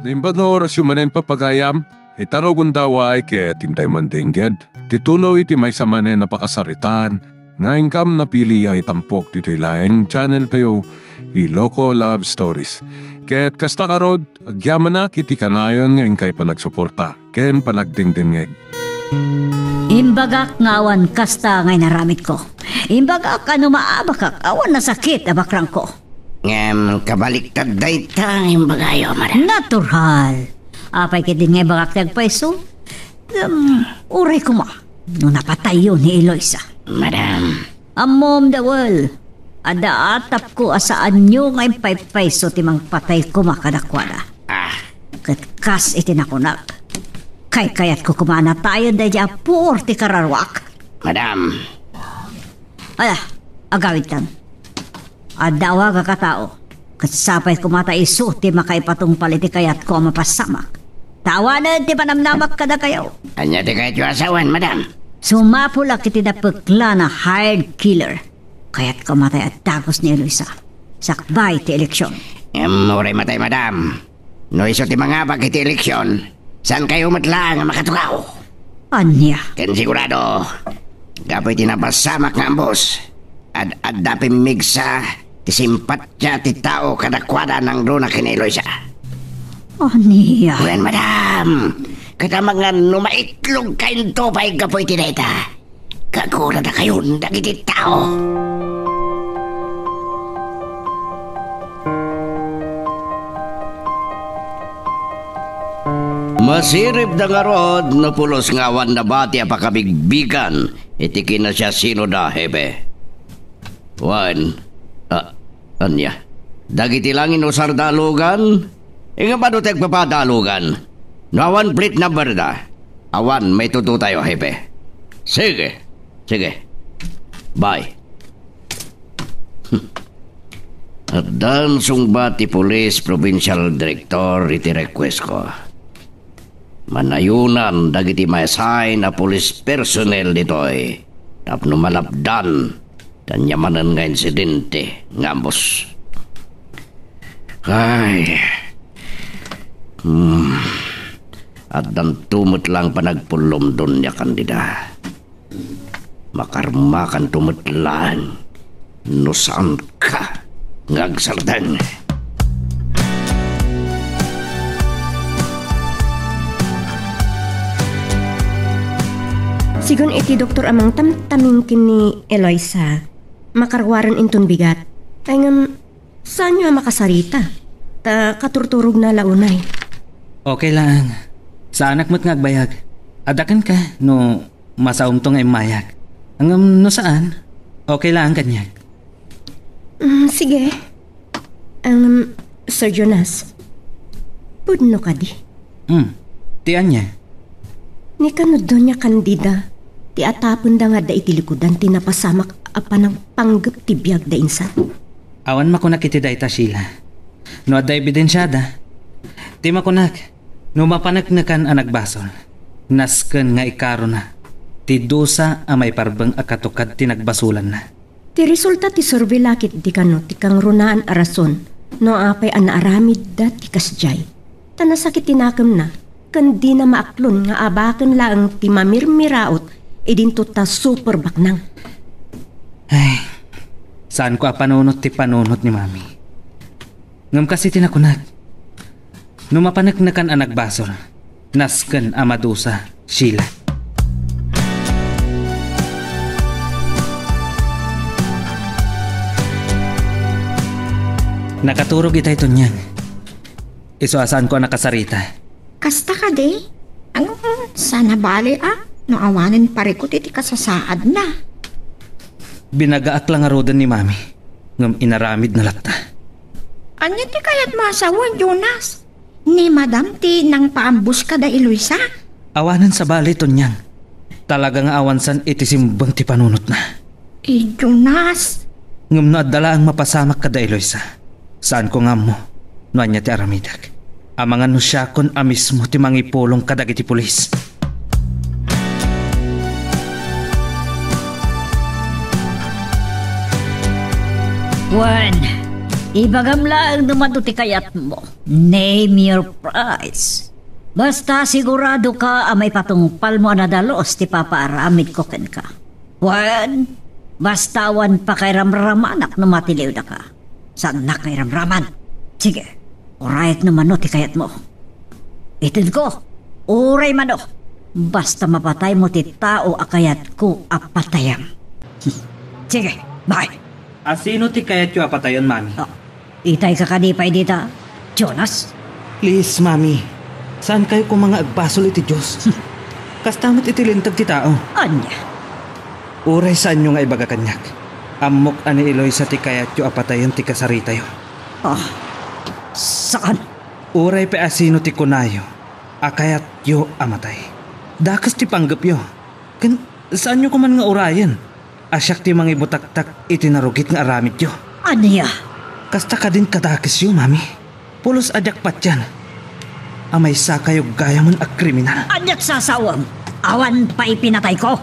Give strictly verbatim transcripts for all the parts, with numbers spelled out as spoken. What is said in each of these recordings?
Naimbag nga orasyo manen, papagayam, ita rugonda, ket intay man dengged ti tuloy ti maysa manen a pakasaritaan nga inkam napili a itampok ditoy laeng channel tayo, Ilocos Love Stories. Ket kasta ngarud, agyamanak iti kanayon nga inkay panagsuporta ken panagdengdengngeg. Imbagak nga awan kasta nga inaramidko. Imbagak a no maabakak, awan nasakit a bakrangko. Ngem kabaliktad dayta nga imbagayo, madam. Natural. Apay ketdin nga imbagak ti agpayso? Ngem, uray koma no napatayyo ni Eloisa. Madam. Ammom, Dawel. Adda atapko a saanyo nga impaypayso ti mangpatay koma kadakuada. Ah. Ket kas iti nakunak, kaykayatko koma a natayen daydi a puor ti kararuak. Madam. Ala, agawidtan. Adda awagak a tao, ket sapay koma ta isu ti makaipatungpal iti kayatko a mapasamak. Ta awanen ti panamnamak kadakayo. Ania ti kayatyo a sawen, madam? Sumapulak iti napeklana hired killer. Kayatko a matay a dagus ni Eloisa sakbay ti eleksion. Em, uray matay, madam. No isu ti mangabak iti eleksion, saankayo met laeng a makatugaw. Ania? Ken sigurado, gapu iti napasamak nga ambos, ad-adda pimmigsa ti simpatia ti tao kadakuada nangruna ken ni Eloisa. Ania? Wen, madam, ket amangan no maitlogkayo pay gapu iti dayta, kaguradakayon dagiti tao. Masiribda ngarud no pulos nga awan nabati a pakabigbigan iti kinasiasinoda, Hepe. Wen, a, ania? Dagiti langin usarda a lugan? Inga pano ti agpapada a lugan? No awan plate number da, awan maitudtotayo, Hepe. Sige. Sige. Bye. Addan sungbat ti Police Provincial Director iti request ko. Manayonan dagiti ma-assign a police personnel ditoy tapno malapdan ti ania manen nga insidente nga ambos. Ay. Hmm. Addanto met laeng panagpullomda, Doña Candida. Makarmakanto met laeng no saanka nga agsardeng. Sigun iti doktor a mangtamtaming ken ni Eloisa, makaruaren inton bigat. Ay ngem, saanyo a makasarita? Ta katurturogna la unay. Okay laeng. Saanak met nga agbayag. Adda kenka no masaomto nga immayag. Ngem no saan, okay laeng kaniak. Mm, sige. Ngem, Sir Jonas, pudno kadi? Hmm. Ti ania? Ni kano Doña Candida, ti atapenda nga adda iti likudan ti napasamak a panangpanggep ti biag da insan? Awan makunak iti dayta, Sheila. No adda ebidensiada, ti makunak, no mapaneknekan a nagbasol, nasken nga ikarona ti dusa a maiparbeng a katukad ti nagbasolanna. Ti resulta ti survey la ketdi kano ti kangrunaan a rason no apay a naaramidda ti kasdiay. Ta nasakit ti nakemna, ken dina maaklon nga abaken laeng ti mamirmiraot idinto ta super baknang. Ay, saanko a panunot ti panunot ni Mami. Ngem kas iti nakunak, no mapaneknekan a nagbasol, nasken a madusa, Sheila. Nakaturog itay, Tonyang. Isu a saanko a nakasarita. Kasta kadi? Ano, saan a bali a no awanen parikut iti kasasaadna? Binagaak la ngaruden ni Mami, ngem inaramidna latta. Ania ti kayatmo a sawen, Jonas? Ni Madam ti nangpaambos kada Eloisa? Awanen sabali, Tonyang. Talaga nga awansan iti simbeng ti panunotna. I Jonas. Ngem no adda laeng mapasamak kada Eloisa, saanko nga ammo no ania ti aramidek. Amangan no siakon a mismo ti mangipulong kadagiti pulis. Wen, Ibagam laeng no mano ti kayatmo. Name your price. Basta siguradoka a maipatungpalmo a nadalus ti papaaramidko kenka. Wen, basta awan pakairamramanak no matiliwdaka. Saannak nga iramraman. Sige, urayek no mano ti kayatmo. Itedko, uray mano. Basta mapataymo ti tao a kayatko a patayam. Sige, bye. A sino ti kayatyo a patayen, Mami? Ah, itay ka kadi pay dita, Jonas? Please, Mami. Saankayo koma nga agbasol iti Dios? Kasta met iti linteg ti tao. Ania? Uray saanyo nga ibaga kaniak, ammok a ni Eloisa ti kayatyo a patayen ti kasaritayo. Ah, saan? Uray pay a sino ti kunayo a kayatyo a matay, dakes ti panggepyo. Ken saanyo koman nga urayen a siak ti mangibutaktak iti narugit nga aramidyo. Ania? Kasta kadin kadakesyo, Mami. Pulos a diak patian a maysakayo gayamen a kriminal. Ania't sasawem? Awan pay pinatayko?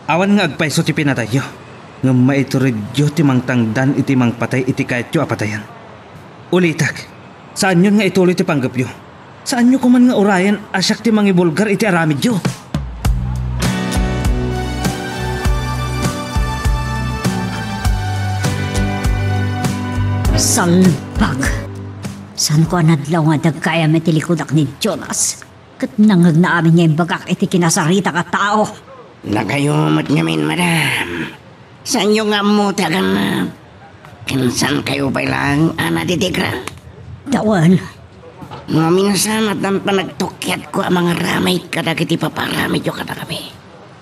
Awan nga agpayso ti pinatayyo, ngem maituredyo ti mangtangdan iti mangpatay iti kayatyo a patayen. Ulitek, saanyon nga ituloy ti panggepyo. Saanyo koman nga urayen a siak ti mangibulgar iti aramidyo. Salbag! Saanko a nadlaw nga dagkayam iti likudak ni Jonas, ket nangngegna amin nga imbagak iti kinasaritak a tao. Dakayo met ngamin, madam. Saanyo nga ammo ti agannad? Ken saankayo pay laeng a nadidikra? Dawan. No minsan, addan panagtukkiatko a mangaramid kadagiti paparamidyo kadakami.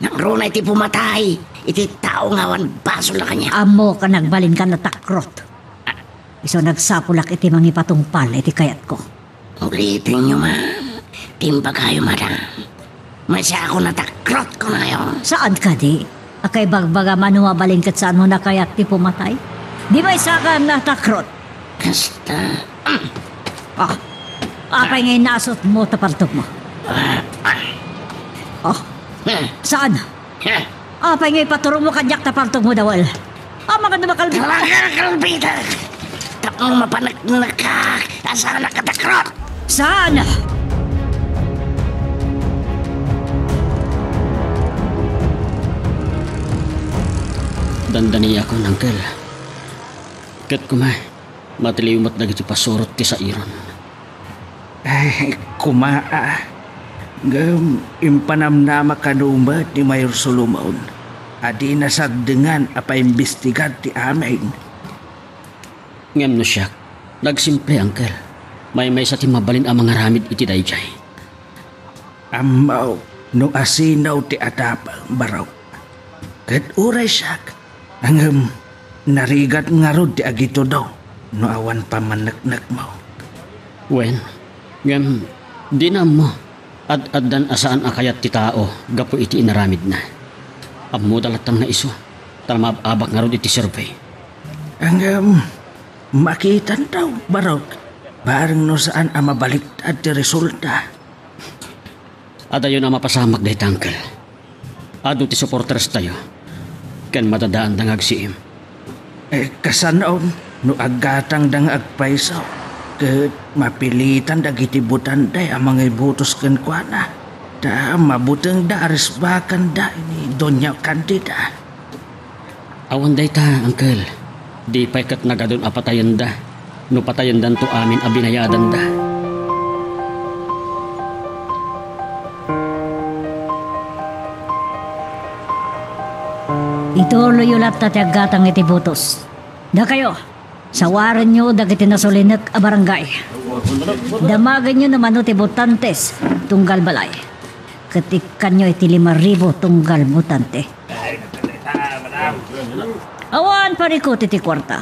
Nangruna iti pumatay iti tao nga awan basolna kaniak. Ammok a nagbalinka a natakrot. Isu a nagsapulak iti mangipatungpal iti kayatko. Ulitenyo man ti imbagayo, madam. Masiakon a takrot, kunayo. Saan kadi a kaibagbagam a no mabalin ket saanmo a kayat ti pumatay? Di maysakam a takrot. Kasta. Ah, apay nga inasutmo ta paltogmo? Ah, ah. Ah, Hmm. Saan? Heh. Apay nga ipaturogmo kaniak ta paltogmo, Dawel? Amangan no makalbi- Talaga, kalbitak! Tapno mapaneknekak a saanak a takrot! Saan? Dandaniakon, Uncle. Ket koma, matiliw met dagiti pasurot ti sairon. Ay, kumaa. Ngem impanamnama kano met ni Mayor Solomon a dina sagdengan a paimbestigad ti amin. Ngem no siak, nagsimple, Uncle. Maymaysa ti mabalin a mangaramid iti daydiay. Ammok no asino ti adda barok. Ket uray siak, ngem narigat ngarud ti agitudo no awan pammanneknekmo. Wen, ngem dina ammo, ad-addan a saan a kayat ti tao gapu iti inaramidna. Ammoda latta nga isu, ta maab-abak ngarud iti survey. Ngem makitanto, barok, bareng no saan a mabaliktad ti resulta. Adayon a mapasamak dayta, Uncle. Adu ti supporterstayo, ken madadaanda nga agsiim. Eh, kasano no aggatangda nga agpayso, ket mapilitan dagiti botante a mangibotos kenkuana, ta mabutengda a risbakanda ni Doña Candida? Awan dayta, Uncle. Di pay ket nagadun a patayenda no patayendanto amin a binayadanda. Ituloyyo latta ti aggatang iti botos. Dakayo, sawarenyo dagiti nasulinek a barangay. Damagenyo no mano ti botantes tunggal balay. Ket ikkanyo iti lima ribu tunggal botante. Awan parikut iti kuarta.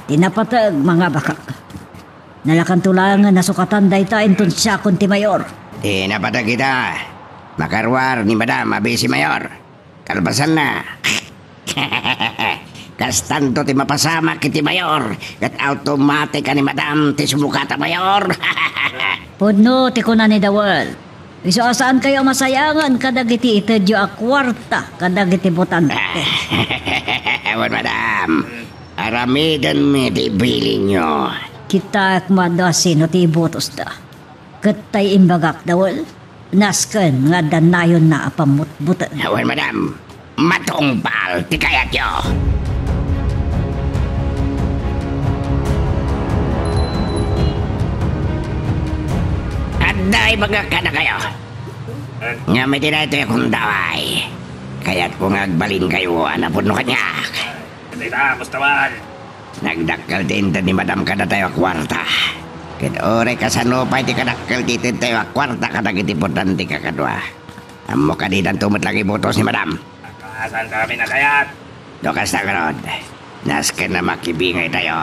Ti napateg, mangabakak. Nalakanto laeng nga nasukatan dayta inton siakon ti mayor. Ti napateg ita, makaruar ni Madam a Vice Mayor. Kalpasanna, kastanto ti mapasamak iti mayor, ket automatic a ni Madam ti sumukat a mayor. Pudno ti kuna ni Dawel. Isu a saankayo a masayangan kadagiti itedyo a kuarta kadagiti botante. Wen, madam. Aramidenmi ti ibilinyo. Kitaek met no asino ti ibutosda. Ket tay imbagak, Dawel, nasken nga adda nayonna a pammutbuteng. Wen, madam, matungpal ti kayatyo. Adda ibagak kadakayo. Ngem iti daytoy a gundaway, kayatko nga agbalinkayo a napudno kaniak. Dita, Bustawan. Nagdakkel ti inted ni Madam kadatayo a kuarta. Ket uray kasano pay ti kadakkel ti itedtayo a kuarta kadagiti potente a kakadua, ammo kadi danto met laeng ibutos ni Madam. Saan kami nakayat? No kasta ngarud, nasken a makibingaytayo.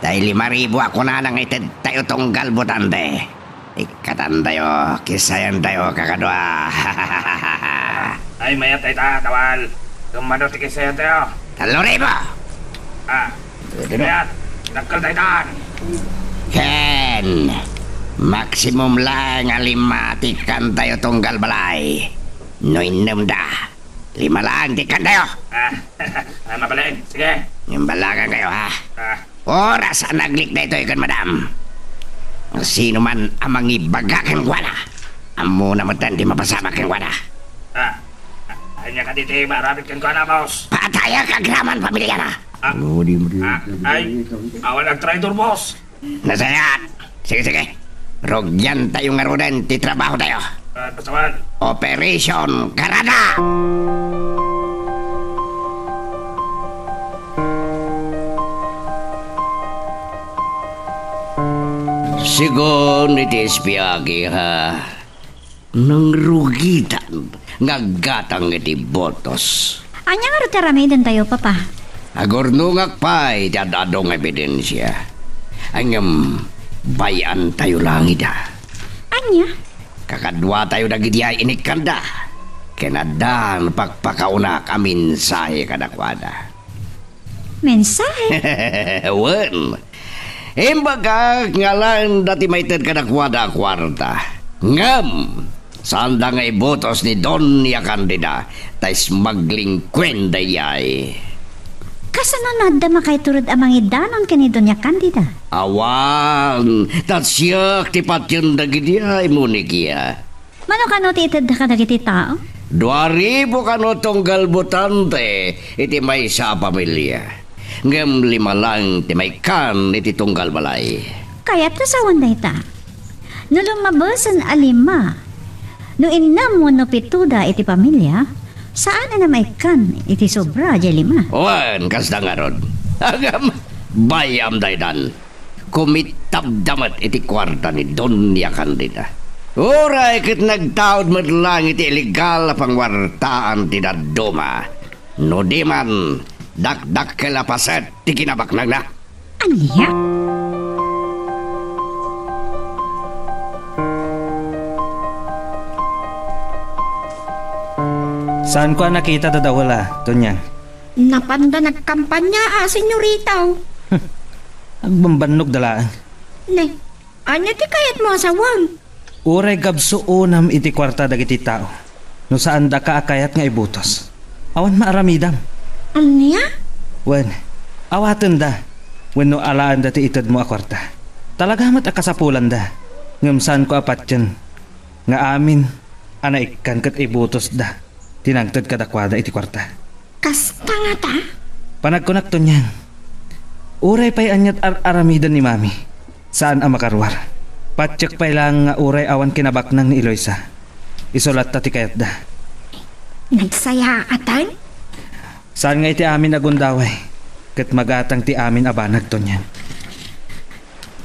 Tay lima ribu a kunana nga itedtayo tunggal botante. Ikkatantayo, kissayantayo, kakadua. Ay, mayat dayta, Dawel. Kummano ti kissayantayo? Tallo ribu! Ah, mayat, dakkel daytan. Ken, maximum laeng a lima ti ikkantayo tunggal balay. No innemda, lima laeng ti ikkantayo. Ah, ah, mabalin. Sige. Imbalagankayo, ha? Ah. Oras a naglik daytoy ken Madam. Sino man a mangibaga kenkuana, ammona metten ti mapasamak kenkuana. Ah, ania kadi ti maaramid kenkuana, boss? Patayak agraman pamiliana. Ah, ah, ay, awan agtraidor, boss. Nasayaat. Sige, sige. Rugiantayo ngaruden ti trabahotayo. Ah, basta man. Operation Karada! Sigun iti espiakiha, nangrugitan nga aggatang iti botos. Ania ngarud ti aramidentayo, Papa? Agurnongak pay ti ad-adu nga ebidensia. Ngem, bay-antayo laeng ida. Ania? Kakaduatayo dagidiay inikkanda. Ken addan pakpakaunak a mensahe kadakuada. Mensahe? Wen, imbagak nga alaenda ti maited kadakuada a kuarta. Ngem, saanda nga ibutos ni Doña Candida, ta smuggling queen daydiay. Kasano no adda makaiturod a mangidanon ken ni Doña Candida? Awan, ta siak ti patien dagidiay, Monikia. Mano kano ti itedda kadagiti tao? Dua ribu kano tunggal botante iti maysa a pamilia. Ngem lima laeng ti maikkan iti tunggal balay. Kayatko sawen dayta. No lummabesen a lima, no innem wenno pitoda iti pamilia, saan a maikkan iti sobra diay lima. Wen, kasta ngarud. Agam, bay-am daytan. Kumitabda met iti kuarta ni Doña Candida. Uray ket nagtaud met laeng iti illegal a pangwartaan ti dadduma. No di man, dakdakkel a paset ti kinabaknangna. Ania? Saanko a nakita da Dawel a, Doñang. Napanda nagkampania a, senyorita. Agbambannogda laeng. Ne, ania ti kayatmo a sawen? Uray gabsuonam iti kuarta dagiti tao, no saandaka a kayat nga ibutos, awan maaramidam. Ania? Wen, awatenda, wenno alaenda ti itedmo a kuarta. Talaga met a kasapulanda, ngem saanko a patien nga amin a naikkan ket ibutosda ti nangted kadakuada iti kuarta. Kasta ngata? Panagkunak, Tonyang, uray pay ania't ar-aramiden ni Mami, saan a makaruar. Patiek pay laeng nga uray awan kinabaknang ni Eloisa, isu latta ti kayatda. Nagsayaatan? Saan nga iti amin a gundaway, ket magatang ti amin a banag, Tonyang.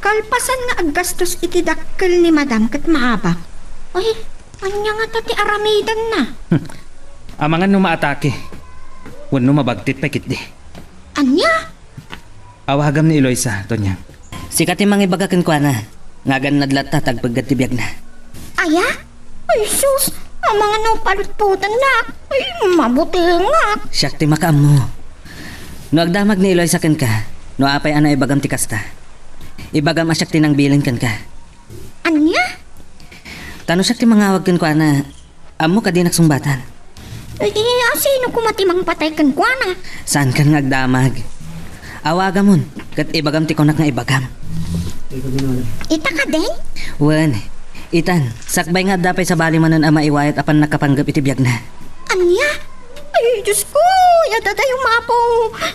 Kalpasan nga aggastos iti dakkel ni Madam ket maabak. Ay, ania ngata ti aramidenna? Amangan no maatake wenno mabagtit pay ketdi. Ania? Awagam ni Eloisa, Tonyang. Sika ti mangibaga kenkuana nga agannad latta ti agpeggad ti biagna. Aya? Ay, sus! Amangan no palutpotennak! Ay, mabutengak! Siak ti makaammo. No agdamag ni Eloisa kenka, no apay a naibagam ti kasta, ibagam a siak ti nangbilin kenka. Ania? Ta no siak ti mangawag kenkuana, ammo kadi dinak sungbatan. Ay, asino koma ti mangpatay kenkuana? Saankan nga agdamag. Awagamon, ket ibagam ti kunak nga ibagam. Ita kadi? Wen, itan, sakbay nga adda pay sabali manen a maiwayat a pannakapanggep iti biagna. Ania? Ay, Diosko, adda dayo mapo.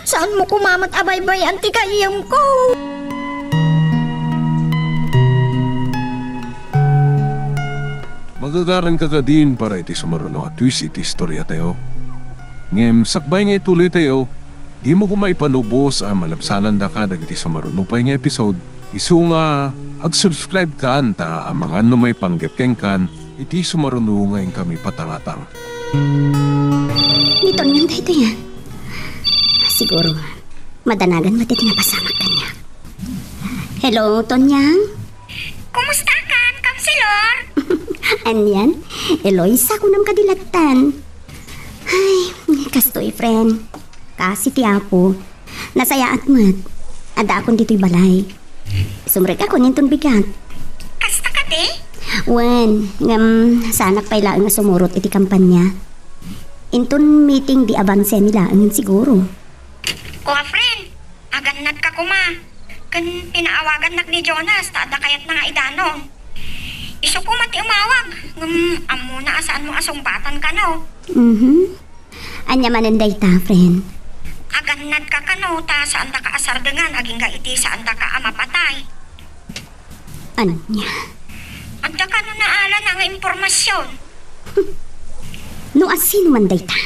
Saanmo koma met a baybay-an ti gayyemko. Magagaranka kadin para iti sumaruno a twist iti istoriatayo. Ngem sakbay nga ituloytayo, dimo koma ipanubos a malabsanandaka dagiti sumaruno pay nga episode, isu nga ag-subscribekan ta amangan no maipanggep kenkan iti sumaruno nga inkami patangatang. Ni Tonyang daytoy, a? Siguro, madanagan met iti napasamak kaniak. Hello, Tonyang? Kumustakan, Counselor? Anian? Eloisa, kunam kadi lattan? Ay, kastoy, friend. Kasi ti Apo, nasayaat met. Addaakon ditoy balay. Sumrekakon inton bigat. Kasta kadi? Wen, ngem saanak pay laeng a sumurot iti kampanya. Inton meeting di avansemi laengen siguro. Kua, friend, agannadka koma. Ken pinaawagannak ni Jonas ta adda kayatna nga idanong. Isu koma ti umawag, ngem ammona a saanmo a sungbatan kano. Mhm. Ania manen dayta, friend? Agannadka kano ta saandaka a sardengan agingga iti saandaka a mapatay. Ania? Adda kano naalana nga impormasion? No asino man dayta,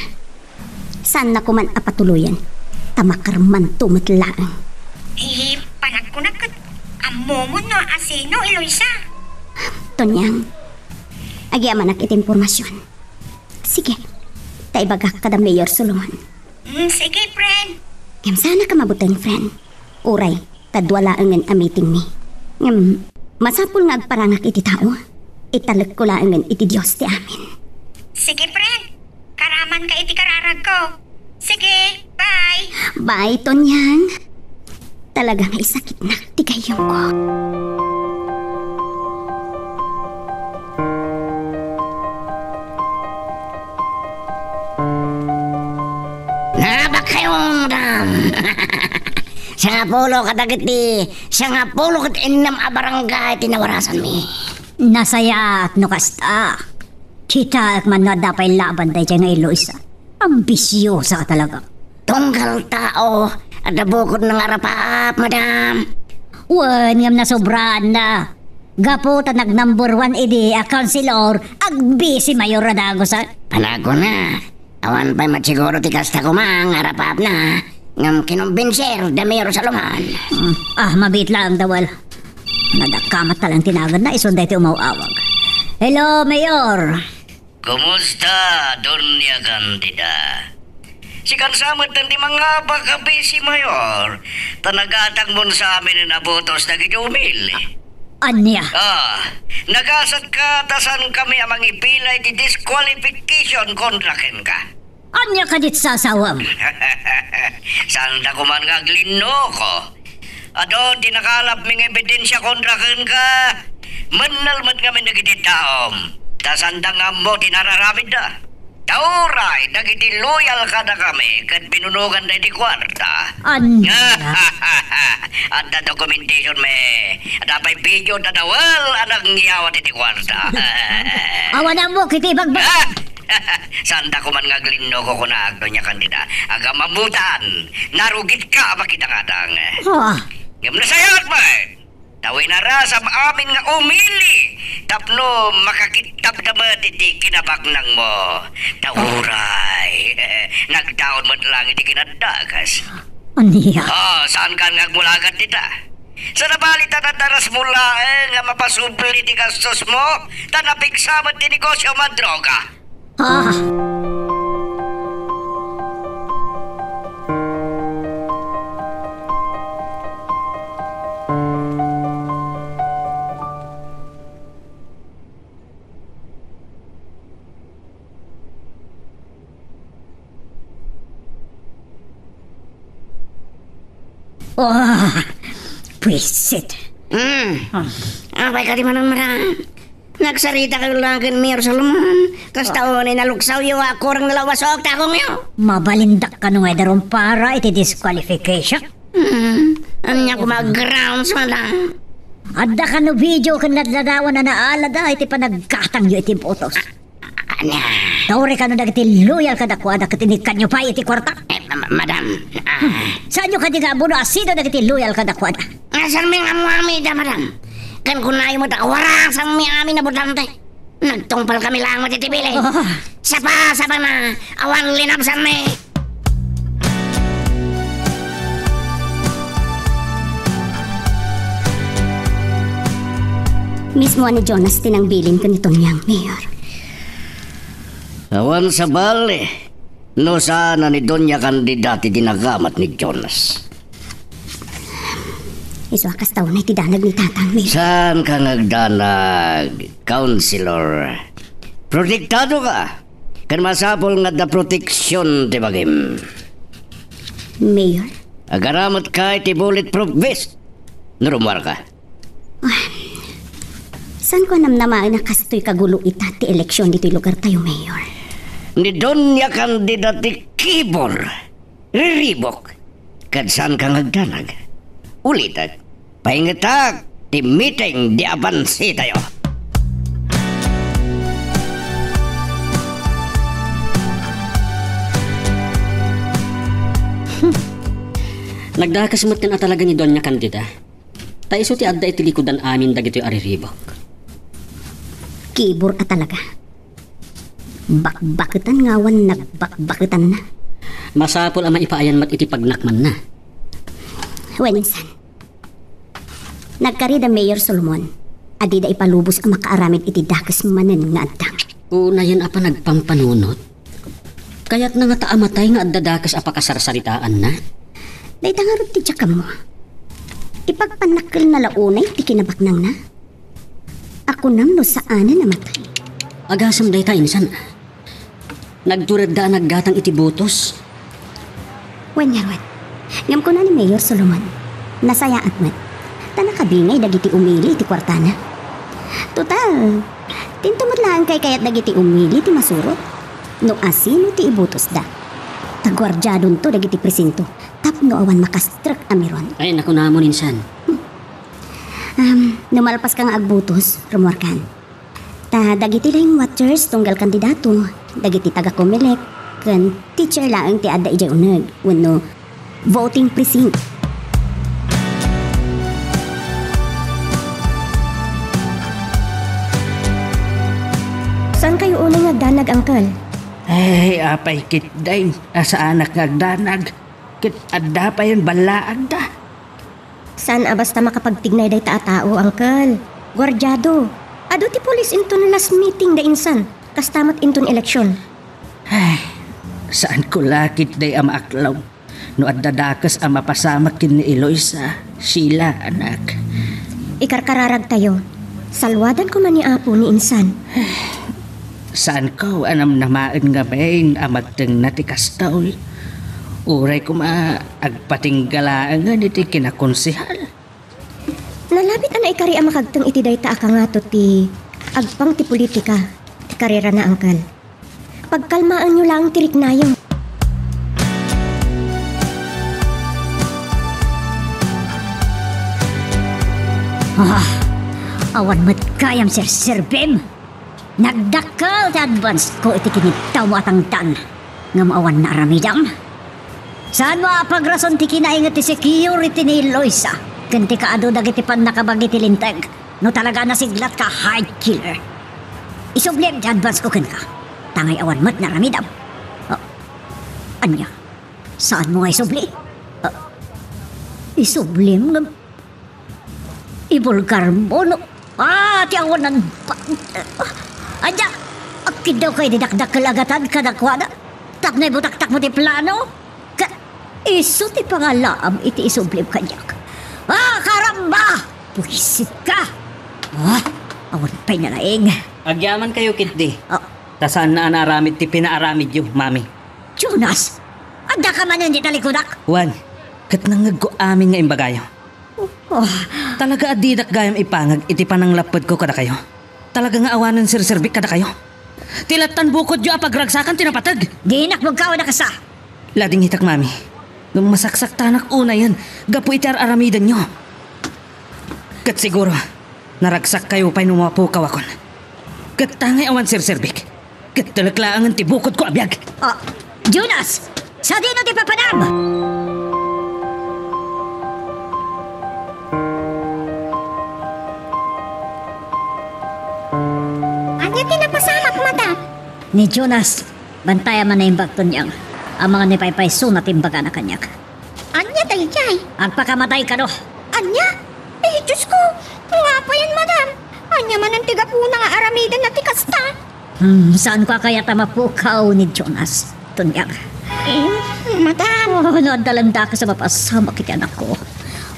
saanna koman a patuloyen, ta makarmanto met laeng. Eh, panagkunak ket ammomon no asino, Eloisa. Tonyang, agyamanak iti impormasion. Sige, ta ibagak kada Mayor Solomon. Mm, sige, friend. Ngem saanka mabuteng, friend. Uray, ta dua laengen a meetingmi. Ngem, masapul nga agparangak iti tao. Italekko laengen iti Dios ti amin. Sige, friend. Karamanka iti kararagko. Sige, bye. Bye, Tonyang. Talaga nga isakitnak ti gayyemko. Naabak kayo, madam. Sangapulo kadagiti, sangapulo ket innem a barangay ti nawarasanmi. Nasayaat no kasta. Kitaek man no adda pay laban daydiay nga Eloisa. Ambisiosa ka talaga. Tunggal tao, adda bukodna nga arapap, madam. Wen, ngem nasobraanna. Gapu ta nag-number one idi a councilor, agbisi mayor a dagus, a. Panagkuna, awan pay met siguro ti kasta koma nga arapapna, ngem kinumbinser da Mayor Solomon. Hmm. Ah, mabiit laeng, Dawal. Nadakkamat ta lang tinaganna, isun daytoy umaw-awag. Hello, Mayor. Kumusta, Doña Candida? Sikan sa met ti mangabak a bisi, Mayor, ta nagatangmon sa amin a botos dagiti umili. Ania? Ah, nagasatka ta saankami a mangipila iti disqualification kontra kenka. Ania kadit sasawem? Saanda koman nga aglinnoko. Adu ti nakalapmi nga ebidensia kontra kenka. Mennel met ngamin dagiti taom, ta saanda nga ammo ti nararamidda. Ta uray dagiti loyal kadakami ket binunoganda iti kuarta. Ania? Adda documentation mi. Adda pay video ta Dawal a nangyawat iti kuarta. Awan ammok iti ibagbag. Ah! Saanda koman nga aglinnoko, kunak, Doña Candida. Agamamutan, narugitka a makidangadang. Ah. Ngem nasayaat met, ta winarasam amin nga umili tapno makakittabda met iti kinabaknangmo. Ta uray, nagdaon met lang iti kinaddakas. Ania? Ah, saankan nga agmulagan dita? Sa nabali ta nadarasmo laeng nga mapasubli ti gastosmo, ta napigsa met ti negosio a droga. Ah. Oh, pwisit. Mm. Ah. Apay kadi manen, madam? Nagsarita kayo lang ken Mayor Solomon. Kasta unay naluksawyo a kurang nalawasok takongyo. Mabalindak kano nga idaron para iti disqualification? Hmm, ania koma a grounds, madam? Adda kano video ken nadladawan a naalada iti panaggatangyo iti botos? Ania? Tawri kano dagiti loyal kadakuada ket inikkanyo pay iti kuarta? Eh, ma-, ma-, madam, ah. Hmm. Saanyo kadi nga ammo no asino dagiti loyal kadakuada? Ngasarmi nga ammo-ammi ida, madam. Ken kunayo met a warasangmi amin a botante. Nagtungpal kami laeng met iti bilin. Oh. Sapa, sapa na, awan linabsanmi. Mismo a ni Jonas ti nangbilin ken ni Tonyang, Mayor. Awan sabali, no saan a ni Doña Candida ti dinagamat ni Jonas. Isu a kasta unay ti danag ni Tatang, Mayor. Saanka nga agdanag, Councilor. Protektado ka. Ken masapul nga adda proteksyon ti bagim. Mayor? Agaramat ka iti bulletproof vest no rummuar ka. Ah, saan ko a namnamaen a kastoy kagulo ita ti eleksyon ditoy lugar tayo, Mayor? Ni Doña Candida ti kibor. Riribok, ket saanka nga agdanag. Ulitek, paingetak ti meeting di abansi tayo. Nagdakes met ken a talaga ni Doña Candida. Ta isu ti adda iti likudan amin dagitoy a riribok. Kibor a talaga. Bakbaketan nga awan nagbakbaketanna. Masapul a maipaayan met iti pagnakmanna. Wen insan, nagkari da Mayor Solomon a dida ipalubos a makaaramid iti dakes manen nga addang. Unayen a panagpampanunot. Kayatna ngata a matay nga adda dakes a pakasarsaritaanna? Dayta ngarud ti diak ammo. Ipagpannakkelna la unay ti kinabaknangna? A kunam no saanen a matay? Agasem dayta insan. Nagturedda a naggatang iti botos. Wen ngarud. Ngem kuna ni Mayor Solomon, nasayaat met. Ta nakabingay dagiti umili iti kuartana. Total, dinto met laeng kaykayat dagiti umili ti masurot no asino ti ibotosda. Ta guardiadonto dagiti presinto tapno awan makastrek a miron. Ay, nakunamon insan. Hmm. Um, no malpaska nga agbotos, rummuarkan. Ta dagiti line watchers tunggal kandidato, dagiti taga-Comelec, ken teacher laeng ti adda idiay uneg wenno voting precinct. Saan kayo unay nga agdanag, Uncle? Ay, apay ketdi a saanak nga agdanag. Ket adda payen ballaagda. Saan a basta makapagtignay dayta a tao, Uncle. Guardiado. Adu ti pulis inton last meeting da insan, kasta met inton eleksyon. Ay, saanko la ketdi a maaklong no adda dakes a mapasamak ken ni Eloisa, Sheila, anak. Ikarkararagtayo. Salwadan koma ni Apo ni insan. Saanko a namnamaen ngamin a magtengna ti kastoy. Uray koma agpatingga laengen iti kinakonsehal. Nalabit a naikari a makagteng iti dayta a kangato ti agpang ti politika ti karerana, Uncle. Pagkalmaenyo laeng ti riknayo. Ah, awan met gayam serserbim. Nagdakkel ti advance ko iti kinitawmo a tangtan, ngem awan naaramidam. Saanmo a pagrason ti kinainget ti security ni Eloisa ken ti kaadu dagiti pannakabagi ti linteg no talaga a nasiglatka a hide killer. Isublim ti advance ko kenka, tangay awan met naaramidam. Ah, ania? Saanmo nga isubli? Ah, isublim ngem Ibulgarmo no, ah, ti awanan pa. Ania, agkiddawka idi dakdakkel a gatad kadakuada tapno ibutaktakmo ti plano? Ka, isu ti pangalaam iti isublim kaniak. Ah, karamba! Buisitka! Ah, awan pay nalaing. Agyamankayo ketdi. Ah. Ta saanna a naaramid ti pinaaramidyo, Mami. Jonas, addaka manen iti talikudak? Wen, ket nangngegko amin nga imbagayo. Oh. Talaga a didak gayam ipangeg iti pananglappedko kadakayo. Talaga nga awanen serserbik kadakayo? Ti lattan bukodyo a pagragsakan ti napateg. Dinak magkawa na kasa. Ladingitak, Mami. Ngem masaksaktanak unayen gapu iti ar-aramidenyo. Ket siguro, naragsakkayo pay no mapukawakon. Ket ta ngay awan serserbik. Ket telek laengen ti bukodko a biag. Ah, Jonas! Sadino ti papanam? Ania ti napasamak, madam? Ni Jonas, bantayam a naimbag, Tonyang. Amangan no ipaypaysona ti imbagana kaniak. Ania daydiay? Agpakamatay kano. Ania? Ay, Diyos ko! Nga payen, madam? Ania manen ti gapuna nga aramidenna ti kasta? Hmm, saanko a kayat a mapukaw ni Jonas, Tonyang. Eh, madam. Oh, no adda laeng dakes a mapasamak iti anakko,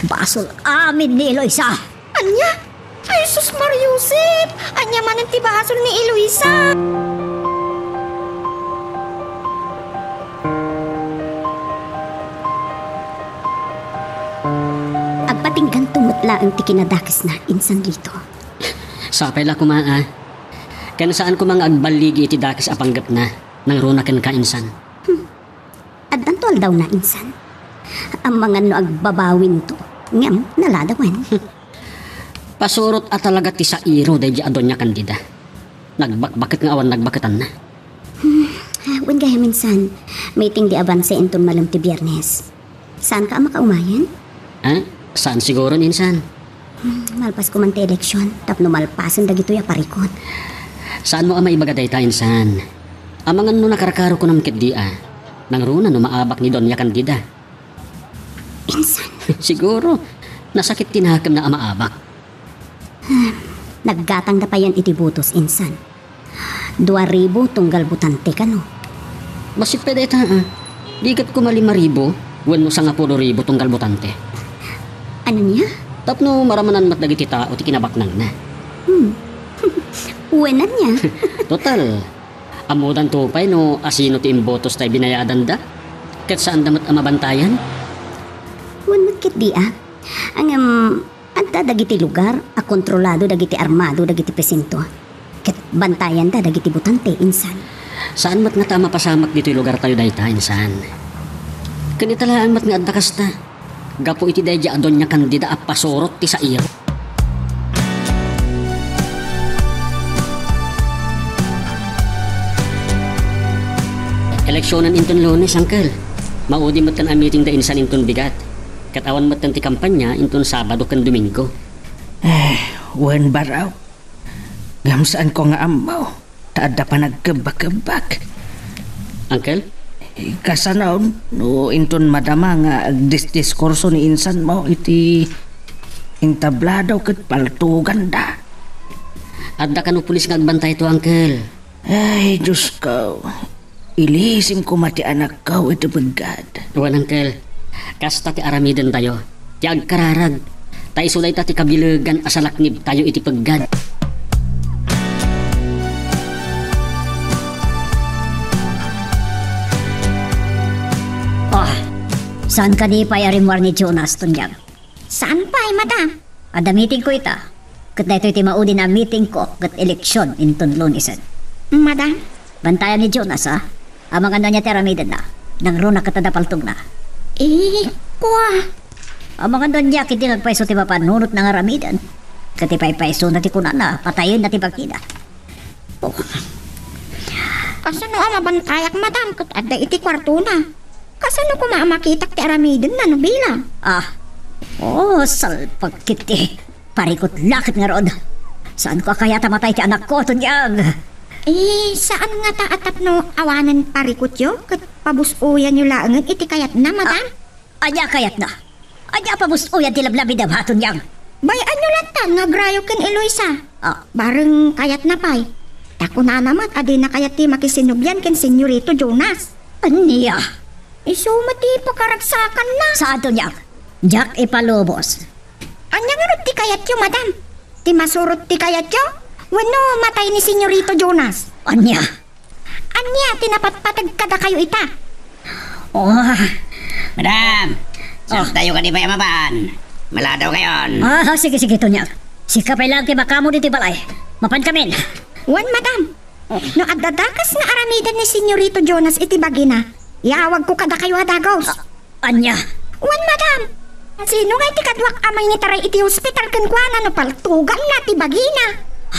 basol amin ni Eloisa. Ania? Ay, sus, Mariusip! Ania manen ti basol ni Eloisa? Agpatingganto met laeng ti kinadakesna, insan Lito. Sapay la koma, a. Ken saan koma nga agballigi iti dakes a panggepna, nangruna kenka, insan. Hmm. Addanto aldawna, insan. Amangan no agbabawinto, ngem naladawen. Pasurot a talaga ti sairo daydi a Doña Candida. Nagbakbaket nga awan nagbaketanna. Hmm, wen gayam, insan, meeting di abanse inton malem ti Biernes. Saanka a makaumayen? Ha? Saan siguro, insan. Hmm, malpas ko man ti eleksion, tapno malpasen dagitoy a parikut. Saanmo a maibaga dayta, insan. Amangan no nakarkarokonam ketdi a. Nangruna no maabak ni Doña Candida. Insan. Siguro, nasakit ti nakemna a maabak. Hmm, naggatangda payen iti butos, insan. Dua ribu tunggal botante kano. Bassit pay dayta, a. Di ket koma lima ribu wenno sangapulo ribu tunggal botante. Ania? Tapno maramanan met dagiti tao ti kinabaknangna. Hmm. Wen, ania? Total, ammodanto pay no asino ti imbotos tay binayadanda. Ket saanda met a mabantayan. Wen met ketdi, a. Ngem, adda dagiti lugar a kontrolado dagiti armado dagiti presinto. Ket bantayanda dagiti botante, insan. Saan met ngata a mapasamak ditoy lugartayo dayta, insan. Ken ita laeng met nga adda kasta. Gapu iti daydi a Doña Candida a pasurot ti sairo. Eleksionen inton Lunes, Uncle. Maudi metten a meeting da insan inton bigat. Ket awan metten ti kampanya inton Sabado ken Domingo. Eh, wen, baro. Ngem saanko nga ammo, ta adda panagkebbakebbak. Uncle? Eh, kasano no inton madama nga agdisdiskurso ni insanmo iti entablado ket paltoganda? Adda kano pulis nga agbantayto, Uncle. Ay, Diosko. Ilisim koma ti anakko iti peggad. Wen, Uncle. Kasta ti aramidendayo. Ti agkararag. Ta isu dayta ti kabilegan a salaknibtayo iti peggad. Ah, saan kadi pay a rimmuar ni Jonas, Tonyang? Saan pay, madam? Adda meetingko ita. Ket daytoy ti maudin a meetingko ket eleksion inton Lunesen. Madam? Bantayam ni Jonas, a. Amangan no ania ti aramidenna. Nangruna ket adda paltogna. Eh, kua. Amangan no ania ketdi nga agpayso ti mapanunotna nga aramiden. Ket ipaypaysona ti kunana, patayenna ti bakina. Oh. Kasano a mabantayak, madam, ket adda iti kuartona? Kasano koma a makitak ti aramidenna no bilang? Ah. Oh, salpag ketdi. Parikut la ket ngarud. Saanko a kayat a matay ti anakko, Tonyang. Eh, saan ngata a tapno awanen parikutyo ket pabus-oyanyo laengen iti kayatna, madam? Ah, ania a kayatna? Ania a pabus-oyan ti lablabidam, Tonyang? Bay-anyo lattan nga agrayo ken Eloisa. Ah. Bareng kayatna pay. Ta kunana met a dina kayat ti makisinobian ken Senyorito Jonas. Ania? Isu met ti pakaragsakanna. Saan, Tonyang? Diak ipalubos. Ania ngarud ti kayatyo, madam? Ti masurot ti kayatyo? Wenno matay ni Senyorito Jonas? Ania? Ania ti napatpateg kadakayo ita? Oh. Madam, oh, saantayo kadi pay a mapan? Maladaw kayon. Ah, sige, sige, Tonyang. Sika pay laeng ti makammo ditoy balay. Mapankamin. Wen, madam. No adda dakes nga aramiden ni Senyorito Jonas iti bagina, iyawagko kadakayo a dagus. A-, ania? Wen, madam. Sino nga iti kaduak a mangitaray iti hospital kenkuana no paltuganna ti bagina?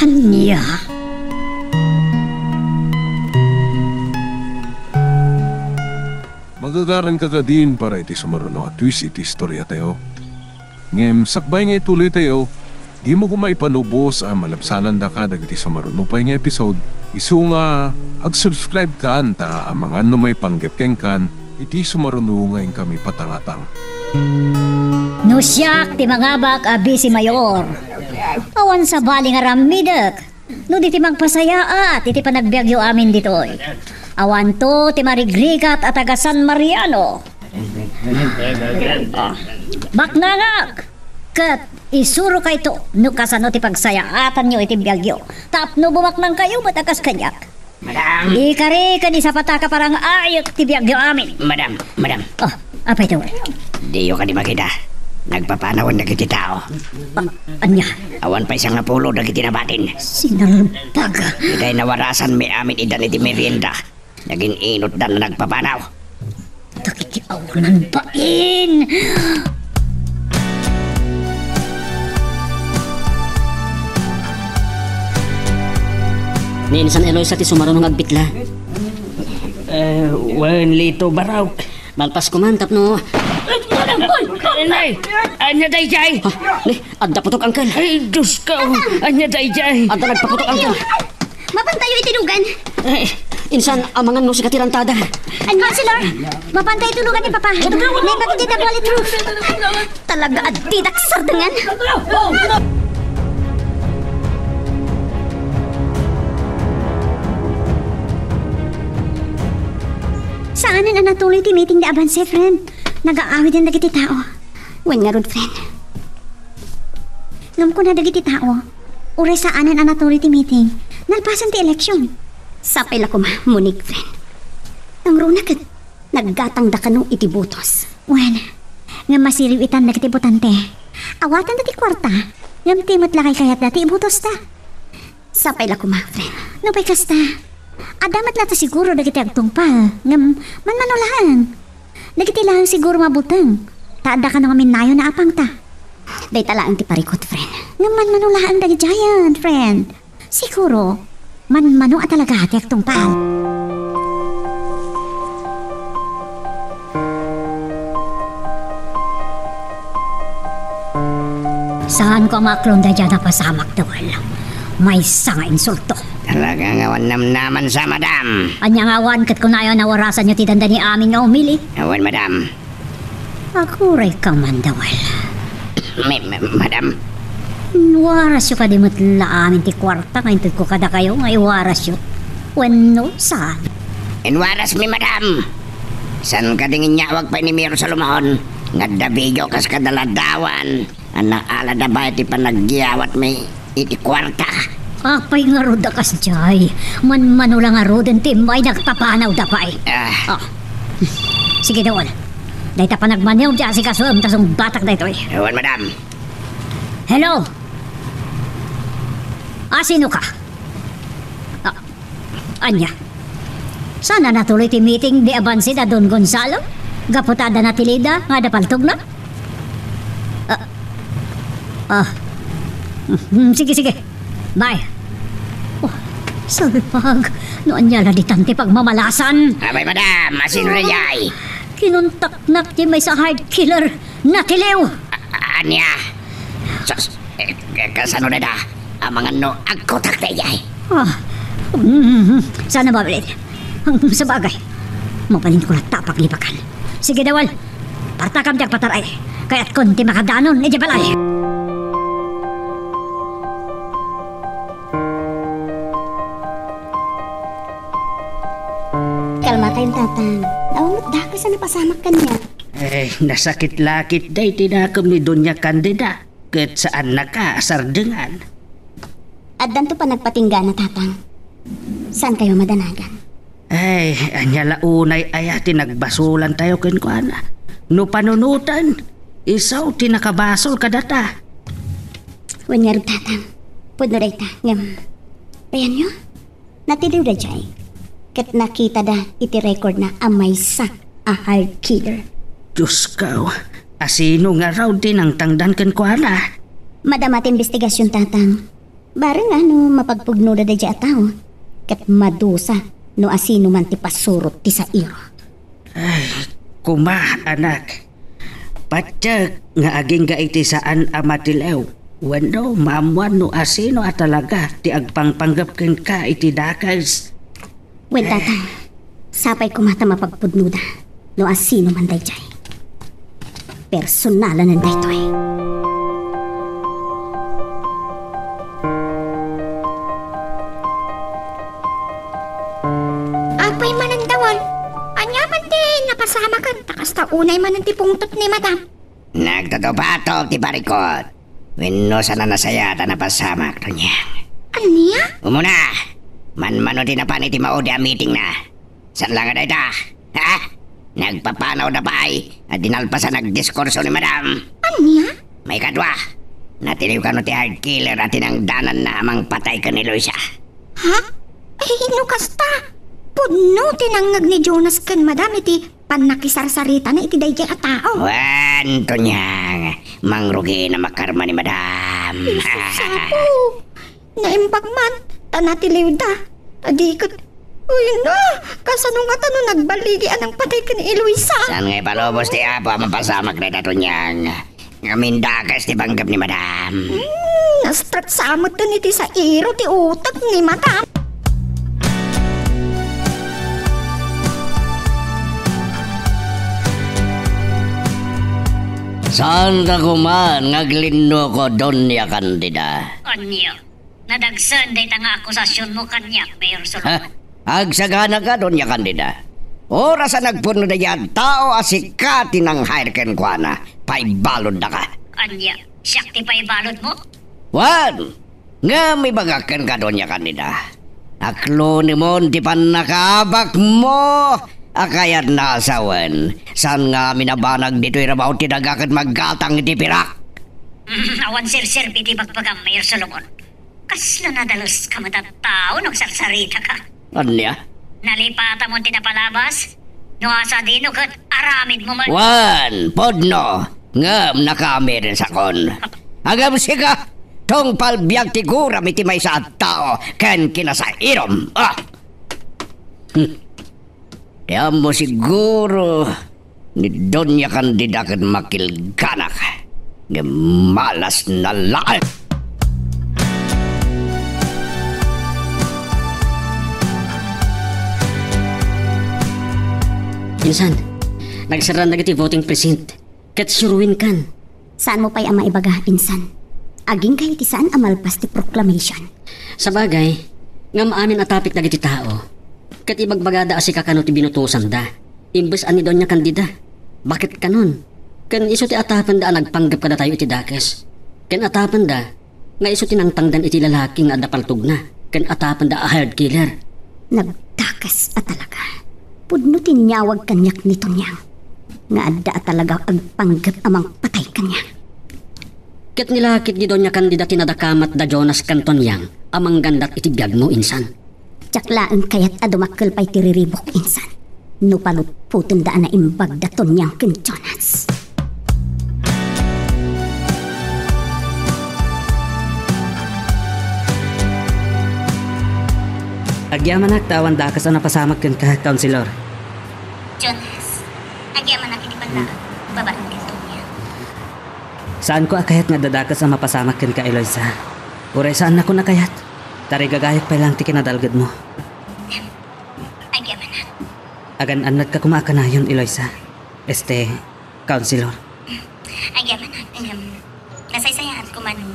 Ania? Magagaranka kadin para iti sumaruno a twist iti istoriatayo. Ngem sakbay nga ituloytayo, dimo koma ipanubos a malabsanandaka dagiti sumaruno pay nga episode, isu nga ag-subscribe kan ta amangan no maipanggep kenkan iti sumaruno nga inkami patangatang. No siak ti mangabak a bisi mayor, awan sabali nga aramidek no di ti mangpasayaat iti panagbiagyo amin ditoy. Awanto ti marigrigat a taga San Mariano. Ah, baknangak! Ket isurokayto no kasano ti pagsayaatanyo iti biagyo tapno bumaknangkayo met a kas kaniak. Madam! Ikari ken isapataka parang ayek ti biagyo amin. Madam, madam. Oh, apay to? Diyo kadi makita. Nagpapanawen dagiti tao. Ah, ania? Awan pay sangapulo dagiti nabatin. Sinalbag. Iday nawarasanmi amin idan iti merienda. Nagin-inotdan a nagpapanaw. Dagiti awanan bain! Ni Insan Eloisa ti sumaruno nga agbitla. Eh, wen, Lito, barok. Malpas ko man tapno. Nay, ania daydiay? Ha? Ni, adda putok, Uncle. Ay, Diyos ko. Ania daydiay? Adda nagpaputok, Uncle. Mapantayo iti lugan. Eh, insan, amangan no sika ti rantada. An Counselor, mapantayo iti lugan ni Papa. Naimbag iti bullet proof. Talaga a didak sardengan. Saanen a natuloy ti meeting da Avance, friend. Nagaawiden dagiti tao. Wen ngarud, friend. Ngem kuna dagiti tao, uray saanen a natuloy ti meeting, nalpasen ti election. Sapay la koma, Monique, friend. Nangruna ket naggatangda kano iti botos. Wen, ngem masiriw itan dagiti botante. Awatenda ti kuarta, ngem ti met la kaykayatda ti ibotosta. Sapay la koma, friend. Nupay kasta, adda met latta siguro dagiti agtungpal, ngem manmano laeng. Dagiti laeng siguro mabuteng, ta adda kano ngamin nayon a apangta. Dayta laeng ti parikut, friend. Ngem manmano laeng dagiti giant, friend. Siguro, manmano a talaga ti agtungpal. Saanko a maaklon daydiay a napasamak, Dol. Maysa nga insulto. Talaga nga awan namnamansa, madam. Ania nga awan ket kunayo a nawarasanyo ti dandani amin nga umili? Awan, madam. Aguray ka man, Dol. Ma-, ma-, madam. Inwarasyo kadi met la amin ti kuarta nga intedko kadakayo nga iwarasyo? Wenno saan? Inwarasmi, madam. Saan kadi nga inyawag pay ni Mayor Salomon nga adda video kas kadaladawan a naalada pay ti panagyawatmi iti kuarta? Apay ngarud a kasdiay? Manmano la ngaruden ti immay nagpapanawda pay. Ah. Ah. Sige, Dol. Dayta panagmaniw ti asikasoem ta sungbatak daytoy. Awan, madam. Hello? Ah, sino ka? Ah, ania? Saan a natuloy ti meeting di abansi da Don Gonzalo? Gapu ta adda natilida nga adda paltogna? Ah, ah. Hmm, sige, sige. Bye. Oh, salpag. No ania la ditan ti pagmamalasan? Abay, madam, asino daydiay? Kinuntaknak ti maysa a hard killer. Natiliw! A-, ania? Sus, eh, eh, kasano dayta? Amangan no agkutak daydiay. Ah, mm, saan a mabalin? Sabagay, mabalinko latta a paglipakan. Sige, Dol. Partakam ti agpataray. Kayatkon ti makadanon idiay balay. Kalmatayo, Tatang. Awan met dakes a napasamak kaniak. Eh, nasakit la ketdi ti nakem ni Doña Candida, ket saannaka a sardengan. Addanto panagpatinggana, Tatang. Saankayo madanagan? Ay, ania la unay aya ti nagbasolantayo kenkuana? No panunoten, isu ti nakabasol kadata. Wen ngarud, Tatang. Pudno dayta, ngem Ayanyo? Natiliw daydiay. Ket nakitada iti record na a maysa a hired killer. Diosko, asino ngarud ti nangtangdan kenkuana? Madama ti imbestigasion, Tatang. Bareng a no mapagpudnoda daydiay a tao, ket madusa no asino man ti pasurot ti sairo. Ay, kuma, anak. Patiek nga agingga iti saan a matiliw wenno maammuan no asino a talaga ti agpangpanggep kenka iti dakes. Wen, Tatang, sapay koma ta mapagpudnoda no asino man daydiay. Personalanen daytoy. Apay manen, Dawal? Ania man ti napasamakan ta kasta unay manen ti pungtot ni Madam? Nagtutupato ti parikut. Wenno saan a nasayaat a napasamak, Donyang. Ania? Umuna, manmano ti napan iti maudi a meetingna. Saan la nga dayta? Ha? Nagpapanawda pay a dinalpasan a diskurso ni Madam. Ania? Maikadua, natiliw kano ti hired killer a tinangdananna a mangpatay ken ni Luisa. Ha? Ay, no kasta, pudno ti nangngeg ni Jonas ken Madam iti pannakisarsaritana iti daydiay a tao. Wen, Donyang, mangrugina makarma ni Madam. Jesus, Apo! Naimbag man, ta natiliwda. Adi ket, uy, na! Kasano ngata no nagbaligi a nangpatay ken ni Eloisa? Saan nga ipalubos ti Apo a mapasamak dayta, Donyang? Ngamin dakes ti panggep ni Madam. Hmm, na-stress sa met iti sairo ti utek ni Madam. Saanka koma nga aglinnuko, Doña Candida? Ania? Nadagsen dayta nga akusasionmo kaniak, Mayor Solomon. Ha? Agsaganaka, Doña Candida. Oras a nagpudno daydiay a tao a sika ti nang-hire kenkuana, paibaluddaka. Ania, siak ti paibaludmo? Wen, ngem ibagak kenka, Doña Candida, aklonemon ti pannakaabakmo a kayatna a sawen, saan nga amin a banag ditoy rabaw ti daga ket maggatang iti pirak. Mm, awan serserbi ti bagbagam, Mayor Solomon. Kasla nadaleska met a tao no agsarsaritaka. Ania? Nalipatamon ti napalabas? No sadino ket aramidmo man. Wen, pudno, ngem nakaamidenakon. Ngem sika, tungpal biag ti guram iti maysa a tao ken kinasairom. Ah! Hmm. Ti ammo siguro ni Doña Candida ket makilganak, ngem malasna laeng. Insan, nagserraan dagiti voting precinct. Ket suruenkan. Saanmo pay a maibaga, insan? Agingga iti saan a malpas ti proclamation. Sabagay, ngem amin a topic dagiti tao. Ket ibagbagada a sika kano ti binutosanda, imbes a ni Doña Candida. Baket kanon? Ken isu ti atapenda a nagpanggep kadatayo iti dakes. Ken atapenda, nga isu ti nangtangdan iti lalaki nga adda paltogna, ken atapenda a hired killer. Nagdakes a talaga. Pudno ti inyawag kaniak ni Tonyang, nga adda a talaga agpanggep a mangpatay kaniak. Ket ni lakit ni Doña Candida ti nadakamat da Jonas ken Tonyang a manggandat iti biagmo, insan. Diak laeng kayat a dumakkel pay ti riribuk, insan, no palutpotenda a naimbag da Tonyang ken Jonas. Agyamanak ta awan dakes a napasamak kenka, Councilor. Jonas, agyamanak iti panlaag babaen ken Tonyang. Saanko a kayat nga adda dakes a mapasamak kenka, Eloisa. Uray saannakon a kayat. Tarigagayek pay laeng ti kinadalgedmo. Agyamanak. Agan-annadka koma a kanayon, Eloisa. Este, Councilor. Agyamanak, ngem nasaysayaat koma no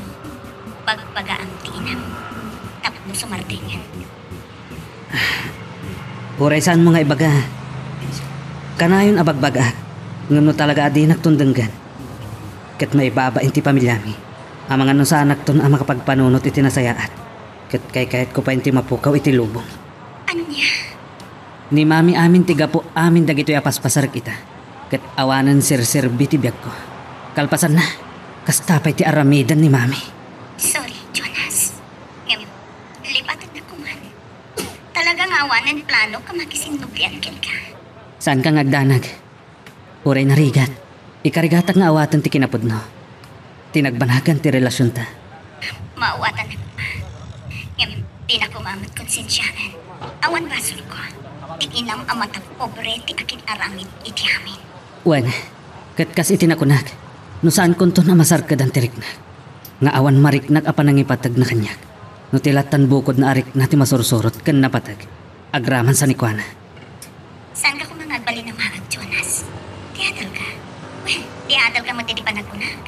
bagbagaam ti inam tapno sumardengen. Uray saanmo nga ibaga, kanayon a bagbagaak, ngem no talaga a dinakton denggen, ket maibabain ti pamiliami, amangan no saanakton a makapagpanunot iti nasayaat, ket kaykayatko pay ti mapukaw iti lubong. Ania? Ni Mami amin ti gapu amin dagitoy a paspasarek ita, ket awanen serserbi ti biagko. Kalpasanna, kasta pay ti aramiden ni Mami. Sorry, Jonas. Ngem, lipatennakon Awanen planok a makisinnublian kenka. Saanka nga agdanag. Uray narigat, ikarigatak nga awaten ti kinapudno, ti nagbanagan ti relasionta. Maawatan, ngem dina koma met konsensiaen. Awan basolko. Ti inam a matapobre ti akin-aramid iti amin. Wen, ket kas iti nakunak, no saankonton a masarkedan ti riknak, nga awan mariknak a panangipategna kaniak, no ti lattan bukodna a rikna ti masursurot ken napateg, agraman sanikuana. Saanka koma nga agbalin a maag, Jonas? Ti adalka? Wen, ti adalka met iti panagkunak.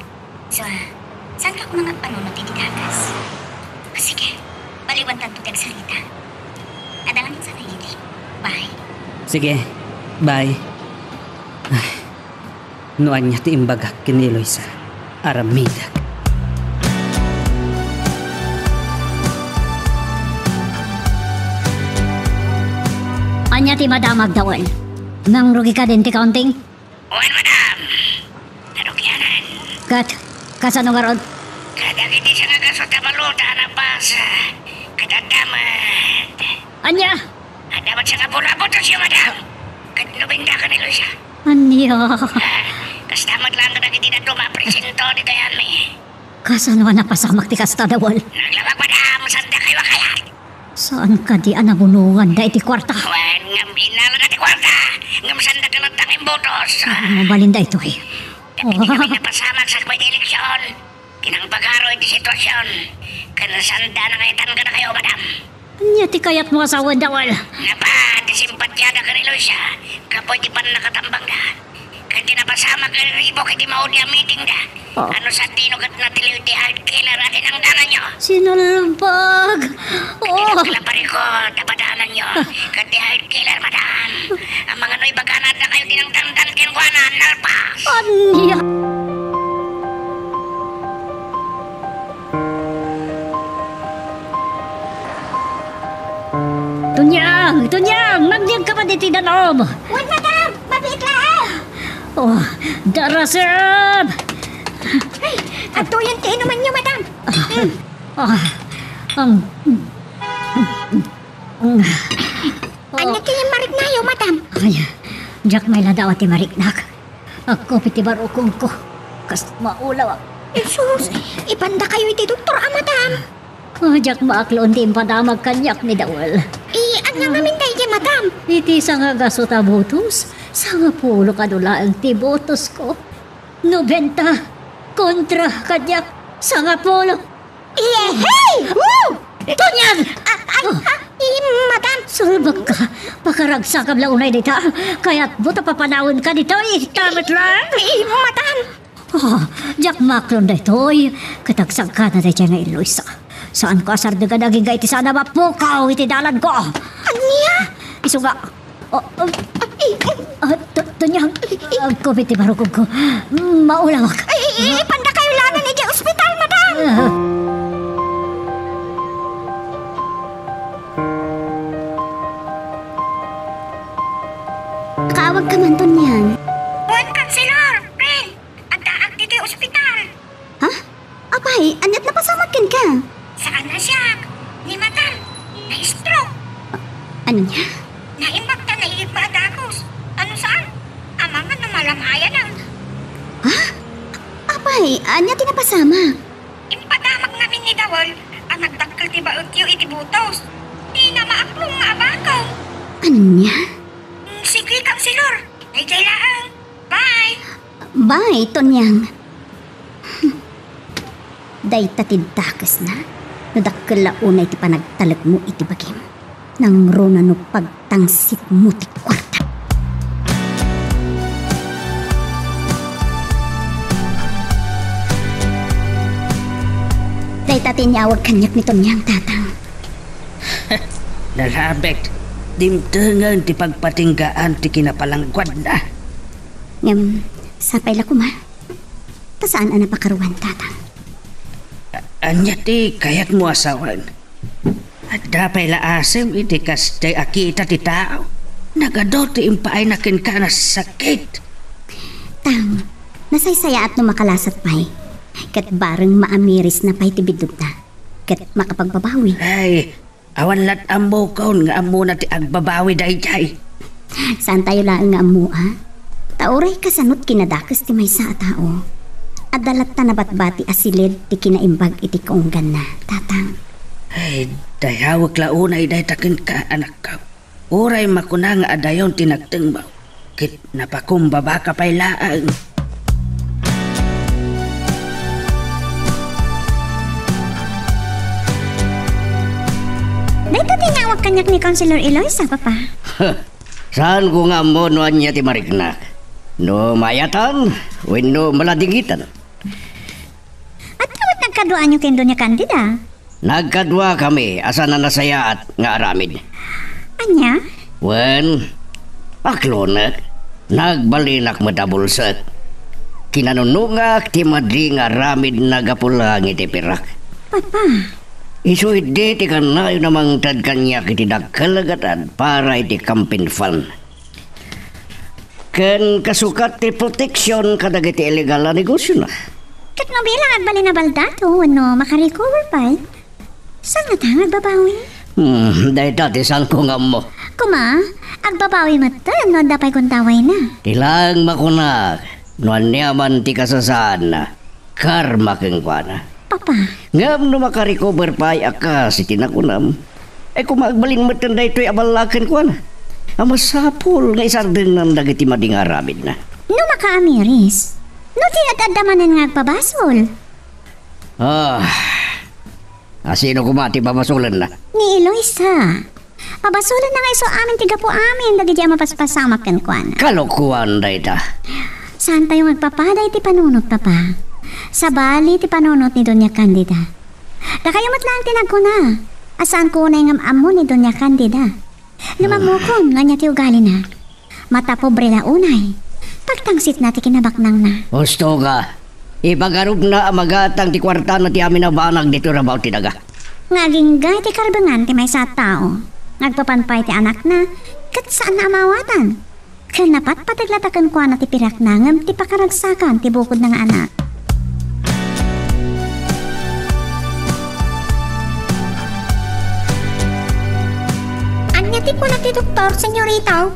So, saanka koma nga agpanunot iti dakes? Sige, baliwantanto ti agsarita. Adda ngamin sa idi. Bye. Sige, bye. Ay, no ania ti imbagak ken ni Eloisa, aramidak. Ania ti madamag, Daol? Nangrugika din ti counting? Wen, madam. Narugianan. Ket, kasano ngarud? Kadagiti sangagaso ta balota a nabasa, ket adda met. Ania? Adda met sangapulo a butosyo, madam. Ket nobenta ken ni Eloisa. Ania? Ah, kasta met laeng kadagiti dadduma a presento ditoy ayanmi. Kasano a napasamak ti kasta, Daol? Naglabag, madam, saan dakayo a kayat? Saan kadi a nabunongan daydi kuarta? Wen, ngem innalada ti kuarta, ngem saan dakayo latta nga imbutos. Mabalin daytoy. Dagiti kami napasamak sakbay ti eleksion, ti nangpagaro iti situasion, ken saan da a nangayatan kadakayo, madam. Ania ti kayatmo a sawen, Daol? Napan ti simpatiada ken ni Eloisa, gapu iti pannakatambangda. Ken ti napasamak a ribok iti maudi a meetingda. Oh. Ano sa tino ket natiliw ti heart killer a dinangdanganyo? Sinalbag! Oh! Ket ti nagkalaparikot a padananyo. Ket ti heart killer, madam. Amangan no ibagana dakayo dinangdangdan kenkuana, nalpas! Ania? Tonyang! Tonyang! Magdiagka pay ditoy danum! Wen, madam! Mabiit laeng! Oh, darasem! Ay, adtoyen ti inumanyo, madam. Ah, ah, ang, Ania ti mariknayo, madam? Ay, diak mailadaw ti mariknak. Agkupit ti barukongko. Kas maulawak. Jesus, ipandakayo iti doktor a, madam. Ah, diak maaklon ti impadamag kaniak ni Daol. I, ania ngamin daydi, madam? Iti sangagaso ta butos, sangapulo kano laeng ti butosko. Nobenta kontra kaniak, sangapulo. Yehey! Woo! Tonyang! Ah, ay, ah, i, madam. Salbagka. Pakaragsakam la unay dita. Kayatmo ta papanawenka dita, ita met laeng. I, madam. Ah, diak maaklon daytoy. Ket agsangkana daytoy nga Eloisa. Saanko a sardegan agingga iti saan a mapukaw iti dalanko. Ania? Isu nga, Oh, oh, ah, ah, To-, Tonyang, agkupit ti barukongko. Maulawak. Ay, ay, ay, ipandakayo laeng idiay ospital, madam! Ah. Kaawagka man, Tonyang. Wen, Kanselor, friend. Addaak ditoy ospital. Ha? Apay, ania't napasamak kenka? Saan a siak. Ni madam, na-stroke. A-, ania? Naimbag ta naiibba a dagus. Ano saan? Amangan no malam-ayan ang. Ha? Apay, ania ti napasamak? Impadamag ngamin ni Daol a nagdakkel ti baetyo iti butos. Dina maaklon nga abakom. Ania? Mm, sige, Kanselor. Daydiay laeng. Bye! Bye, Tonyang. Dayta ti dakesna, no dakkel la unay ti panagtalekmo iti bagim. Nangruna no pagtangsitmo ti kuarta. Dayta ti inyawag kaniak ni Tonyang, Tatang. Nalabit, dimtengen ti pagpatinggaan ti kinapalangguadna. Ngem, sapay la koma. Ta saan a napakaruan, Tatang. A-, ania ti kayatmo a sawen? Adda pay la asem iti kasdiay a kita ti tao. Nagadu ti impaayna kenka a sakit. Tang, nasaysayaat no makalasat pay. Ket bareng maamirisna pay ti biddutna. Ket makapagbabawi. Ay, Awan lat ammokon nga ammona ti agbabawi daydiay. Saantayo laeng nga ammo, a? Ta uray kasanot kinadakes ti maysa a tao, adda latta nabatbati a siled ti kinaimbag iti kaungganna, Tatang. Ay, dayawek la unay dayta kenka, anakko. Uray makuna nga adayon ti nagtengbaw, ket napakumbabaka pay laeng. Dayta ti inyawag kaniak ni Councilor Eloisa, Papa. Saanko nga ammo no ania ti mariknak. No mayatan wenno maladingitan. Adda met nagkaduaanyo ken Doña Candida? Nagkaduakami a saan a nasayaat nga aramid. Ania? Wen, aklonek. Nagbalinak met a bulsek. Kinanunongak ti madi nga aramidna gapu laeng iti pirak. Papa. Isu idi ti kannayon a mangted kaniak iti dakkel a gatad para iti campaign fund. Ken kasukat ti proteksion kadagiti illegal a negosiona. Ket no bilang agbalin a baldato wenno makarecover pay, saan ngata nga agbabawi? Hmm, dayta ti saanko nga ammo. Kuma, agbabawi metten no adda pay gundawayna. Ti laeng makunak, no aniaman ti kasasaadna, karma kenkuana. Papa. Ngem no makarecover pay a kas iti nakunam, ay kuma agbalin metten daytoy a balla kenkuana a masapul nga isardengnan dagiti madi nga aramidna. No makaamiris, no di ad-adda manen nga agpabasol. Ah, a sino kuma ti pabasolenna? Ni Eloisa. Pabasolenna nga isu amin ti gapu amin dagiti a mapaspasamak kenkuana. Kalokoan dayta. Saantayo nga agpapada iti panunot, Papa. Sabali ti panunot ni Doña Candida. Dakayo met laeng ti nagkuna a saanko unay nga am-ammo ni Doña Candida. No mammokon nga ania ti ugalina. Mata pobre la unay. Pagtangsitna ti kinabaknangna. Husto ka. Ipagarupna a magatang ti kuartana ti amin a banag ditoy rabaw ti daga. Nga agingga iti karbengan ti maysa a tao nga agpapan pay ti anakna ket saanna a maawatan. Ken napatpateg latta kenkuana ti pirakna ngem ti pakaragsakan ti bukodna nga anak. Ania ti kuna ti doktor, senyorita?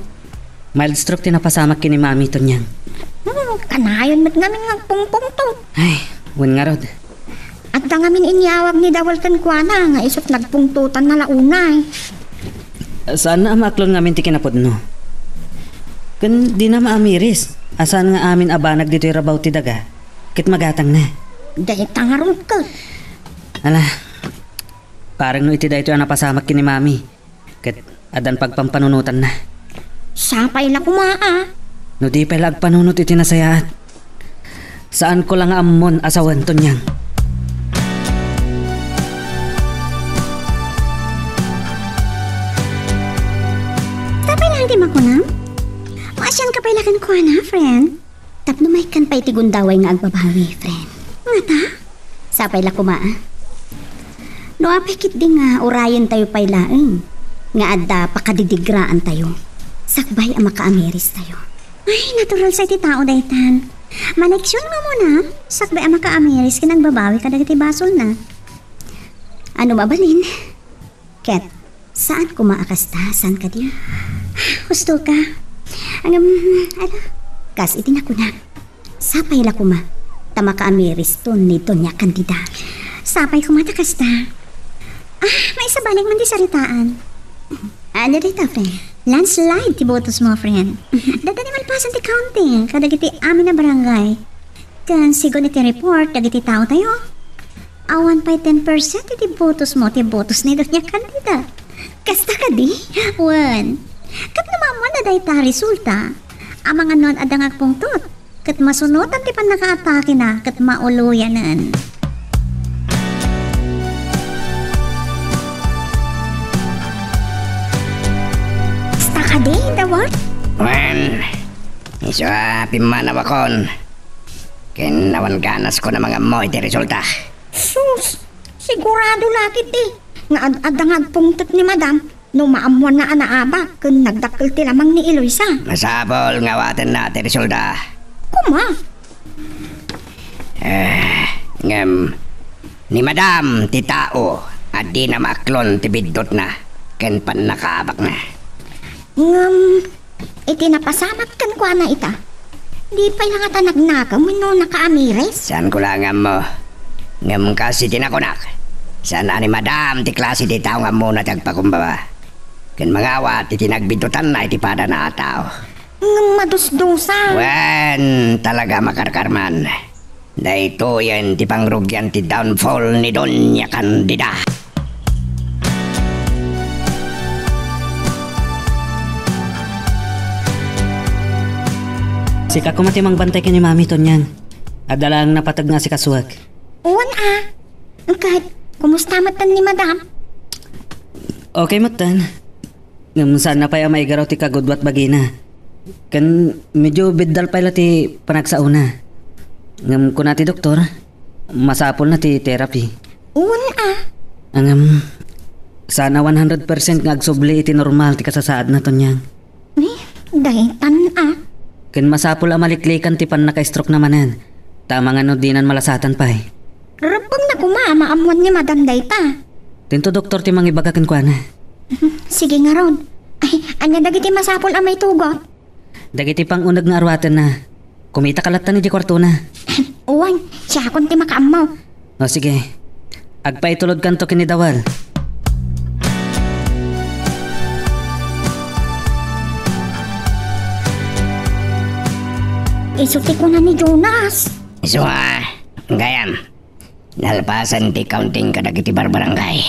Mild stroke ti napasamak ken ni Mami, Tonyang. Hmm, kanayon met ngamin nga agpungpungtot. Ay, wen ngarud. Adda ngamin inyawag ni Dawel kenkuana nga isut nagpungtotanna la unay. Saanna a maaklon ngamin ti kinapudno. Ken dina maamiris a saan nga amin a banag ditoy rabaw ti daga ket magatangna. Dayta ngarud ket. Ala, parang no iti daytoy a napasamak ken ni Mami. Ket addan pagpampanunotanna. Sapay la koma a. No di pay la agpanunot iti nasayaat, saanko la nga ammon a sawen, Tonyang. Sapay la ti makunam? Maasianka pay la kenkuana, friend. Tapno maikkan pay ti gundaway nga agbabawi, friend. Ngata? Sapay la koma, a. No apay ketdi nga urayentayo pay laeng nga adda pakadidigraantayo sakbay a makaamiristayo. Ay, natural sa iti tao daytan. Maleksion nga umuna, sakbay a makaamiris ken agbabawi kadagiti basolna. Ano mabalin? Ket saan koma a kasta, saan kadi? Husto ka. Ngem, ala, kas iti nakuna, sapay la koma ta makaamiriston ni Doña Candida. Sapay koma ta kasta. Ah, maisabalik man ti saritaan. Ano dayta, friend? Landslide ti botos mo, friend. Dadda ni malpasan ti counting kadagiti amin a barangay. Ken sigun iti report dagiti taotayo, awan pay ten percent iti botos mo ti botos ni Doña Candida. Kasta kadi? Wen, ket no maammoanna dayta a resulta, amangan no adda nga agpungtot, ket masunotan ti pannakaatakena ket mauloyanen. Kasta kadi, Dawel? Wen, isu a pimmanawakon. Ken awan ganasko a mangammo iti resulta. Sus! Sigurado la ketdi nga ad-adda nga agpungtot ni Madam no maammoanna a naabak ken nagdakkel ti lamang ni Eloisa. Masapul nga awatenna ti resulta. Koma? Eh, ngem, ni Madam ti tao a dina maaklon ti biddutna ken pannakaabakna. Ngem, iti napasamak kenkuana ita, di pay la ngata nagnakem wenno nakaamiris? Saanko la nga ammo. Ngem kas iti nakunak, saan a ni Madam ti klase ti tao nga ammona ti agpakumbaba ken mangawat iti nagbiddutanna iti padana a tao. Ngem madusdusa. Wen, talaga a makarkarman. Daytoyen ti pangrugian ti downfall ni Doña Candida. Sika koma ti mangbantay ken ni Mami, Tonyang. Adda laeng napateg nga asikasuek. Wen a. Ket, kumusta metten ni Madam? Okay metten. Ngem saanna pay a maigaraw ti kagudua ti bagina. Ken medyo biddal pay la ti panagsaona. Ngem kuna ti doktor, masapulna ti therapy. Wen a. Ngem, saan a one hundred percent nga agsubli iti normal ti kasasaadna, Tonyang. Eh, daytan a. Ken masapul a maliklikan ti pannaka-stroke-na manen, ta amangan no dinan malasatan pay. Rebbengna koma a maammoan ni Madam dayta. Dinto doktor ti mangibaga kenkuana. Sige ngarud. Ay, ania dagiti masapul a maitugot? Dagiti panguneg nga aruatenna. Kumitaka latta idiay kuartona. Wen, siakon ti makaammo. O, sige. Agpaitulodkanto ken ni Dawal. Isu ti kuna ni Jonas. Isu a, gayam. Nalpasen ti counting kadagiti barbarangay.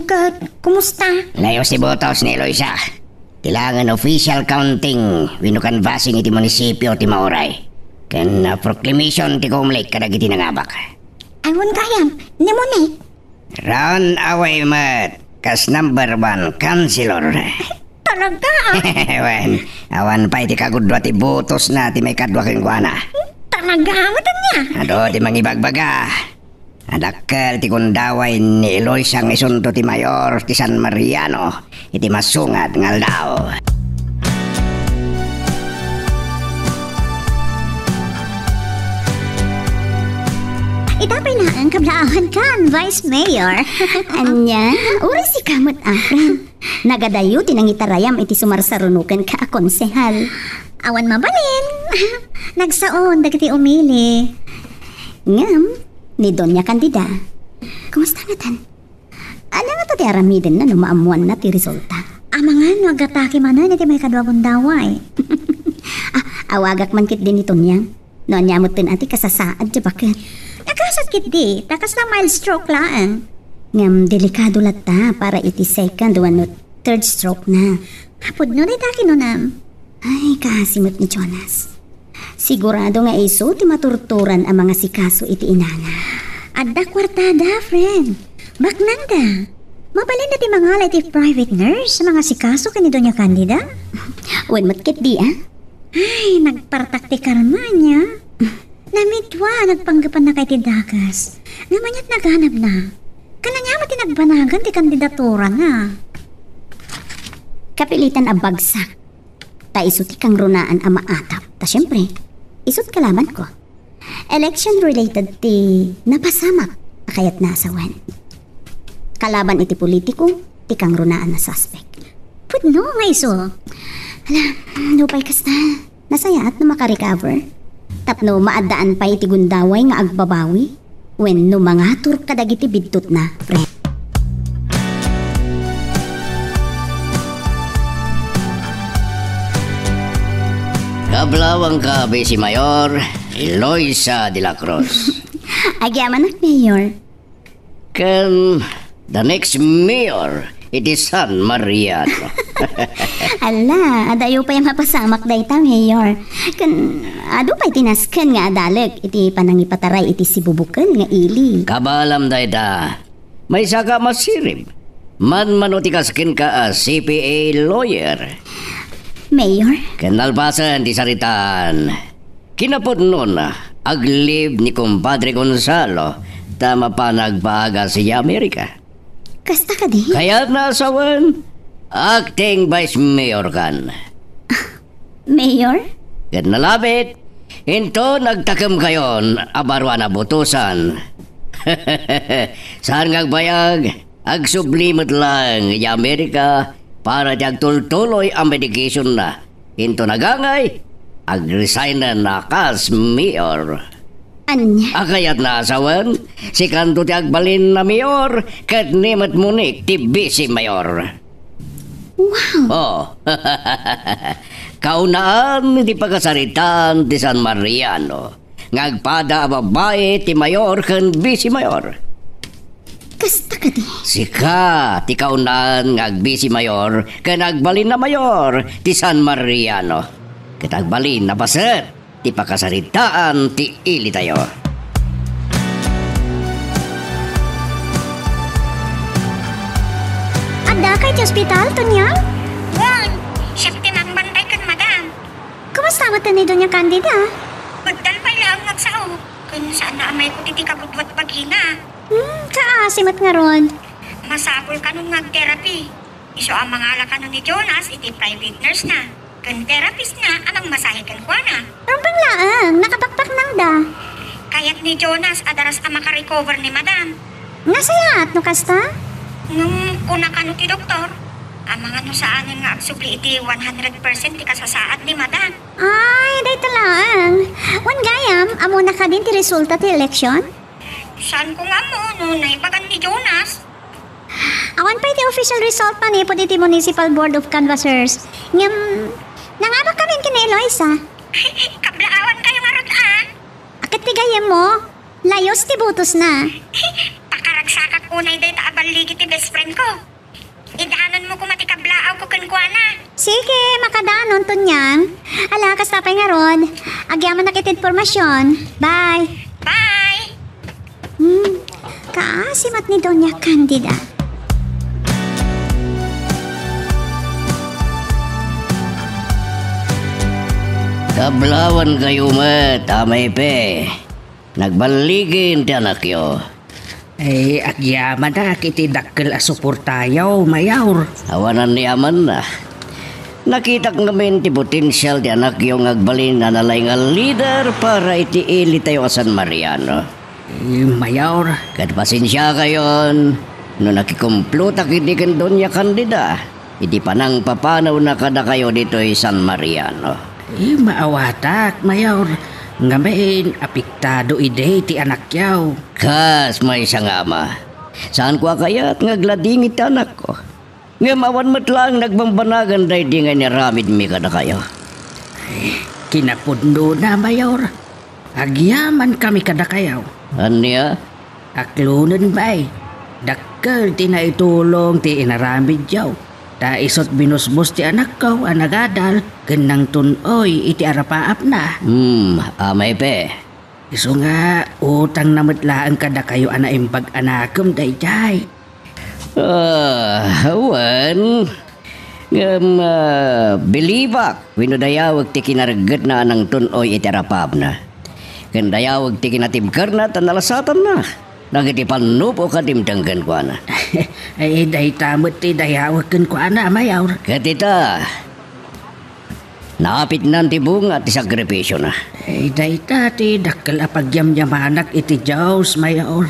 Ket, kumusta? Layus ti botos ni Eloisa. Kailangan official counting wenno canvassing iti munisipio ti mauray. Ken, ah, proclamation ti Comelec kadagiti nangabak. Awan gayam, ni Monique. Run away met kas number one councilor. Talaga, ah? Wen, awan pay ti kagudua ti botosna ti maikadua kenkuana. Talaga, ah, metten nia? Adu ti mangibagbaga. Adakkel ti gundaway ni Eloisa nga isunto ti mayor ti San Mariano iti masunga nga aldaw. Ita pay laeng kablaawankan, Vice Mayor. Ania? Uray sika met, a, friend. Nagadayo ti nangitarayam iti sumarsarunokenka a konsehal. Awan mabalin. Nagsaon dagiti umili. Ngem, ni Doña Candida, kumusta ngatan? Ania ngata ti aramidenna no maammoanna ti resulta? Amangan no agatake manen iti maikadua gundaway. Ah, awagak man ketdi ni Tonyang. No ania metten a ti kasasaad ti baket. Nakasat ketdi, ta kasla mild stroke laeng. Ngem delikado latta para iti second wenno third stroke na. Pudno dayta kinunam. Ay, kaasi met ni Jonas. Sigurado nga isu ti maturturan a mangasikaso iti inana. Adda kuartada, friend. Baknangda. Mabalinda ti mangala iti private nurse a mangasikaso ken ni Doña Candida. Wen met ketdi, a? Ay, nagpartak ti karma nia. Namidua a nagpanggepannaka iti dakes. Ngem aniat naganabna? Ken ania met ti nagbanagan ti kandidaturana? Kapilitan a bagsak. Ta isu ti kangrunaan a maatap. Ta siempre, isu ti kalabanko. Election-related ti napasamak a kayatna a sawen. Kalaban iti politiko ti kangrunaan a suspek. Pudno nga isu. Ala, no pay kasta, nasayaat no makarecover. Tapno maaddaan pay iti gundaway nga agbabawi. Wenno mangatur kadagiti biddutna, friend. Kablaawanka, Vice Mayor Eloisa de la Cruz. Agyamanak, Mayor. Ken the next mayor iti San Mariano. Ala, adayo pay a mapasamak dayta, Mayor. Ken adu pay ti nasken nga adalek iti panangipataray iti sibubuken nga ili. Kabaelam dayta. Maysaka a masirib. Manmano ti kas kenka a C P A lawyer. Mayor? Ken nalpasen ti saritaan. Kinapudnona, ag-leave ni Kumpadre Gonzalo ta mapan agpaagas idiay Amerika. Kasta kadi? Kayatna a sawen, acting vice mayor kan. Mayor? Ket nalabit, inton agtakemkayon a baro a nabotosan. Saan nga agbayag, Agsubli met laeng idiay Amerika para ti agtultuloy a medicationna. Inton agangay, agresignen a kas mayor. Ania? A kayatna a sawen, sikanto ti agbalin a mayor, ket ni met Monique ti vice mayor. Wow! Oh, kaunaan ti pakasaritaan ti San Mariano nga agpada a babai ti mayor ken vice mayor. Kasta kadi? Sika ti kaunaan nga agvice mayor ken agbalin a mayor ti San Mariano. Ket agbalin a paset ti pakasaritaan ti ilitayo. Addaka iti ospital, Tonyang? Wen, siak ti mangbantay ken madam. Kumusta met ni Doña Candida? Agdal pay laeng nga agsao. Ken saan a mayko ti kabudbuat bagina. Hmm, kaasi met ngarud. Masapul kanon nga ag-therapy. Isu a mangala kanon ni Jonas iti private nurse na ken therapist na a mangmasahe kenkuana. Rumbeng laeng, nakabakbaknangda. Kayat ni Jonas a daras a makarecover ni madam. Nasayaat no kasta? Ngem kuna kano ti doktor, amangan no saanen nga agsubli iti one hundred percent ti kasasaad ni madam. Ay, dayta laeng. Wen gayam, ammona kadin ti resulta ti eleksyon? Saanko nga ammo no naibagan ni Jonas. Awan pay ti official result manipud iti Municipal Board of Canvassers. Ngem, nangabak kami ken ni Eloisa. Kablaawan kayo ngarud, a? Aket ti gayyemmo, layus ti butosna. Pakaragsakak unay dayta a balligi ti best friend ko. Idaanonmo koma ti kablaawko kenkuana. Sige, makadanon, Tonyang. Ala, kasta pay ngarud. Agyamanak iti impormasion. Bye. Bye. Hmm, kaasi met ni Doña Candida. Kablaawan kayo met, Amay Pe. Nagballigen ti anakyo. Ay, agyamanak iti dakkel a suportayo, Mayor. Awan aniamanna. Nakitak ngamin ti potensial ti anakyo nga agbalin a nalaing a leader para iti ilitayo a San Mariano. Eh, Mayor. Ket pasensiakayon no nakikumplotak idi ken Doña Candida iti panangpapanawna kadakayo ditoy San Mariano. Eh, maawatak, Mayor. Ngamin, apektado idi ti anakyo. Kas maysa nga ama, saanko a kayat nga agladingit ti anakko. Ngem awan met laeng nagbambanagan daydi nga inaramidmi kadakayo. Kinapudnona, Mayor. Agyamankami kadakayo. Ania? Aklonen bay, dakkel ti naitulong ti inaramidyo. Ta isut' binusbos ti anakko a nagadal ken nangtun-oy iti arapaapna. Hmm, Amay Pe. Isu nga, utangna met laeng kadakayo a naimbag a nakem daydiay. Ah, wen. Ngem, ah, bilibak wenno dayawek ti kinareggetna a nangtun-oy iti arapaapna. Ken dayawek ti kinatibkerna ta nalasatanna dagiti pannubo a dimteng kenkuana. Ay, dayta met ti dayawek kenkuana, Mayor. Ket ita, naapitnan ti bunga ti sakripisiona. Ay, dayta ti dakkel a pagyamyamanak iti Dios, Mayor.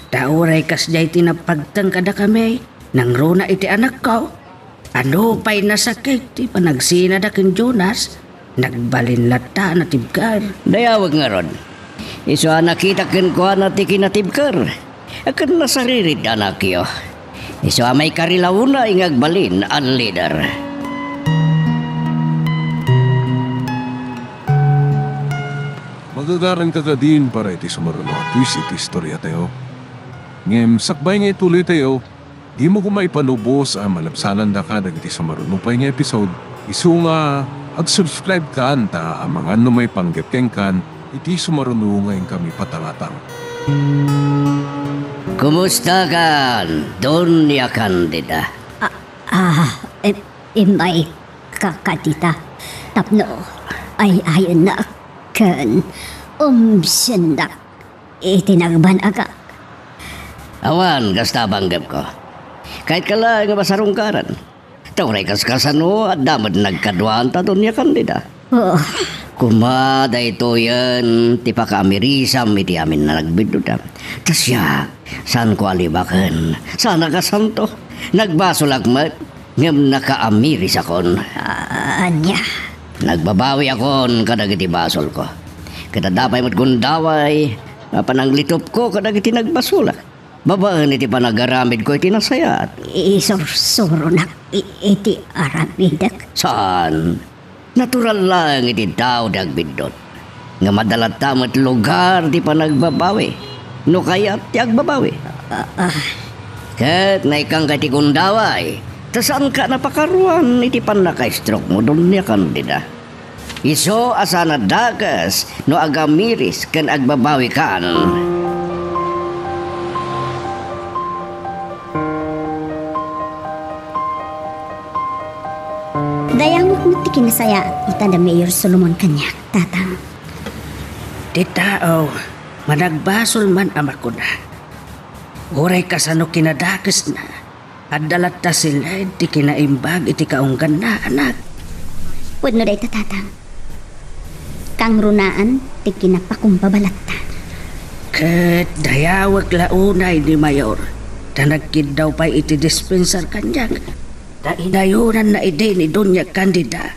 Ta uray kasdiay ti napagteng kadakami, nangruna iti anakko. Ano pay nasakit ti panagsinada ken Jonas, nagbalin latta a natibker. Dayawek ngarud. Isu a nakitak kenkuana ti kinatibker. Ket nasaririt anakyo. Isu a maikarilauna nga agbalin a leader. Magagaran ka kadin para iti sumaruno a twist iti istoriatayo. Ngem sakbay nga ituloytayo, dimo koma ipanubos a malabsanandaka dagiti sumaruno pay nga episode, isu nga ag-subscribe kan ta amangan no maipanggep kenkan iti sumaruno nga inkami patangatang. Kumusta kan, Doña Candida? Ah, ah, im-, immay ka, Candida. Tapno ay-ayannak ken umsiennak iti nagbanagak. Awan kasta a panggepko. Kayatko laeng a masarungkaran. Ta uray kaskasano, adda met nagkaduanta, Doña Candida. Oh, Koma, daytoyen ti pakaamirisam iti amin a nagbiddut. Ta siak, saanko a libaken. Saanak a santo. Nagbasolak met, ngem nakaamirisakon. A-, ania? Nagbabawiakon kadagiti basolko. Ket adda pay met gundaway a pananglitepko kadagiti nagbasolak. Babaen iti panagaramidko iti nasayaat. Isursuronak i-, iti aramidek? Saan. Natural laeng iti tao ti agbiddut. Ngem adda latta met lugar ti panagbabawi. No kayat ti agbabawi. Ah, ah. Ket naikkanka iti gundaway. Ta saanka a napakaruan iti pannaka-stroke mo, Doña Candida. Isu a saan a dakes no agamiris ken agbabawikan. Dayawek met ti kinasayaat ita da Mayor Solomon kaniak, Tatang. Ti tao, managbasol man a makuna, uray kasano kinadakesna, adda latta siled ti kinaimbag iti kaungganna, anak. Wenno dayta, Tatang. Kangrunaan ti kinapakumbaba latta. Ket dayawek la unay ni Mayor, ta nagkiddaw pay iti dispensar kaniak. Ta inayonanna idi ni Doña Candida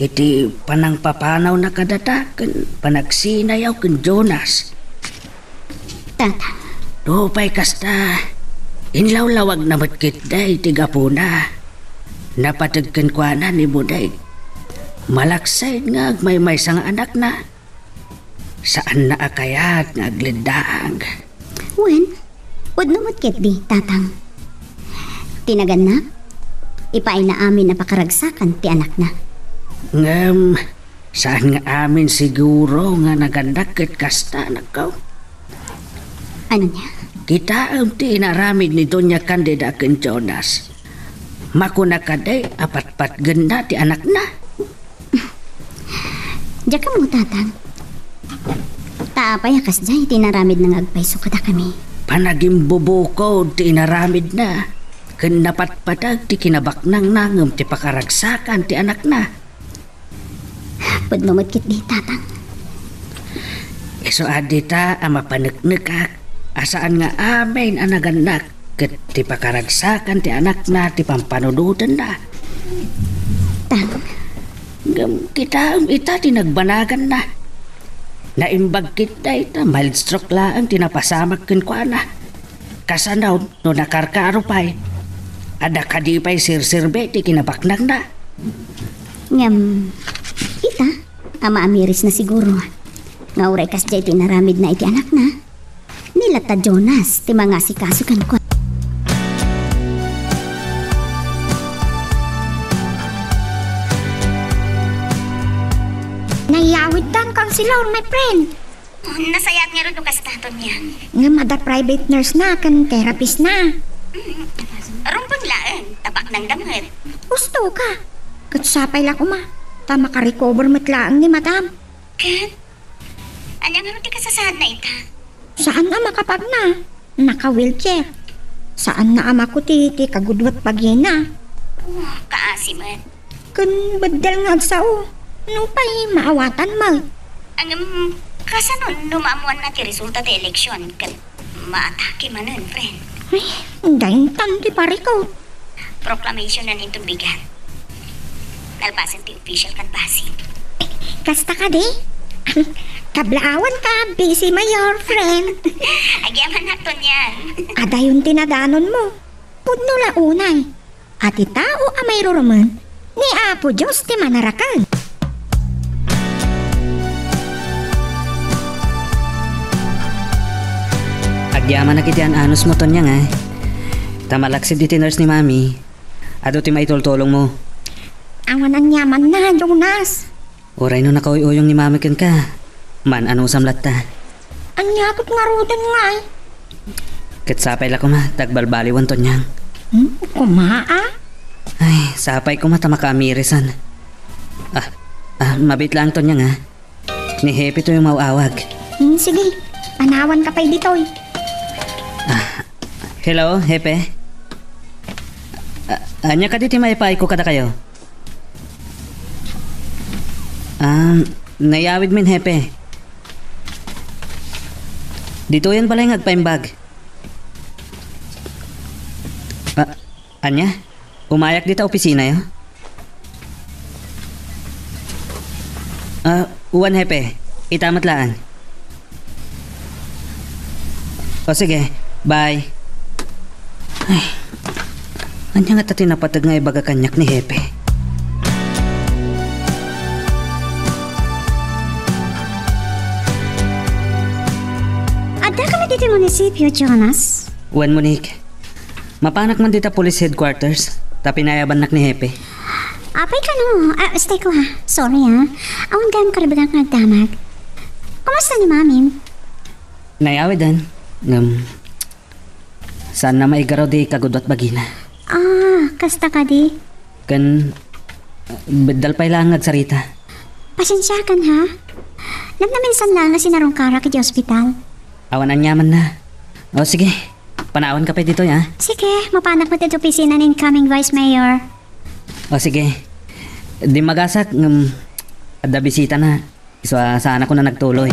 iti panangpapanawna kadata ken panagsinayaw ken Jonas. Tata. Nupay kasta, inlawlawagna met ketdi ti gapuna. Napateg kenkuana ni Budeg. Malaksid nga agmaymaysa nga anakna. Saanna a kayat nga agleddaag. Wen, pudno met ketdi, Tatang. Ti nagannak, ipaayna amin a pakaragsakan ti anakna. Ngem, saan nga amin siguro nga nagannak ket kasta, anakko? Ania? Kitaem ti inaramid ni Doña Candida ken Jonas. Makuna kadi a patpatgenna ti anakna? Diak ammo, Tatang. Ta apay a kasdiay ti inaramidna nga agpayso kadakami? Panagimbubukod ti inaramidna, ken napatpateg ti kinabaknangna ngem ti pakaragsakan ti anakna. Pudno met ketdi, Tatang. Isu a dita a mapaneknekak a saan nga amin a nagannak ket ti pakaragsakan ti anakna ti pampanunotenna. Tang. Ngem kitaem ita ti nagbanaganna. Naimbag ketdi ta mild stroke laeng ti napasamak kenkuana. Kasano no nakarkaro pay? Adda kadi pay serserbi ti kinabaknangna? Ngem, ita, a maamirisna siguro. Nga uray kasdiay ti inaramidna iti anakna. Ni latta Jonas ti mangasikaso kenkuana. Nayawidtan, Counselor, my friend. Nasayaat ngarud no kasta, Tonya. Ngem adda private nurse na ken therapist na. Mm. Rumbeng laeng, ta baknangda met. Husto ka. Ket sapay la koma, ta makarecover met laeng ni Madam. Ket, ania ngarud ti kasasaadna ita? Saan a makapagna. Naka-wheelchair. Saanna a makuti ti kagudua ti bagina. Oh, kaasi met. Ken beddel nga agsao. Nupay maawatan met. Ngem, kasano no maammoanna ti resulta ti eleksion ket maatake manen, friend? Ay, daintan ti parikot. Proclamation-an inton bigat. Nalpasen ti official canvassing. Kasta kadi? Kablaawan ka, busy mayor, friend. Agyamanak, Tonya. Adayon ti nadanonmo. Pudno la unay. A ti tao a mairurumen, ni Apo Dios ti manaraken. Agyamanak iti an-anusmo, Tonya, nga. Ta malaksid iti nurse ni Mami. Adu ti maitultulongmo. Awan aniamanna, Jonas. Uray no nakauyuyong ni Mami kenka, maan-anusam latta. Ania ket ngaruden ngay? Ket sapay la koma, ta agbalbaliwan, Tonyang. Hmm, koma, a? Ay, sapay koma ta makaamirisan. Ah, ah, mabiit laeng, Tonyang, a. Ni Hepe toy umaw-awag. Hmm, sige. Panawan ka pay ditoy. Ah, hello, Hepe. Ah, ania kadi ti maipaayko kadakayo? Um, Nayawidmin, Hepe. Ditoyen balay nga agpaimbag. Ah, ania? Umayak dita opisinayo? Ah, wen, Hepe. Ita met laeng. O sige, bye. Ay, ania ngata ti napateg nga ibaga kaniak ni Hepe? Adda ka met iti munisipio, Jonas? Wen, Monique. Mapanak man dita police headquarters, ta pinayabannak ni Hepe. Apay kano? Ah, stay ko ha. Sorry ha. Awan gayam karibagak nga agdamag. Kumusta ni Mamim? Nayawiden. Ngem, saanna maigaraw di kagudua ti bagina. Ah, kasta kadi? Ken, beddal pay laeng nga agsarita. Pasensiakan ha? Namnaminsan laeng nga sinarungkarak iti ospital. Awan aniamanna. O sige, panawanka pay ditoy, ha? Sige, mapanak met iti opisina ni incoming Vice Mayor. O sige. Dimmagasak, ngem adda bisitana. Isu a saanakon a nagtuloy.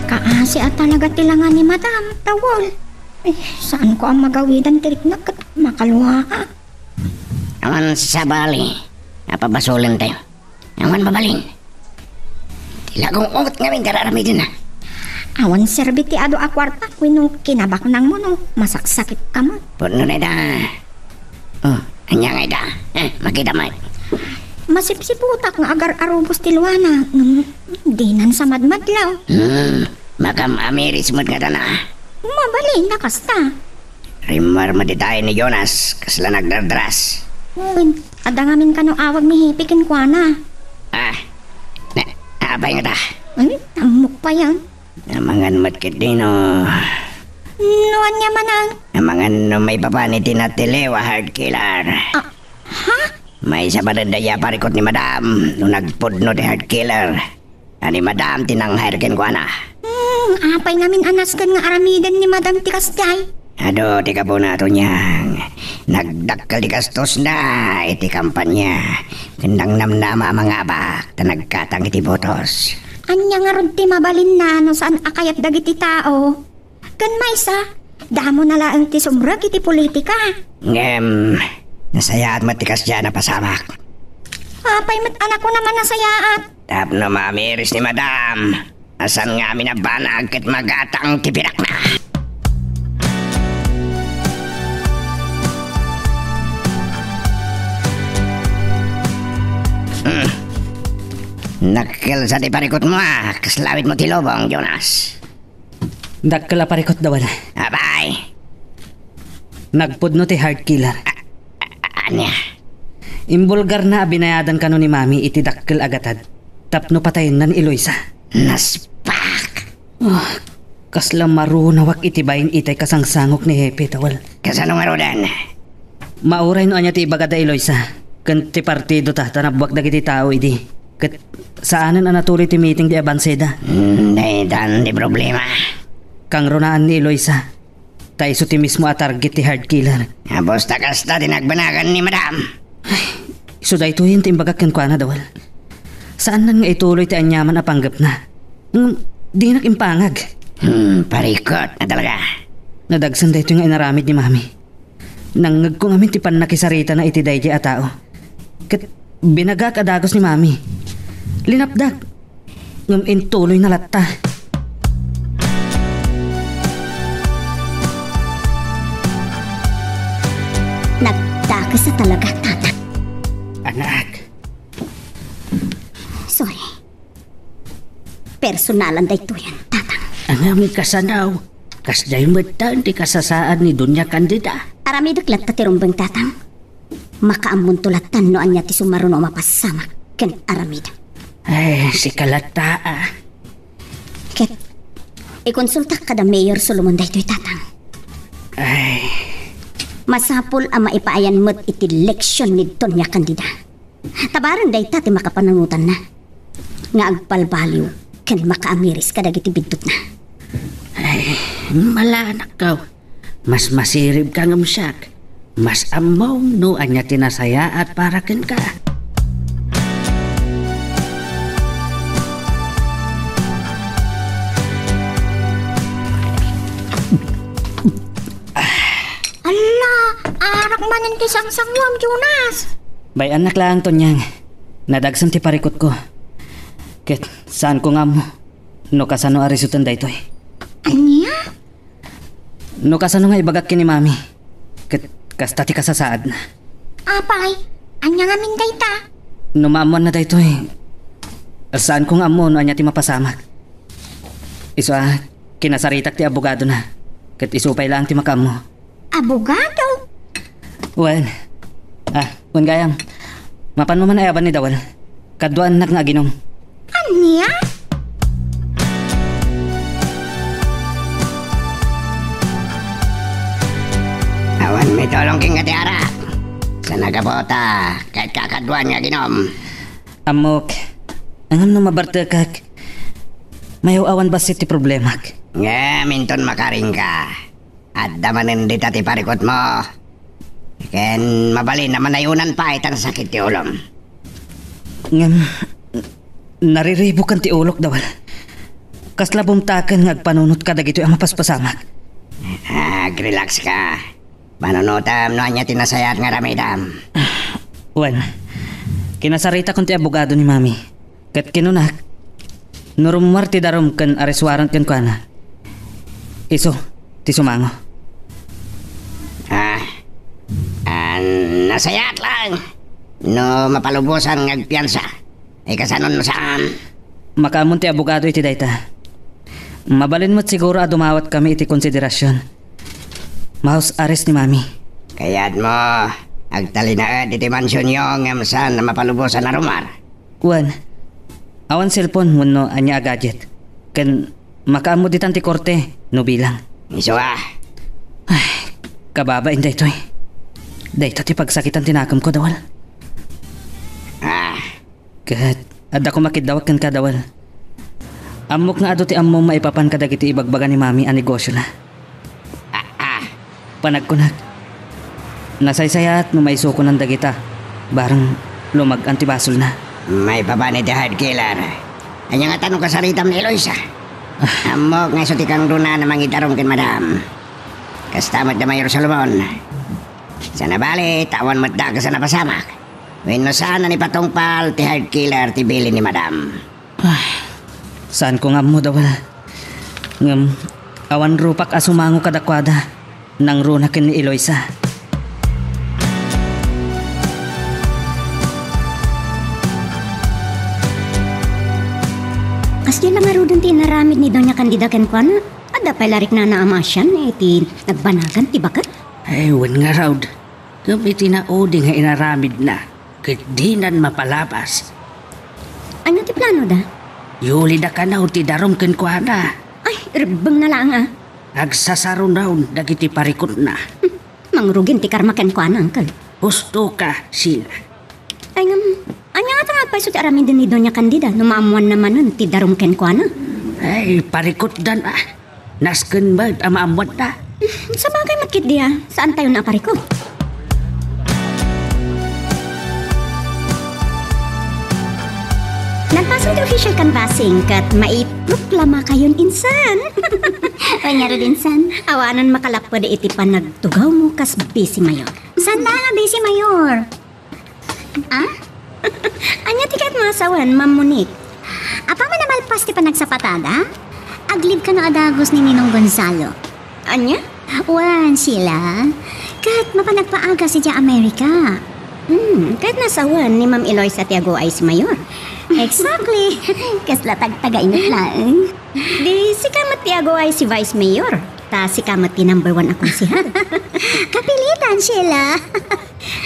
Kaasi a talaga ti langa ni Madam, Tawol. Eh, saanko a magawidan ti riknak ket makaluaka. Awan sabali a pabasolentayo. Awan mabalin. Ti lagungot ngamin ti ar-aramidenna. Awan serbi ti adu a kuarta wenno kinabaknangmo no masaksakitka met. Pudno dayta. O, ania nga ida? Eh, makita met. Masipsiputak nga agar-arubos ti luana. Hmm, dinan sa madmadlaw. Hmm, makam-amiris met ngatana. Mabalin a kasta. Rimmuar met itayen ni Jonas, kasla nagdardras. Wen, adda ngamin kano awag ni Hepe kenkuana. Ah, na, apay ngata? Ay, ammok payen. Amangan met ketdino. No ania manen? Amangan no maipapan iti natiliw a heart killer. Ah, ha? Maysa baden dayta a parikut ni Madam no nagpudno ti heart killer. A ni Madam ti nang-hire kenkuana. Hmm, apay ngamin a nasken nga aramiden ni Madam ti kasdiay? Adu ti gapuna, Tonyang. Nagdakkel ti gastosna iti kampanya. Ken nangnamnama a mangabak ta nagkatang iti botos. Ania ngarud ti mabalinna no saan a kayat dagiti tao? Ken maysa, damona laeng ti sumrek iti politika. Ngem, nasayaat met ti kasdiay a pasamak. Apay met a nakunam a nasayaat? Tapno maamiris ni Madam a saan ngamin a banag ket magatang ti pinakna. Hmm. Nakkelsa ti parikutmo, a. Kasla awitmo ti lubong, Jonas. Dakkel a parikut, Dawal. Apay? Nagpudno ti heart killer. A-, a-, ania? Imbulgarna a binayadan kano ni Mami iti dakkel a gatad tapno patayenna ni Eloisa. Naspak! Ah, kasla marunawak iti bain itay kasangsangok ni Hepe, Dawal. Kasano ngaruden? Mauray no ania ti ibagada Eloisa, ken ti partidota ta nabbuak dagiti tao idi. Ket saanen a natuloy ti meeting di abanseda. Hmm, daytan ti problema. Kangrunaan ni Eloisa, ta isu ti mismo a target ti heart killer. Apos ta kasta ti nagbanagan ni Madam. Ay, isu daytoyen ti imbagak kenkuana, Dawal. Saannan nga ituloy ti aniaman a panggepna. Ngem dinak impangag. Hmm, parikut a talaga. Nadagsen daytoy nga inaramid ni Mami. Nangngegko ngamin ti pannakisaritana iti daydiay a tao. Ket binagak a dagus ni Mami. Linapdak. Ngem intuloyna latta. Nagdakes a talaga, Tatang. Anak. Sorry. Personalan daytoyen, Tatang. Ngem kasano? Kasdiay metten ti kasasaan ni Doña Candida. Aramidek latta ti rumbeng, Tatang. Makaammonto latta no ania ti sumaruno a mapasamak ken aramid. Ay, sika latta, a. Ket, ikonsultak kada Mayor Solomon daytoy, Tatang. Ay. Masapul a maipaayan met iti leksion ni Doña Candida. Ta bareng dayta ti makapanunotanna nga agbalbaliw ken makaamiris kadagiti biddutna. Ay, malanakkaw. Mas masiribka ngem siak. Mas ammom no ania ti nasayaat para kenka. Alla, arak manen ti sangsanguam, Jonas. Bay-annak laeng, Tonyang. Nadagsen ti parikutko. Ket saanko nga ammo no kasano a risuten daytoy. Ania? No kasano nga ibagak ken ni Mami, ket kasta ti kasasaadna. Apay, ania ngamin dayta? No maammoanna daytoy, saanko nga ammo no ania ti mapasamak. Isu a, kinasaritak ti abogadona, ket isu pay laeng ti makaammo. Abogado? Wen. Ah, wen gayam. Mapanmo man ayaban ni Dawel. Kaduaennak nga aginum. Ania? Awan mitulong kenka ti arak. Sa nagabota, ket kakaduan nga aginum. Ammok, ngem no mabartekak, mayaw-awan bassit ti problemak. Ngem inton makaringka, adda manen dita ti parikutmo. Ken mabalin a manayonan pay ta nasakit ti ulom. Ngem, nariribukan ti ulok, Dawel. Kasla bumtaken nga agpanunot kadagitoy a mapaspasamak. Agrelax ka. Panunotam no ania ti nasayaat nga aramidam. Wen, kinasaritakon ti abogado ni Mami. Ket kinunak, no rummuar ti darum ken arrest warrant kenkuana, isu ti sumango. Ah, ah, nasayaat laeng no mapalubosan nga agpiansa. Ay, kasano no saan? Makaammon ti abogado iti dayta. Mabalin met siguro a dumawatkami iti konsiderasion. Ma-house arrest ni Mami. Kayatmo, agtalinaed iti mansionyo ngem saan a mapalubosan a rummuar. Wen, awan cellphone wenno ania a gadget. Ken makaammo ditan ti korte no bilang. Isu a. Ay, kababain daytoy. Dayta ti pagsakitan ti nakemko, Dawel. Ah. Ket adda koma kiddawak kenka, Dawel. Ammok nga adu ti ammom maipapan kadagiti ibagbaga ni Mami a negosiona. Ah, ah. Panagkunak, nasaysayaat no maisukonan dagita, bareng lumag-an ti basolna. Maipapan iti hard killer. Ania ngata no kasaritam ni Eloisa? Ah. Ammok nga isu ti kangrunan a mangidarum ken Madam. Kasta met da Mayor Solomon. Saan a bale, ta awan met dakes a napasamak. Wenno saan a naipatungpal ti hard killer ti bilin ni Madam. Ah, saanko nga ammo, Dawel. Ngem, awan rupak a sumango kadakuada. Nangruna ken ni Eloisa. Kasdiay la ngaruden ti inaramid ni Doña Candida kenkuana? Adda pay la riknana a maasian iti nagbanagan ti baket? Ay, wen ngarud. Ngem iti naudi nga inaramidna, ket dinan mapalabas. Ania ti planoda? Yulida kano ti darum kenkuana. Ay, rebbengna laeng a. Agsasarunaon dagiti parikutna. Hmm, mangrugin ti karma kenkuana, Uncle. Husto ka, Sheila. Ay, ngem, ania ngata nga agpayso ti aramiden ni Doña Candida no maammoanna manen ti darum kenkuana? Ay, parikutdan a. Nasken met a maammoanna. Sabagay met ketdi a, saantayon a parikut. Nagpasen ti official canvassing ket maiproklamakayon insan. Wen ngarud insan. Awanen makalapped iti panagtugawmo kas vice mayor. Saan laeng a vice mayor? Ah? Ania ti kayatmo a sawen, Ma'am Monique? Apaman a malpas ti panagsapatada, aglib kano a dagus ni Ninong Gonzalo. Ania? Wen, Sheila, ket mapan agpaagas idiay Amerika. Hmm, ket nasawen ni Ma'am Eloisa ti aguay si Mayor. Exactly. Kasla tagtagaymet laeng. Di sika met ti aguay si Vice Mayor, ta sika met ti number one a konsehal. Kapilitan, Sheila.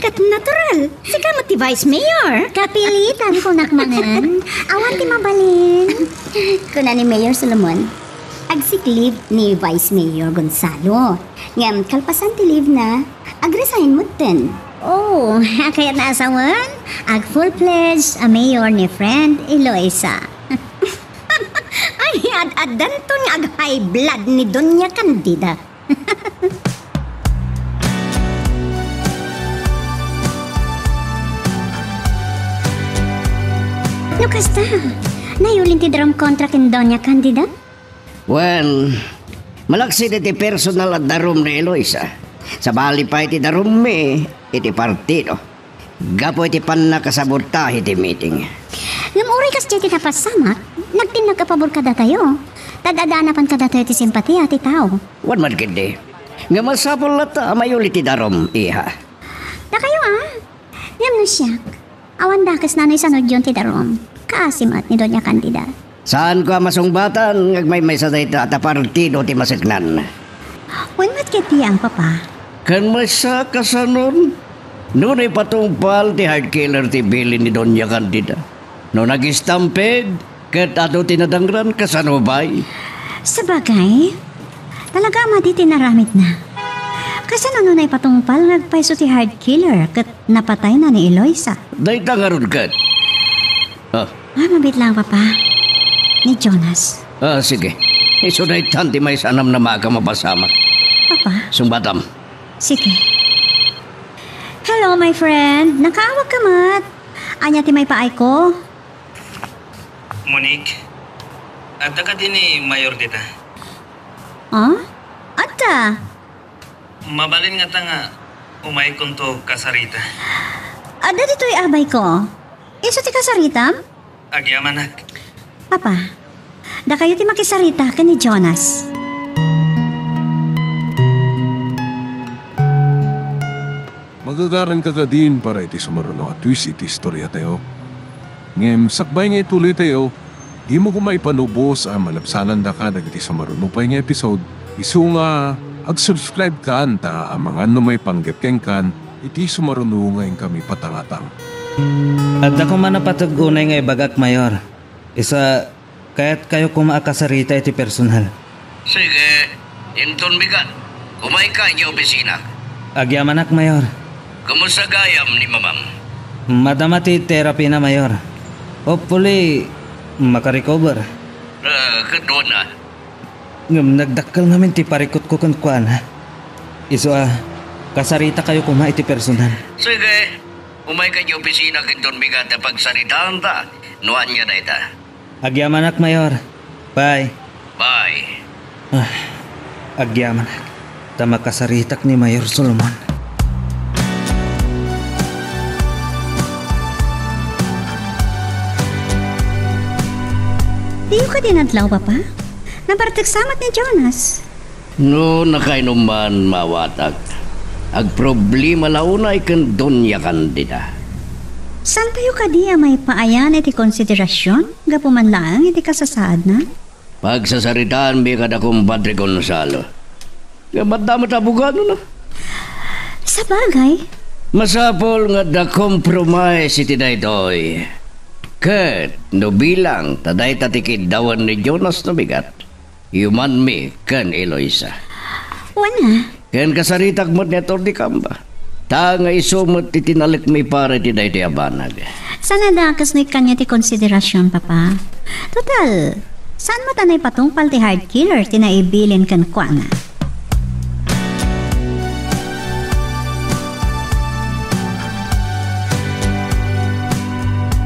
Ket natural, sika met ti Vice Mayor. Kapilitan, kunak manen. Awan ti mabalin. Kuna ni Mayor Solomon, agsick leave ni Vice Mayor Gonzalo. Ngem kalpasan ti leave na, agresign metten. Oh, kayatna a sawen, ag full-fledged a mayor ni friend Eloisa. Ay, ad-addanton nga ag-high blood ni Doña Candida. Kasta, nayulin ti darum kontra ken Doña Candida? Well, malaksid iti personal a darum ni Eloisa. Sabali pay ti darummi iti partido. Gapu iti pannakasabotahe ti meeting. Ngem uray kasdiay ti napasamak, nagtinnag a pabor kadatayo. Ta adda napan kadatayo ti simpatia ti tao. Wen met ketdi. Ngem masapul latta a mayuli ti darum, iha. Dakayo, a? Ngem no siak, awan dakesna no isanudyon ti darum. Kaasi met ni Doña Candida. Saanko a masungbatan nga agmaymaysa dayta ta partido ti maseknan. Wen met ketdi, Papa. Ken maysa kasanon, no naipatungpal ti hard killer ti bilin ni Doña Candida. No nag-stampede, ket adu ti nadangran, kasano pay? Sabagay, talaga a madi ti inaramidna. Kasano no naipatungpal nga agpayso ti hard killer ket napatayna ni Eloisa? Dayta ngarud ket. Ah. Ah, mabit lang, Papa. Ni Jonas. Ah, sige. Isu daytan ti maysa a namnama a mapasamak. Papa? Sungbatam. Sige. Hello, my friend. Nakaawag ka met. Ania ti maipaayko? Monique, adda kadi ni Mayor dita? Ah? Adda. Mabalin ngata nga umaykonto kasarita. Adda ditoy abayko. Isu ti kasaritam? Agyamanak. Papa, dakayo ti makisarita ken ni Jonas. Magagaranka kadin para iti sumaruno a twist iti istoriatayo. Ngem sakbay nga ituloytayo, dimo koma ipanubos a malabsanandaka dagiti sumaruno pay nga episode. Isu nga, ag-subscribe kan ta amangan no maipanggep kenkan iti sumaruno nga inkami patangatang. Adda koma napateg unay nga ibagak, Mayor. Isu a, kayatkayo koma a kasarita iti personal. Sige, inton bigat, umayka idiay opisina. Agyamanak, Mayor. Kumusta gayam ni Mamam? Madama ti therapy na, Mayor. Hopefully, makarecover. Ah, ket wen a. Ngem nagdakkel ngamin ti parikutko kenkuana. Isu a, kasaritakayo koma iti personal. Sige, umayka idiay opisina ken don bigat a pagsaritaanta no ania dayta. Agyamanak, Mayor. Bye. Bye. Ah, agyamanak. Ta makasaritak ni Mayor Solomon. Diyo kadi nadlaw, Papa? Nabartek sa met ni Jonas. No nakainuman, maawatak. Agproblema la unay ken Doña Candida. Saantayo kadi a maipaayan iti konsiderasion gapu man laeng iti kasasaadna? Pagsasaritaanmi kada kumpadre Gonzalo. Nga madama ti abogadona. Sabagay. Masapul nga adda compromise iti daytoy. Ket no bilang ta dayta ti kiddawan ni Jonas no bigat, yumanmi ken Eloisa. Wen a. Ken kasaritak met ni Attorney Camba. Ta nga isu met ti tinalekmi para iti daytoy a banag. Saan a dakes no ikkanyo ti konsiderasion, Papa? Total, saan met a naipatungpal ti hard killer ti naibilin kenkuana?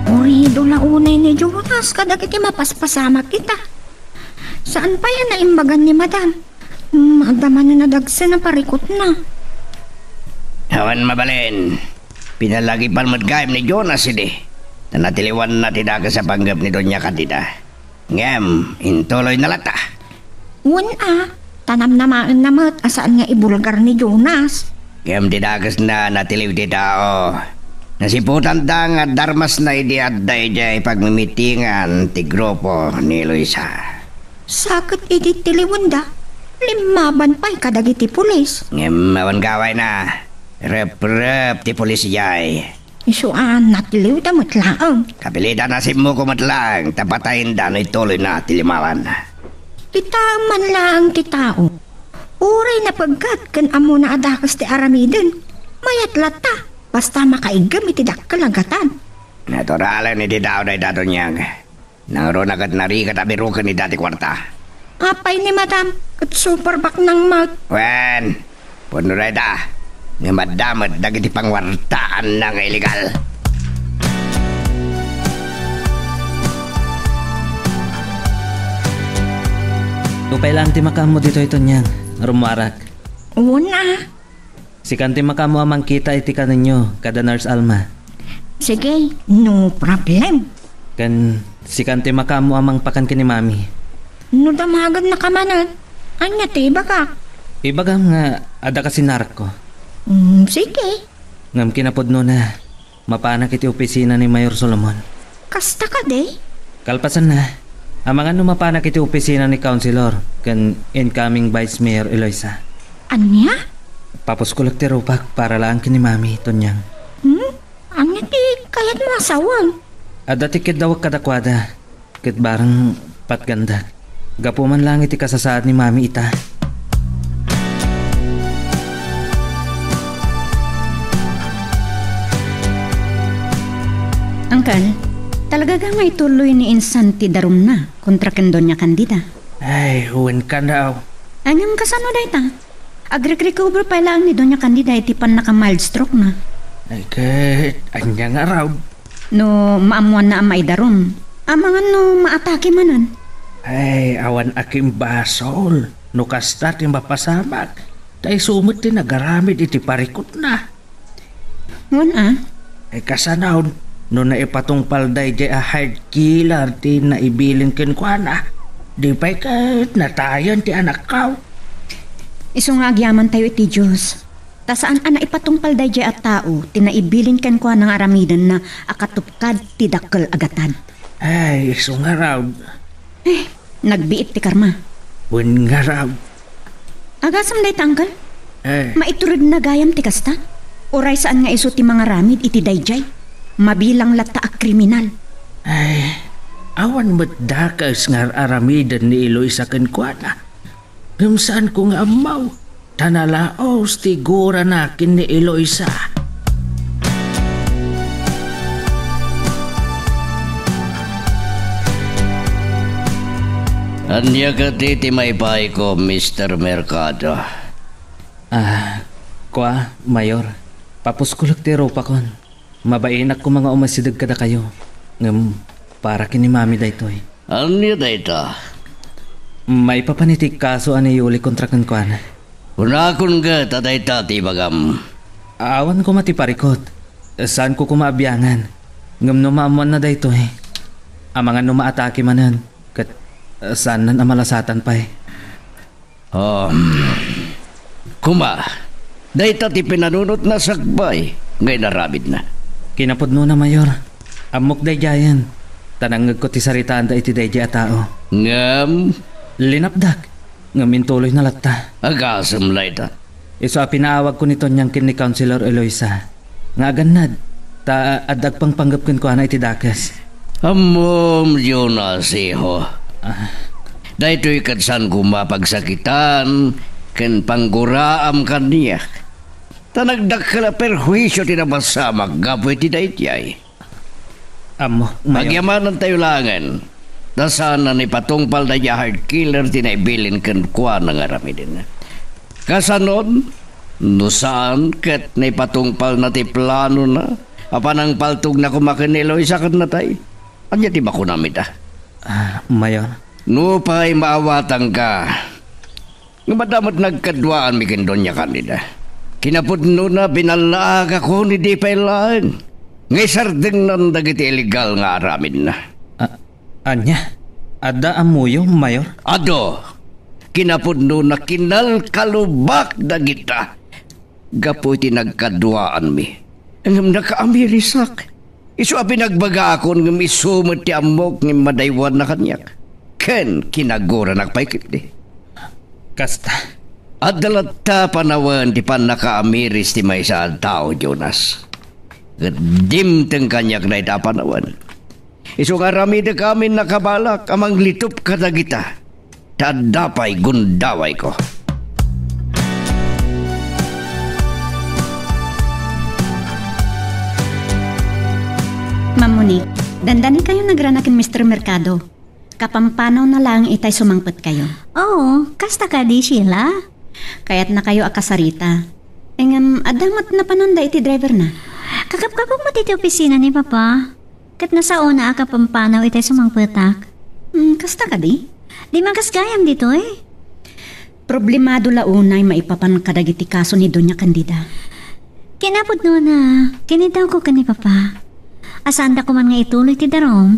Urido la unay ni Jonas kadagiti mapaspasamak ita. Saan pay a naimbagan ni Madam? Hmm, adda manen a dagsen a parikutna. Awan mabalin. Pinalagipan met gayam ni Jonas idi. Ta natiliwanna ti dakes a panggep ni Doña Candida. Ngem, intuloyna latta. Wen a, ta namnamaenna met a saan nga ibulgar ni Jonas. Ngem ti dakesna natiliw ti tao. Nasiputanda nga darmasna idi adda idiay pagmimitingan ti grupo ni Luisa. Sa ket idi tiliwenda, limmaban pay kadagiti pulis. Ngem awan gawayna. Reprep ti pulis idiay. Isu a natiliwda met laeng. Kapilitan a simmuko met laeng ta patayenda no ituloyna ti limawan. Itaem man laeng ti tao. Uray napeggat ken ammona a dakes ti aramiden, mayat latta, basta makaiggem iti dakkel a gatad. Naturalen iti tao dayta, Donyag. Nangruna ket narigat a biroken ida ti kuarta. Apay ni Madam, ket super baknang met. Wen, pudno dayta, ngem adda met dagiti panguartaanna nga illegal. Pay laeng ti makaammo ditoy, Tonyang. Rummuarak. Wen a. Sikan ti makaammo a mangkita iti kanenyo kada Nurse Alma. Sige, no problem. Ken sikan ti makaammo a mangpakan ken ni Mami. No damagennaka manen, ania ti ibagak? Ibagam nga adda kasinarakko. Mm, sige. Ngem kinapudnona, mapanak iti opisina ni Mayor Solomon. Kasta kadi? Kalpasanna, amangan no mapanak iti opisina ni Councilor ken incoming Vice Mayor Eloisa. Ania? Papuskolek ti rupak para laeng ken ni Mami, Tonyang. Hmm? Ania ti kayatmo a sawen? Adda ti keddawek kadakuada, ket bareng patgandak. Gapu man laeng iti kasasaad ni Mami ita. Angkel, talaga nga ituloy ni Insan ti darumna kontra ken Doña Candida? Ay, wen kanaw. Ay, ngem kasano dayta? Agrek-recover pay laeng ni Doña Candida iti pannaka-mild stroke na. Ay, ket ania nga raw? No maammoanna a maidarum, amangan no maatake manen. Ay, awan a kimbasol. No kasta ti mapasamak, ta isu met ti nagaramid iti parikutna. Wen a? Ay, kasano, no naipatungpal daydiay a heart killer ti naibilin kenkuana, di pay ket natayen ti anakko. Isu nga agyamantayo iti Dios, ta saan a naipatungpal daydiay a tao ti naibilin kenkuana nga aramidenna a katupkad ti dakkel a gatad. Ay, isu ngarud. Eh, nagbiit ti karma. Wen ngarud. Agasem dayta, Angkel? Eh. Maituredna gayam ti kasta? Uray saan nga isu ti mangaramid iti daydiay? Mabilang latta a kriminal. Ay, awan met dakes nga ar-aramiden ni Eloisa kenkuana. Ngem saanko nga ammo, ta nalaos ti gurana ken ni Eloisa. Ania kadi ti maipayko, Mister Mercado? Ah, kua, Mayor, papuskolek ti rupakon. Mabainak koma nga umasideg kadakayo, ngem para ken ni Mami daytoy. Ania dayta? Maipapan iti kaso a ni Yuli kontra kenkuana. Kunakon ket a dayta ti ibagam. Awan koma ti parikut. Saanko koma a biangan. Ngem no maammoanna daytoy, amangan no maatake manen, ket, eh, saannan a malasatan pay. Um, koma, dayta ti pinanunotna sakbay nga inaramidna. Kinapudnona, Mayor. Ammok daydiayen, ta nangngegko ti saritaanda iti daydiay a tao. Ngem? Linapdak, ngem intuloyna latta. Agasem layta. Isu a pinaawagko ni Tonyang ken ni Councilor Eloisa nga agannad, ta adda agpangpanggep kenkuana iti dakes. Ammom, Jonas, iho. Ah. Daytoy ket saan koma pagsakitan ken pangguraam kaniak. Ta nagdakkel a perhuisio ti napasamak gapu iti daydiay. Ammok, Mayor. Pagyamanantayo laengen, ta saan a naipatungpal daydiay a heart killer ti naibilin kenkuana nga aramiden. Kasanon, no saan ket naipatungpalna ti planona a panangpaltogna koma ken ni Eloisa ken natay. Ania ti makunam ita? Ah, Mayor. Nupay maawatangka, ngem adda met nagkaduaanmi ken Doña Candida. Kinapudnona, binallaagakon idi pay laeng nga isardengnan dagiti illegal nga aramidna. A-, ania? Adda ammoyo, Mayor? Adu. Kinapudnona, kinalkalubak dagita gapu iti nagkaduaanmi. Ngem nakaamirisak. Isu a pinagbagaakon ngem isu met ti ammok ngem madaywanna kaniak. Ken kinaguranak pay ketdi. Kasta. Adda latta panawen ti pannakaamiris ti maysa a tao, Jonas. Ket dimteng kaniak dayta a panawen. Isu nga aramidek amin a kabalak a manglitup kadagita, ta adda pay gundawayko. Mammuni, dandanikayon agrana ken Mister Mercado. Kapampanawna laeng itay sumangpetkayo. Oo, kasta kadi, Sheila? Kayatnakayo a kasarita. Ngem adda met napananda iti driverna. Kagapgapok met iti opisina ni Papa. Ket nasaona a kapampanaw itay sumangpetak. Hmm, kasta kadi? Di man kas gayam ditoy? Problemado la unay maipapan kadagiti kaso ni Doña Candida. Kinapudnona, kiniddawko ken ni Papa. Asaanda koman nga ituloy ti darum.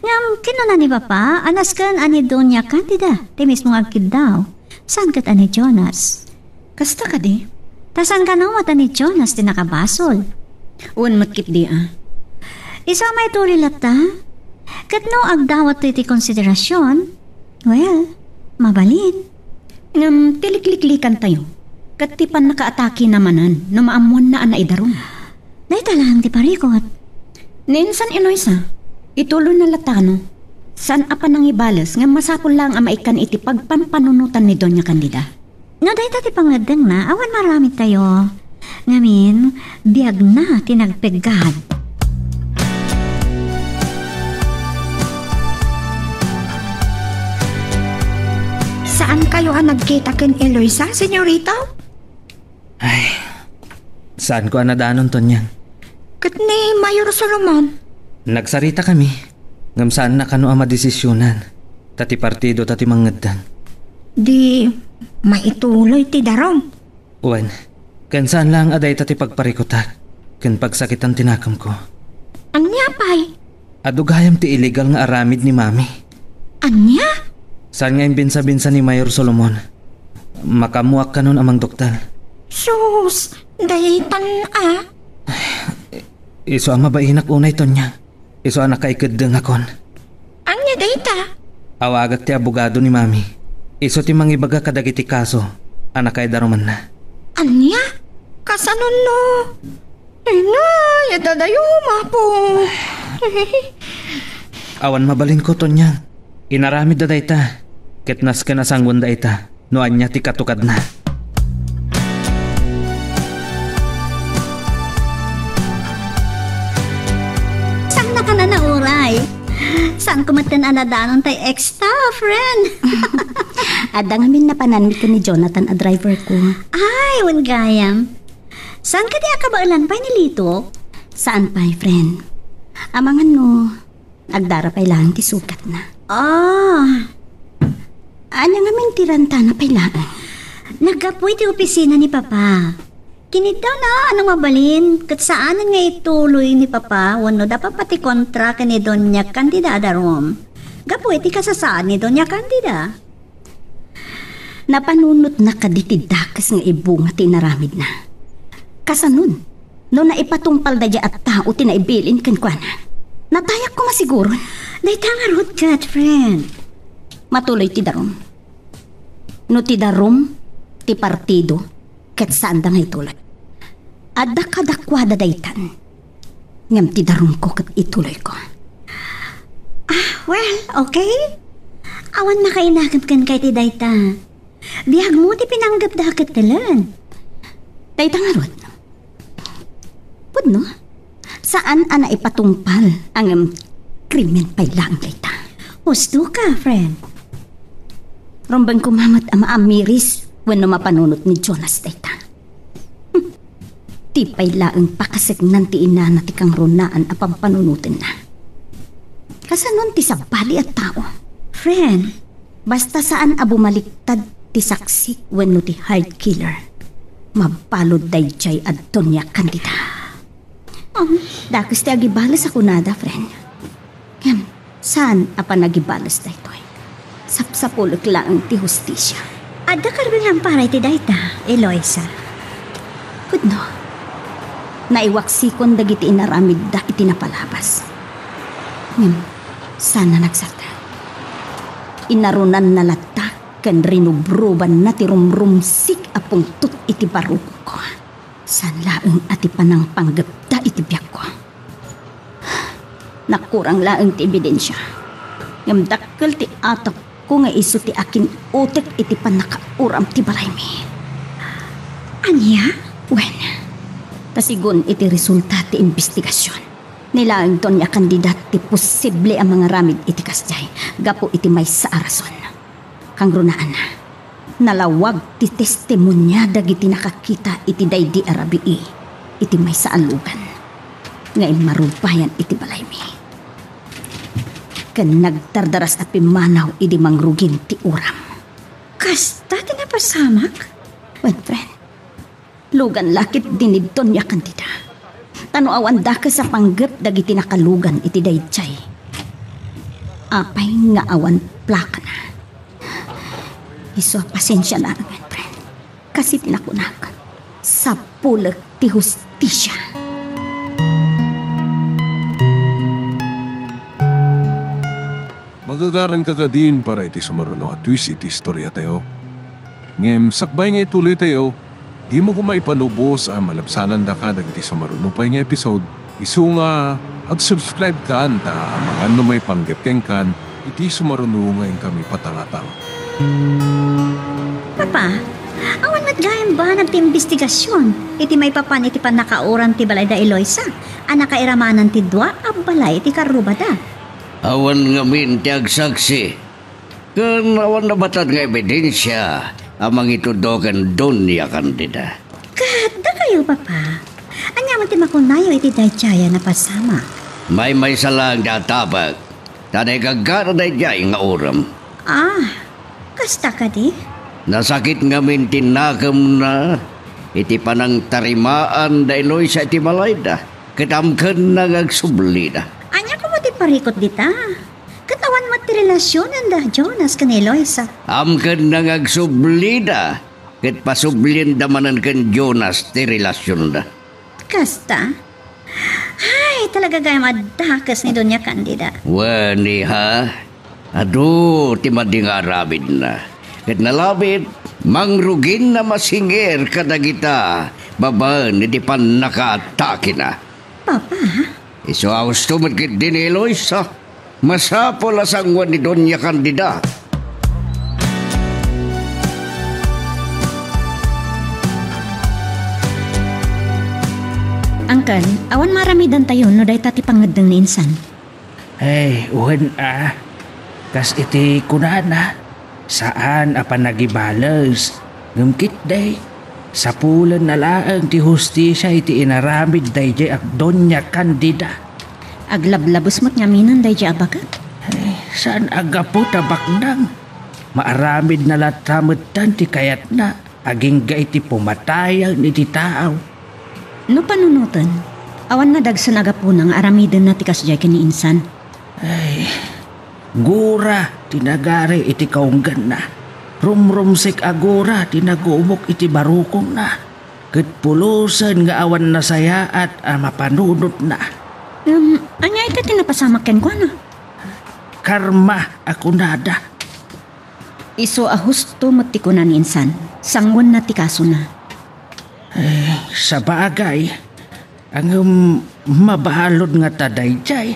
Ngem kinuna ni Papa a nasken a ni Doña Candida ti mismo nga agkiddaw. Saan ket a ni Jonas? Kasta kadi? Ta saan kano met a ni Jonas ti nakabasol? Wen met ketdi a. Isu a maituloy latta? Ket no agdawat ti konsiderasion, well, mabalin. Ngem ti likliklikantayo, ket ti pannakaatakena manen no maammoanna a naidarum. Dayta laeng ti parikot. Ni insan Eloisa, ituloyna latta kano. Saan a panangibales ngem masapul laeng a maikkan iti pagpanpanunotan ni Doña Candida. No dayta ti pangngeddengna, awan maaramidtayo. Ngamin, biagna ti nagpeggad. Saankayo a nagkita ken Eloisa, senyorita? Ay, saanko a nadanon, Tonyang. Ket ni Mayor Solomon? Nagsaritakami, ngem saanna kano a madesisionan, ta ti partido ta ti mangngeddeng. Di maituloy ti darum. Wen, ken saan laeng a dayta ti pagparikutak ken pagsakitan ti nakemko. Ania pay? Adu gayam ti illegal nga aramid ni Mami. Ania? Saan nga imbinsa-binsa ni Mayor Solomon? Makaammoak kanon a mangduktel. Sus, daytan a. Isu a mabainak unay, Tonya. Isu a nakaikeddengakon. Ania dayta? Awagak ti abogado ni Mami. Isu ti mangibaga kadagiti kaso a nakaidarumanna. Ania? Kasanon no? Ay, nay, adda dayo, mapo. Awan mabalinko, Tonya. Inaramidda dayta, ket nasken a sanguenda ita no ania ti katukadna. Saan a kanana uray? Saan ko met ken a nadanon tay ex ta, friend? Adda ngamin napananmi ken ni Jonathan a driver ko. Ay, wen gayam. Saan kadi a kabaelan pay ni Lito? Saan pay, friend. Amangan no, agdara pay laeng ti sugatna. Ah. Ania ngamin ti rantana pay laeng? Naggapu iti opisina ni Papa. Kiniddawna a no mabalin, ket saanen nga ituloy ni Papa wenno da Papa ti kontra ken ni Doña Candida a darum. Gapu iti kasasaad ni Doña Candida. Napanunotna kadi ti dakes nga ibunga ti inaramidna. Kasanon, no naipatungpal daydiay a tao ti naibilin kenkuana? Natayak koma siguron. Dayta ngarud ket, friend. Matuloy ti darum. No ti darum ti partido, ket saanda nga ituloy. Adda kadakuada daytan. Ngem ti darumko ket ituloyko. Ah, well, okay. Awan makainakem kenka iti dayta. Biagmo ti pinanggepda ket telen. Dayta ngarud. Pudno? Saan a naipatungpal, ngem krimen pay laeng dayta. Husto ka, friend. Rumbeng koma met a maamiris wenno mapanunot ni Jonas dayta. Hmm. Ti pay laeng pakasegnan ti inana ti kangrunaan a pampanunotenna. Kasanon ti sabali a tao? Friend, basta saan a bumaliktad ti saksi wenno ti hired killer, mabalud daydiay a Doña Candida. Um, dakes ti agibales a kunada, friend. Ngem, saan a panagibales daytoy? Sapsapulek laeng ti hustisia. Adda karbilang para iti dayta, Eloisa. Pudno, naiwaksikon dagiti inaramidda iti napalabas. Ngem, saan a nagsarta. Inarunanna latta ken rinubrubanna ti rumrumsik a pungtot iti barukongko. Saan laeng a ti panangpanggepda iti biagko. Nakurang laeng ti ebidensia. Ngem dakkel ti atepko nga isu ti akin-utek iti pannakauram ti balaymi. Ania? Wen, ta sigun iti resulta ti imbestigasion, ni laeng Doña Candida ti posible a mangaramid iti kasdiay gapu iti maysa a rason. Kangrunaanna, nalawag ti testimonia dagiti nakakita iti daydi a rabii iti maysa a lugan nga immarubayan iti balaymi. Ken nagdardaras a pimmanaw idi mangrugin ti uram. Kasta ti Pasamak? Wen, friend, lugan la ketdi ni Doña Candida. Ta no awan dakes a panggep dagiti nakalugan iti daydiay, apay nga awan plakana? Isu a pasensia laeng, friend. Kas iti nakunak, sapulek ti hustisia. Magagaranka kadin para iti sumaruno a twist iti istoriatayo. Ngem sakbay nga ituloytayo, dimo koma ipalubos a malabsanandaka dagiti sumaruno pay nga episode. Isu nga ag-subscribe kan ta amangan no maipanggep kenkan iti sumaruno nga inkami patangatang. Papa, awan met gayam banag ti imbestigasion iti maipapan iti pannakaoran ti balay da Eloisa a nakairamanan ti dua a balay iti karrubada. Awan ngamin ti agsaksi, ken awan nabatad nga ebidensia a mangitudlo ken Doña Candida. Ket dakayo, Papa, ania met ti makunayo iti daydiay a napasamak? Maymaysa laeng ti atapek, ta naigaggana daydiay nga urom. Ah, kasta kadi? Nasakit ngamin ti nakemna iti panangtarimaan da Eloisa iti balayda, ket amkenna nga agsublida. Ania koma ti parikut dita? Ket awan met ti relasionen da Jonas ken Eloisa. Amkenna nga agsublida, ket pasublienda manen ken Jonas ti relasionda. Kasta? Ay, talaga gayam a dakes ni Doña Candida. Wen, iha, adu ti madi nga aramidna. Ket nalabit, mangruginna masinger kadagita babaen iti pannakaatakina. Papa? Isu a husto met ketdi ni Eloisa. Masapul a sangoan ni Doña Candida. Angkel, awan maaramidantayo no dayta ti pangngeddeng ni insan. Ay, wen a. Kas iti kunana, saan a panagibales. Ngem ketdi, sapulenna laeng ti hustisia iti inaramid daydiay a Doña Candida. Aglablabes met ngaminen daydiay a baket. Ay, saan a gapu ta baknang. Maaramidna latta metten ti kayatna agingga iti pumatayen iti tao. No panunoten, awan nadagsen a gapuna nga aramidenna ti kasdiay ken ni insan. Ay, gura ti nagari iti kaungganna. Rumrumsek a gura ti nagumok iti barukongna. Ket pulosen nga awan nasayaat a mapanunotna. Ngem, ania ita ti napasamak kenkuana? Karma a kunada. Isu a husto met ti kuna ni insan, sangoenna ti kasona. Eh, sabagay, ngem mabalud ngata daydiay.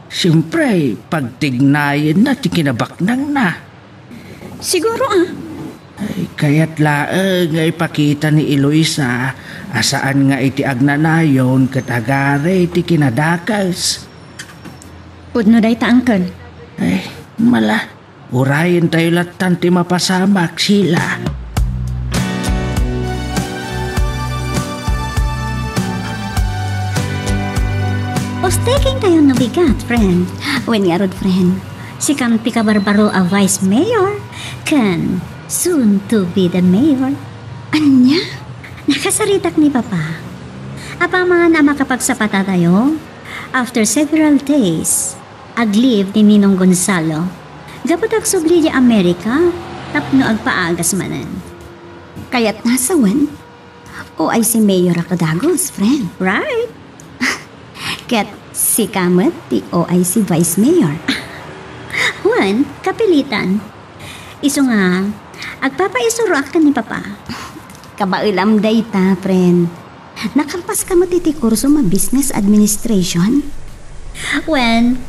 Siempre, pagtignayenna ti kinabaknangna. Siguro, ah. Ay, kayat laeng nga ipakita ni Eloisa a saan nga iti agnanayon ket agari ti kinadakes. Pudno dayta, Uncle. Ay, mala. Urayentayo lattan ti mapasamak, Sheila. Postekengtayo no bigat, friend. Wen ngarud, friend, sikam ti kabarbaro a vice mayor, ken soon to be the mayor. Ania? Nakasaritak ni Papa. Apaman a makapagsapatatayo, after several days, ag-leave ni Ninong Gonzalo gapu ta agsubli idiay Amerika tapno agpaagas manen. Kayatna sawen, O I C mayor a kadagus, friend. Right. Ket sika met ti O I C vice mayor. Wen, kapilitan. Isu nga, agpapaisuroak ken ni Papa. Kabaelam dayta, friend. Nakampaska met iti kurso a business administration? Wen,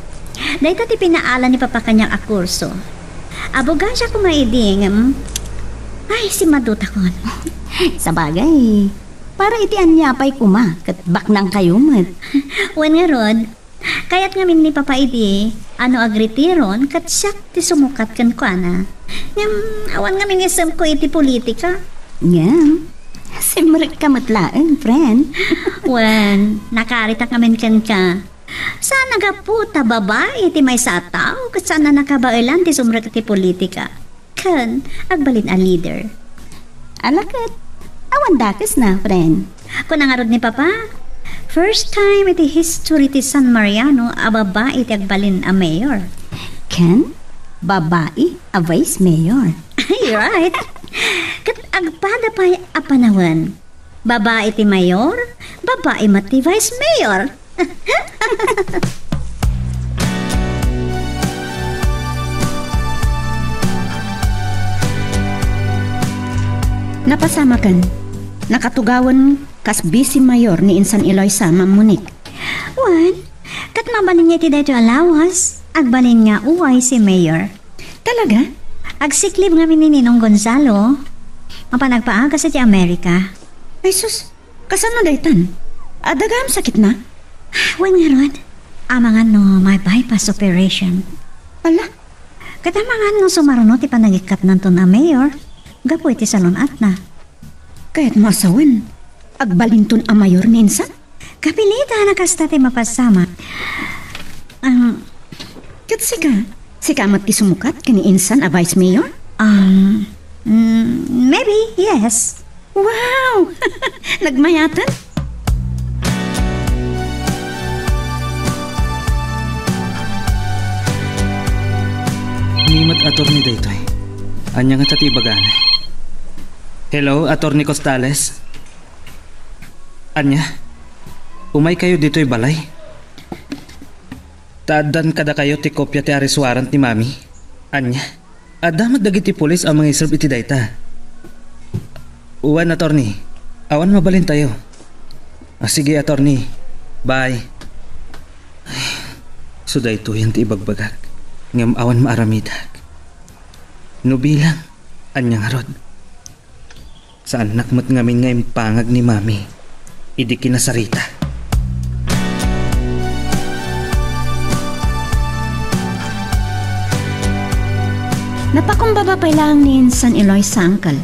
dayta ti pinaala ni Papa kaniak a kurso. Abogasia koma idi ngem, ay, simmadutakon. Sabagay, para iti ania pay koma ket baknangkayo met. Wen ngarud, kayat ngamin ni Papa idi a no agretiron ket siak ti sumukat kenkuana. Ngem awan ngamin isemko iti politika. Ngem, simrekka met laeng, friend. Wen, nakaritak ngamin kenka. Saan a gapu ta babai ti maysa a tao ket saan a nakabaelan ti sumrek iti politika. Ken, agbalin a leader. Ala ket, awan dakesna, friend. Kuna ngarud ni Papa, first time iti history ti San Mariano a babai ti agbalin a mayor. Ken, babai a vice mayor. Ay, right. Ket agpada pay a panawen. Babai ti mayor, babai met ti vice mayor. Napasamaken. Nakatugawen kas vice mayor ni insan Eloisa, Ma'am Monique. Wen, ket mabalin nga iti daytoy a lawas, agbalin nga uway si mayor. Talaga? Agsiklib ngamin ni Ninong Gonzalo. Mapan agpaagas iti Amerika. Ay sus, kasano daytan? Adda gayam sakitna? Wen ngarud, amangan no may bypass operation. Ala? Ket amangan no sumarno ti panagikatnanton a mayor gapu iti salun-atna. Kayatmo a sawen, agbalinton a mayor ni insan? Kapilitan a kasta ti mapasamak. Ang Ket sika, sika met ti sumukat ken ni insan a vice mayor? Um, mm, maybe, yes. Wow! Nagmayatan? Ni met attorney daytoy. Ania ngata ti ibagana? Hello, Attorney Costales? Ania? Umaykayo ditoy balay? Ta addan kadakayo ti kopia ti arrest warrant ni Mami? Ania? Adda met dagiti pulis a mangiserb iti dayta. Wen, attorney. Awan mabalintayo. Ah, sige, attorney. Bye. Ay, so daytoyen ti ibagbagak. Ngem awan maaramidak. No bilang, ania ngarud? Saannak met ngamin nga impangag ni Mami idi kinasarita. Napakumbaba pay laeng ni insan Eloisa, Uncle.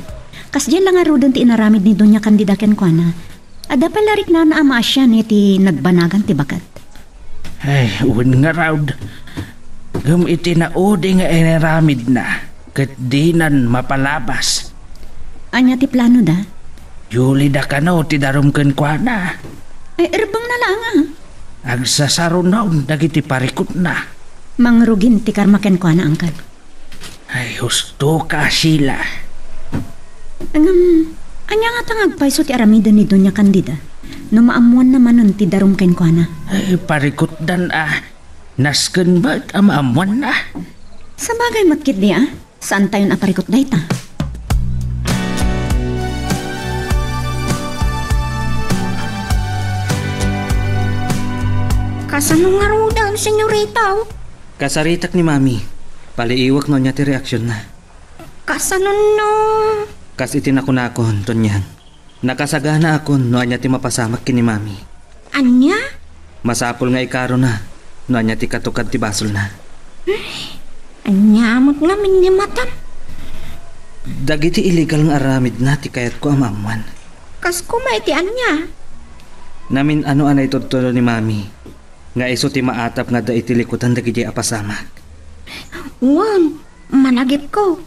Kasdiay la ngaruden ti inaramid ni Doña Candida kenkuana. Adda pay la riknana a maasian iti nagbanagan ti baket. Ay, wen ngarud. Ngem iti naudi nga inaramidna, ket dinan mapalabas. Ania ti planoda? Yulida kano ti darum kenkuana. Ay, erbengna laeng, a. Agsasarunaon dagiti parikutna. Mangrugin ti karma kenkuana, Uncle. Ay, husto ka, Sheila. Ngem, ania ngata nga agpayso ti aramiden ni Doña Candida no maammoanna manen ti darum kenkuana? Ay, parikutdan a. Nasken met a maammoanna. Sabagay met ketdi a, saantayon a parikut dayta. Kasano ngaruden, senyorita? Kasaritak ni Mami. Paliiwek no ania ti reaksionna. Kasano no? Kas iti nakunakon, Tonyang. Nakasaganaakon no ania ti mapasamak ken ni Mami. Ania? Masapul nga ikarona no ania ti katukad ti basolna. Ania met ngamin ni matam? Dagiti illegal nga aramidna ti kayatko a maammoan. Kas koma iti ania? Namin-ano a naitudtudo ni Mami nga isu ti maatap nga adda iti likudan dagidiay a pasamak. Wen, malagipko.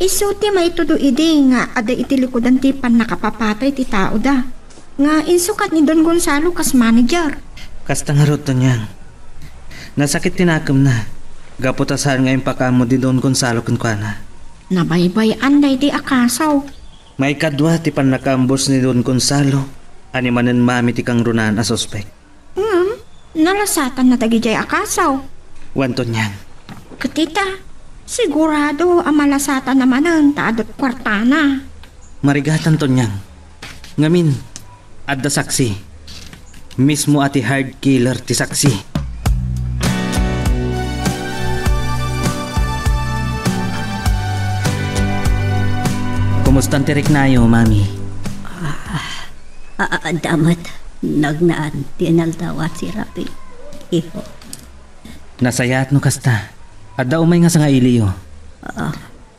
Isu ti maitudo idi nga adda iti likudan ti pannakapapatay ti taoda, nga insukat ni Don Gonzalo kas manager. Kasta ngarud, Tonyang. Nasakit ti nakemna, gapu ta saan nga impakaammo ni Don Gonzalo kenkuana. Nabaybay-an daydi a kaso. Maikadua ti pannakaambus ni Don Gonzalo a ni manen Mami ti kangrunaan a suspek. Ngem, nalasatanna dagidiay a kaso. Wen, Tonyang. Ket ita, sigurado a malasatanna manen ta adu't kuartana. Marigatan, Tonyang. Ngamin, adda saksi. Mismo a ti hired killer ti saksi. Kumustan ti riknayo, Mami? Ah, A-, adda met, nagnaan ti inaldaw a terapi, iho. Nasayaat no kasta. Adda umay nga sangailiyo. Ah.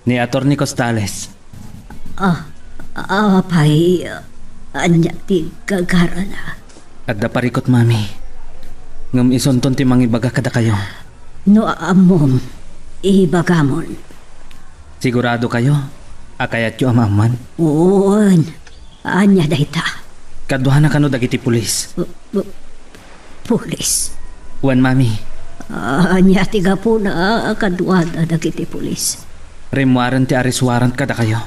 Ni Attorney Costales. Ah, apay, ania ti gagarana? Adda parikut, Mami. Ngem isunton ti mangibaga kadakayo. No ammom, ibagamon. Sigurado kayo? A kayatyo a maammuan? Wen. Ania dayta? Kaduana kano dagiti pulis? Pu-, pu-, pulis? Wen, Mami. Ania ti gapuna a kaduada dagiti pulis? Rimmuaren ti arrest warrant kadakayo.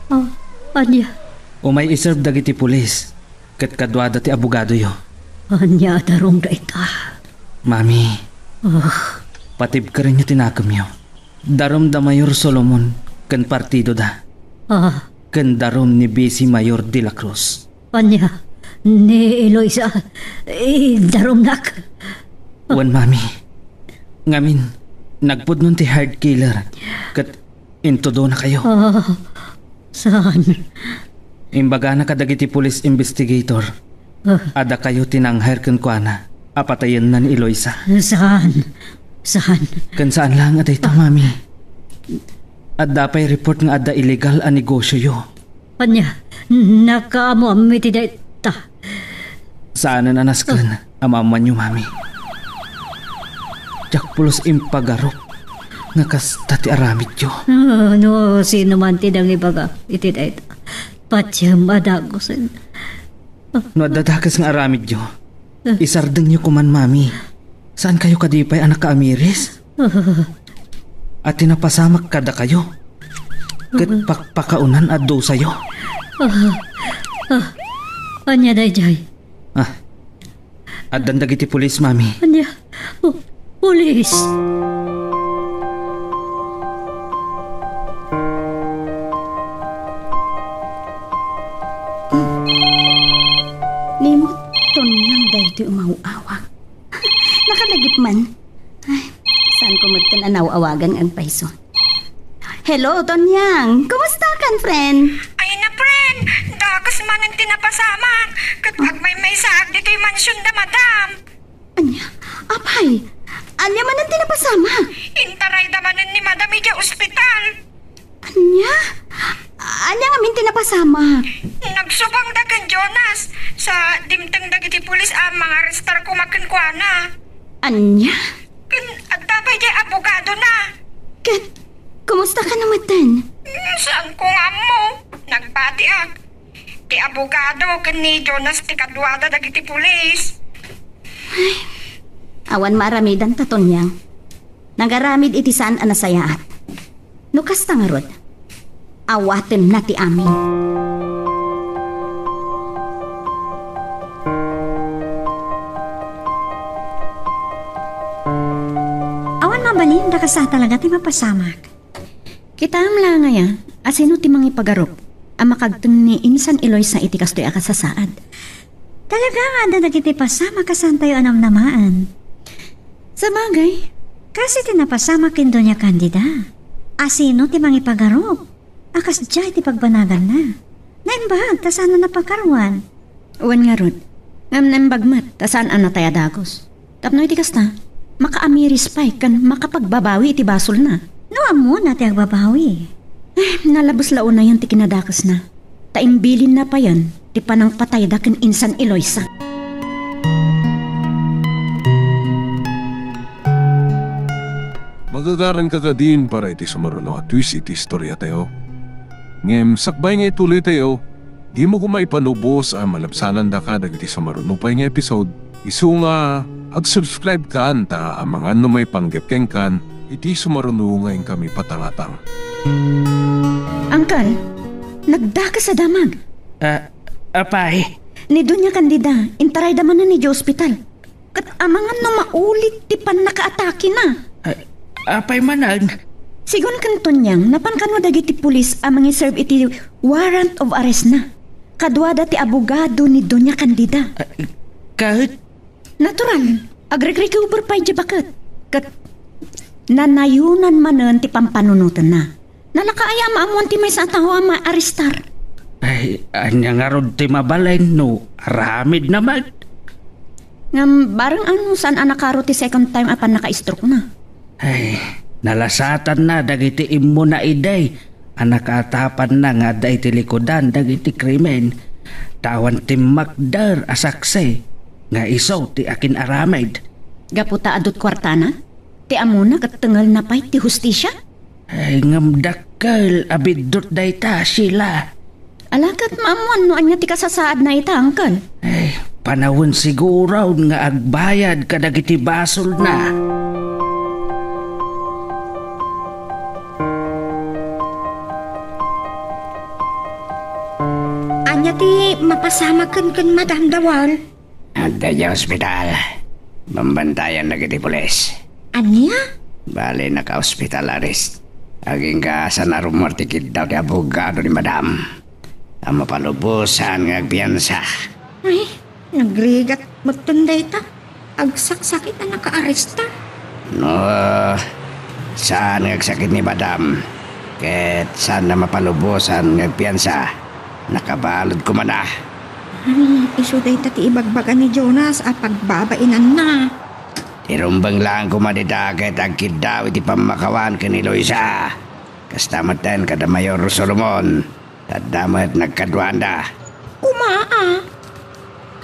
Ah, ania? Umay iserve dagiti pulis, ket kaduada ti abogadoyo. Ania a darum dayta? Mami, ah, patibkerenyo ti nakemyo. Darum da Mayor Solomon ken partidoda. Ah. Ken darum ni Vice Mayor de la Cruz. Ania? Ni Eloisa, idarumnak? Wen, Mami. Ngamin, nagpudnon ti hired killer ket intudonakayo. Ah, saan? Imbagana kadagiti police investigator a dakayo ti nang-hire kenkuana a patayenna ni Eloisa. Saan? Saan? Ken saan laeng a dayta, Mami. Adda pay report nga adda illegal a negosioyo. Ania, nakaammoam iti dayta? Saanen a nasken a maammuanyo, Mami. Diak pulos impagarup nga kasta ti aramidyo. Ah, no sino man ti nangibaga iti dayta, patiem a dagusen. No adda dakes nga aramidyo, isardengyo koman, Mami. Saankayo kadi pay a nakaamiris? A ti napasamak kadakayo, ket pakpakaonan a dusayo. Ah, ah, ania daydiay? Ah, addan dagiti pulis, Mami. Ania? Pu-, pulis? Ni Tonyang daytoy umaw-awag. Nakalagip man. Ay, saanko metten a naw-awagan nga agpayso. Hello, Tonyang. Kumusta kan, friend? Ay na, friend. Dakes manen ti napasamak. Ket agmaymaysaak ditoy mansion da madam. Ania? Apay, ania manen ti napasamak? Intarayda manen ni madam idiay ospital. Ania? Ania ngamin ti napasamak? Nagsubangda ken Jonas sa dimteng dagiti pulis a mangarestar koma kenkuana. Ania? Ken adda pay diay abogadona. Ket kumusta kano metten? Hmm, saanko nga ammo. Nagbatiak. Ti abogado ken ni Jonas ti kaduada dagiti pulis. Ay, awan maaramidanta, Tonyang. Nagaramid iti saan a nasayaat. No kasta ngarud, awatenna ti amin. Awan mabalin, dakes a talaga ti mapasamak. Kitaem la ngay a, asino ti mangipagarup a makagteng ni insan Eloisa iti kastoy a kasasaad? Talaga nga adda dagiti pasamak a saantayo a namnamaen. Sabagay, kas iti napasamak ken Doña Candida, asino ti mangipagarup a kasdiay ti pagbanaganna? Naimbag ta saan a napakaruan. Wen ngarud, ngem naimbag met ta saan a natay a dagus. Tapno iti kasta, makaamiris pay ken makapagbabawi iti basolna. No ammona ti agbabawi. Eh, nalabes la unayen ti kinadakesna, ta imbilinna payen ti panangpatayda ken insan Eloisa. Magagaranka kadin para iti sumaruno a twist iti istoriatayo. Ngem sakbay nga ituloytayo, dimo koma ipanubos a malabsanandaka dagiti sumaruno pay nga episode. Isu nga, ag-subscribe kan ta amangan no maipanggep kenkan iti sumaruno nga inkami patangatang. Angkel, nagdakes a damag. Ah, apay? Ni Doña Candida, intarayda manen idiay ospital. Ket amangan no maulit ti pannakaatakena. A-, apay manen? Sigun ken Tonyang, napan kano dagiti pulis a mangiserve iti warrant of arrest na. Kaduada ti abogado ni Doña Candida. A, ket? Natural, agregrecover pay diay baket. Ket nanayonan manen ti pampanunotenna. Nalaka aya a maammuan ti maysa a tao a maarestar? Ay, ania ngarud ti mabalin no aramidna met? Ngem bareng a no saan a nakaro ti second time a pannaka-stroke na? Ay, nalasatanna dagiti immuna idi a nakaatapanna nga adda iti likudan dagiti krimen, ta awan timmakder a saksi nga isu ti akin-aramid. Gapu ta adut kuartana, ti ammona ket tengelna pay ti hustisia? Ay, ngem dakkel a biddut dayta, Sheila. Ala ket maammoan no ania ti kasasaadna ita, Uncle. Ay, panawen siguron nga agbayad kadagiti basolna. Ania ti mapasamak ken Madam Dawal? Adda idiay ospital. Bambantayan dagiti pulis. Ania? Bale, naka-hospital arrest. Agingga saan a rummuar ti kiddaw ti abogado ni Madam a mapalubosan nga agpiansa. Ay, nagrigat metten dayta. Agsaksakit a nakaaresta. No, saan nga agsakit ni Madam, ket saan a mapalubosan nga agpiansa, nakabalud koma na. Ay, isu dayta ti ibagbaga ni Jonas a pagbabainanna. Ti rumbeng laeng koma dita ket agkiddaw iti pammakawan ken ni Luisa. Kasta metten kada Mayor Solomon, adda met nagkaduaanda. Koma a.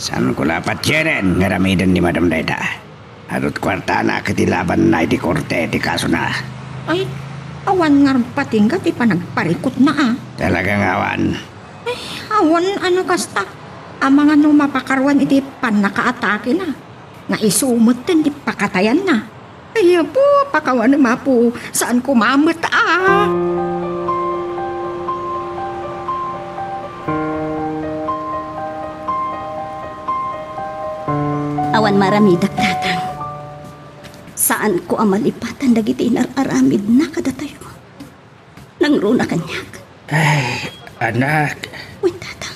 Saanko la patienen nga aramiden ni Madam dayta. Adut kuartana ket ilabanna iti korte ti kasona. Ay, awan ngarud patingga ti panagparikutna a. Talaga nga awan. Ay, awan a no kasta. Amangan no mapakaruan iti pannakaatakena, nga isu metten ti pakatayanna. Ay, Apo, pakawanem, Apo, saan koma met a. Awan maramidek, Tatang. Saanko a malipatan dagiti inar-aramidna kadatayo. Nangruna kaniak. Ay, anak. Wen, Tatang.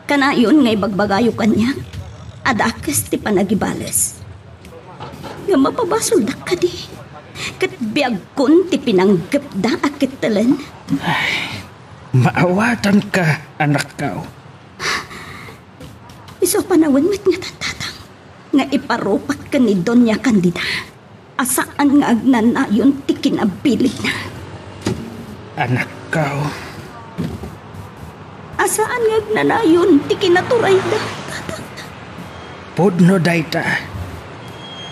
Kanayon nga ibagbagayo kaniak a dakes ti panagibales. Ngem mapabasoldak kadi, ket biagkon ti pinanggepda a kettelen. Ay, maawatanka, anakko. Isu a panawen met ngatan, Tatang, nga iparupak ken ni Doña Candida a saan nga agnanayon ti kinabiligna. Anakko. A saan nga agnanayon ti kinaturayda, Tatang. Pudno dayta.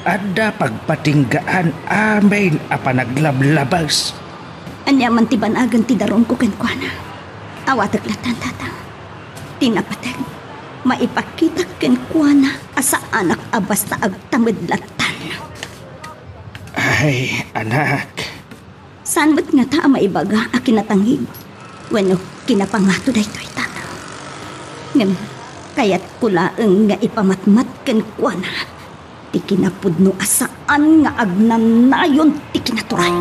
Adda pagpatinggaan amin a panaglablabas. Ania man ti banagen ti darumko kenkuana? Awatek lattan, Tatang. Ti napateg, maipakitak kenkuana a saanak a basta agtamed lattan. Ay, anak. Saan met ngata a maibaga a kinatangib wenno kinapangato daytoy, Tatang. Ngem kayatko laeng nga ipamatmat kenkuana ti kinapudno a saan nga agnanayon ti kinaturay.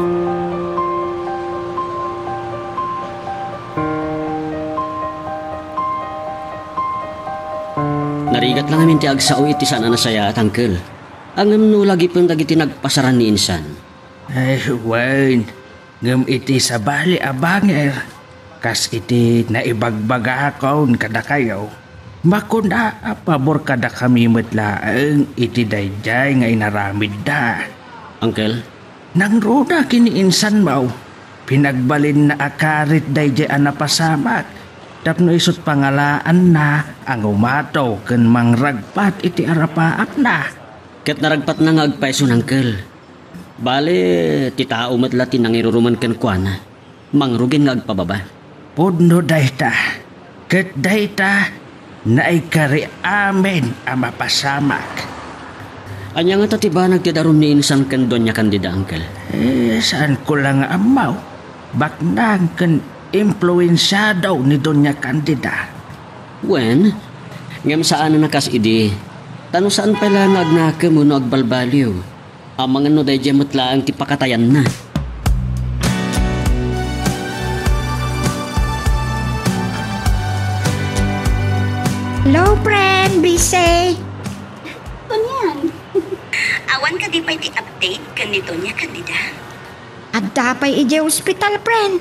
Narigat la ngamin ti agsao iti saan a nasayaat, Uncle. Ngem no lagipen dagiti nagpasaran ni insan. Ay, wen, ngem iti sabali a bangir, kas iti naibagbagakon kadakayo, makuna a pabor kadakami met laeng iti daydiay nga inaramidda. Uncle? Nangruna ken ni insanmo, pinagbalinna a karit daydiay a napasamak, tapno isut' pangalaanna a ngumato ken mangragpat iti arapaapna. Ket naragpatna nga agpayson, Uncle. Bale, ti tao met la ti nangiruruman kenkuana, mangrugi nga agpababa. Pudno dayta, ket dayta, naikari amin a mapasamak. Ania ngata ti banag ti darum ni insan ken Doña Candida, Uncle? Eh, saanko la nga ammo. Baknang ken impluensiado ni Doña Candida. Wen, ngem saan a nakas idi, ta no saan pay la nga agnakem wenno agbalbaliw, amangan no daydiay met laeng ti pakatayanna. Hello, friend. Busy? Kunyan. Awan kadi pay ti update ken ni Doña Candida? Adda pay idiay ospital, friend.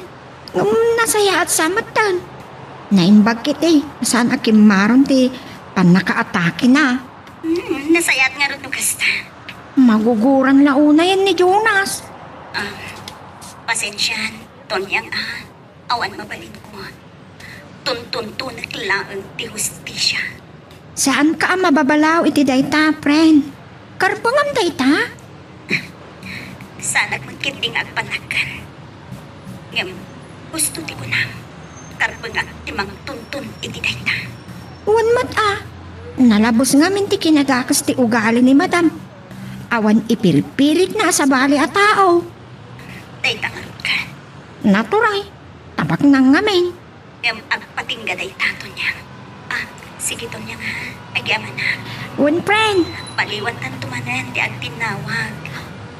Ngem nasayaat sa metten. Naimbag iti saan a kimmaron ti pannakaatakena. Hmm, nasayaat ngarud no kasta. Maguguran la unayen ni Jonas. Ah, pasensian, Tonyang, ah. Awan mabalinko. Tuntuntunek laeng ti hustisia. Saanka a mababalaw iti dayta, friend. Karbengam dayta? Saanak met ketdi nga agpanagan. Nalabus ngamin ti kinadakes ti ugali ni Madam. Awan ipirpiritna a sabali a tao. Dayta ngarud. Natural. Tabaknang ngamin. Ngem agpatingga dayta, Tonyang. Ah, sige, Tonyang, ha? Agyamanak. Wen, friend. Baliwantanto manen ti agtinnawag.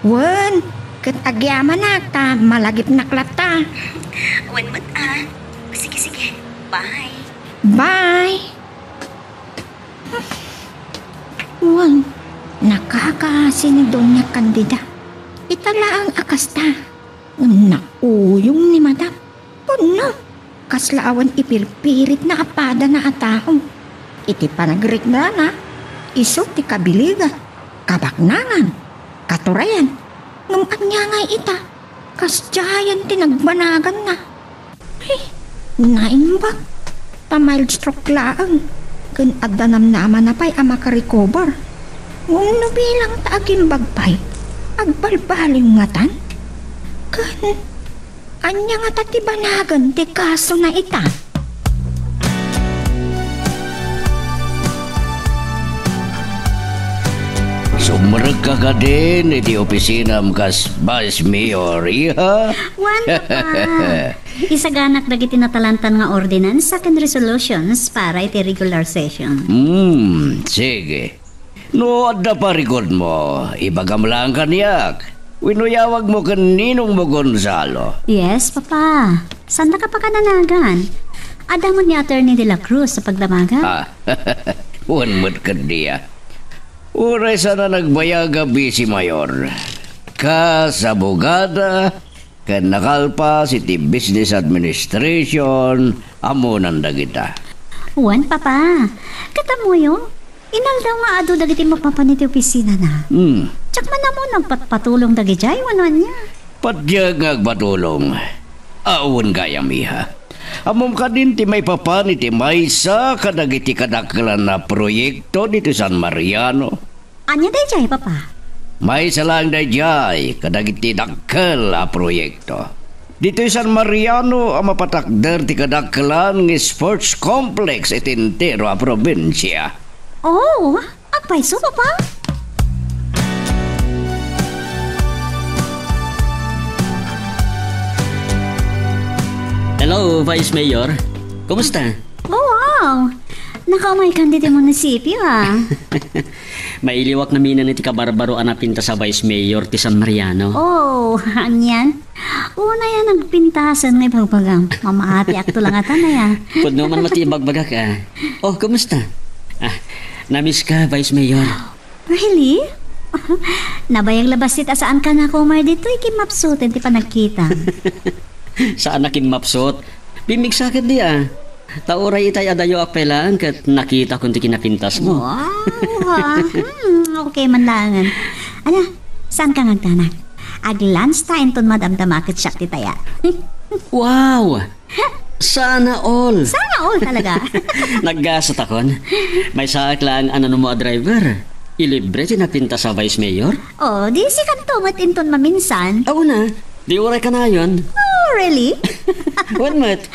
Wen, ket agyamanak ta malagipnak latta. Wen met, ah. Sige, sige. Bye. Bye. Wen, nakakaasi ni Doña Candida. Ita laeng a kasta. Ngem nauyong ni Madam. Pudno, kasla awan ipirpiritna a padana a tao. Iti panagrikrana, isu ti kabiligan, kabaknangan, katurayan. Ngem ania ngay ita? Kasdiayan ti nagbanaganna. He, naimbag. Ta mild stroke laeng. Ken adda namnamana pay a makarecover. Ngem no bilang ta agimbag pay, agbalbaliw ngatan? Ken ania ngata ti banagan ti kasona ita? Sumrekka kadin iti opisinam kas Vice Mayor, iha? Wen, Papa. Isaganak dagiti natalantan nga ordinansa ken resolutions para iti regular session. Hmm, sige. No adda parikutmo, ibagam lang kaniak. Wenno yawagmo ken ninongmo Gonzalo. Yes, Papa. Saannaka pakananagan. Adda met ni Attorney de la Cruz a pagdamaga. Ah, wen met ket dia. Uray saan a nagbayag a Vice Mayor. Kas abogada, ken nakalpas iti business administration, ammonan dagita. Wen, Papa. Ket ammoyo, inaldaw nga adu dagiti mapapan iti opisinana. Hmm. Diak man ammo no agpatpatulong dagidiay wenno ania. Patiek nga agpatulong. Awan gayam, iha. Ammom kadin ti maipapan iti maysa kadagiti kadakkelan a proyekto ditoy San Mariano. Ania daydiay, Papa? Maysa laeng daydiay kadagiti dakkel a proyekto. Ditoy San Mariano a mapatakder ti kadakkelan nga sports complex iti entero a probinsia. Oh, agpayso, Papa? Hello, Vice Mayor. Kumusta? Oh, wow! Nakaumaykan ditoy munisipyo, ah. Mailiwak naminen iti kabarbaro a napintas a Vice Mayor ti San Mariano. Oh, anian? Unay a nagpintasen nga ibagbagam. Mamaatiakto la ngatan aya. Pudno man met ti ibagbagak, ah. Oh, kumusta? Ah, namiss ka, Vice Mayor. Really? Nabayag la bassit a saanka nakumar ditoy kimmapsuten ti panagkita. Saan a kimmapsut. Pimmigsa ketdi, ah. Ta uray itay adayo a pelan ket nakitakon ti kinapintasmo. Wow, ha? Hmm, okay man laengen. Ala, saanka nga agdanag? Ag-lunch ta inton madamdama ket siak ti taya. Wow! Sana all! Sana all talaga. Naggasat akon. Maysaak laeng a nanumo a driver. Ilibre ti napintas a Vice Mayor? Oh, di sikanto met inton maminsan. Awan a, di uray kanayon. Oh, really? Wen met,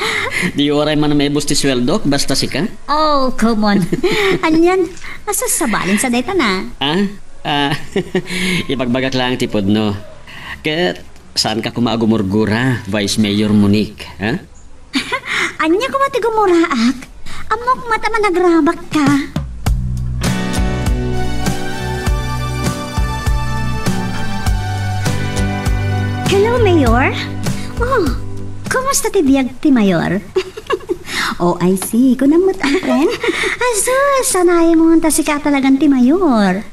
di uray man maibus ti sueldok, basta sika? Oh, come on. Anian, asasabalin sa dayta na. Ah? Ah, ibagbagak laeng ti pudno. Ket, saanka koma a gumurgura, Vice Mayor Monique, ha? Ania koma ti gumuraak? Ammok met a managrabak ka. Hello, Mayor. Oh, kumusta ti biag ti Mayor? Oh, I see. Kunam met, a friend. Asus, sanayem ta sika talagan ti Mayor.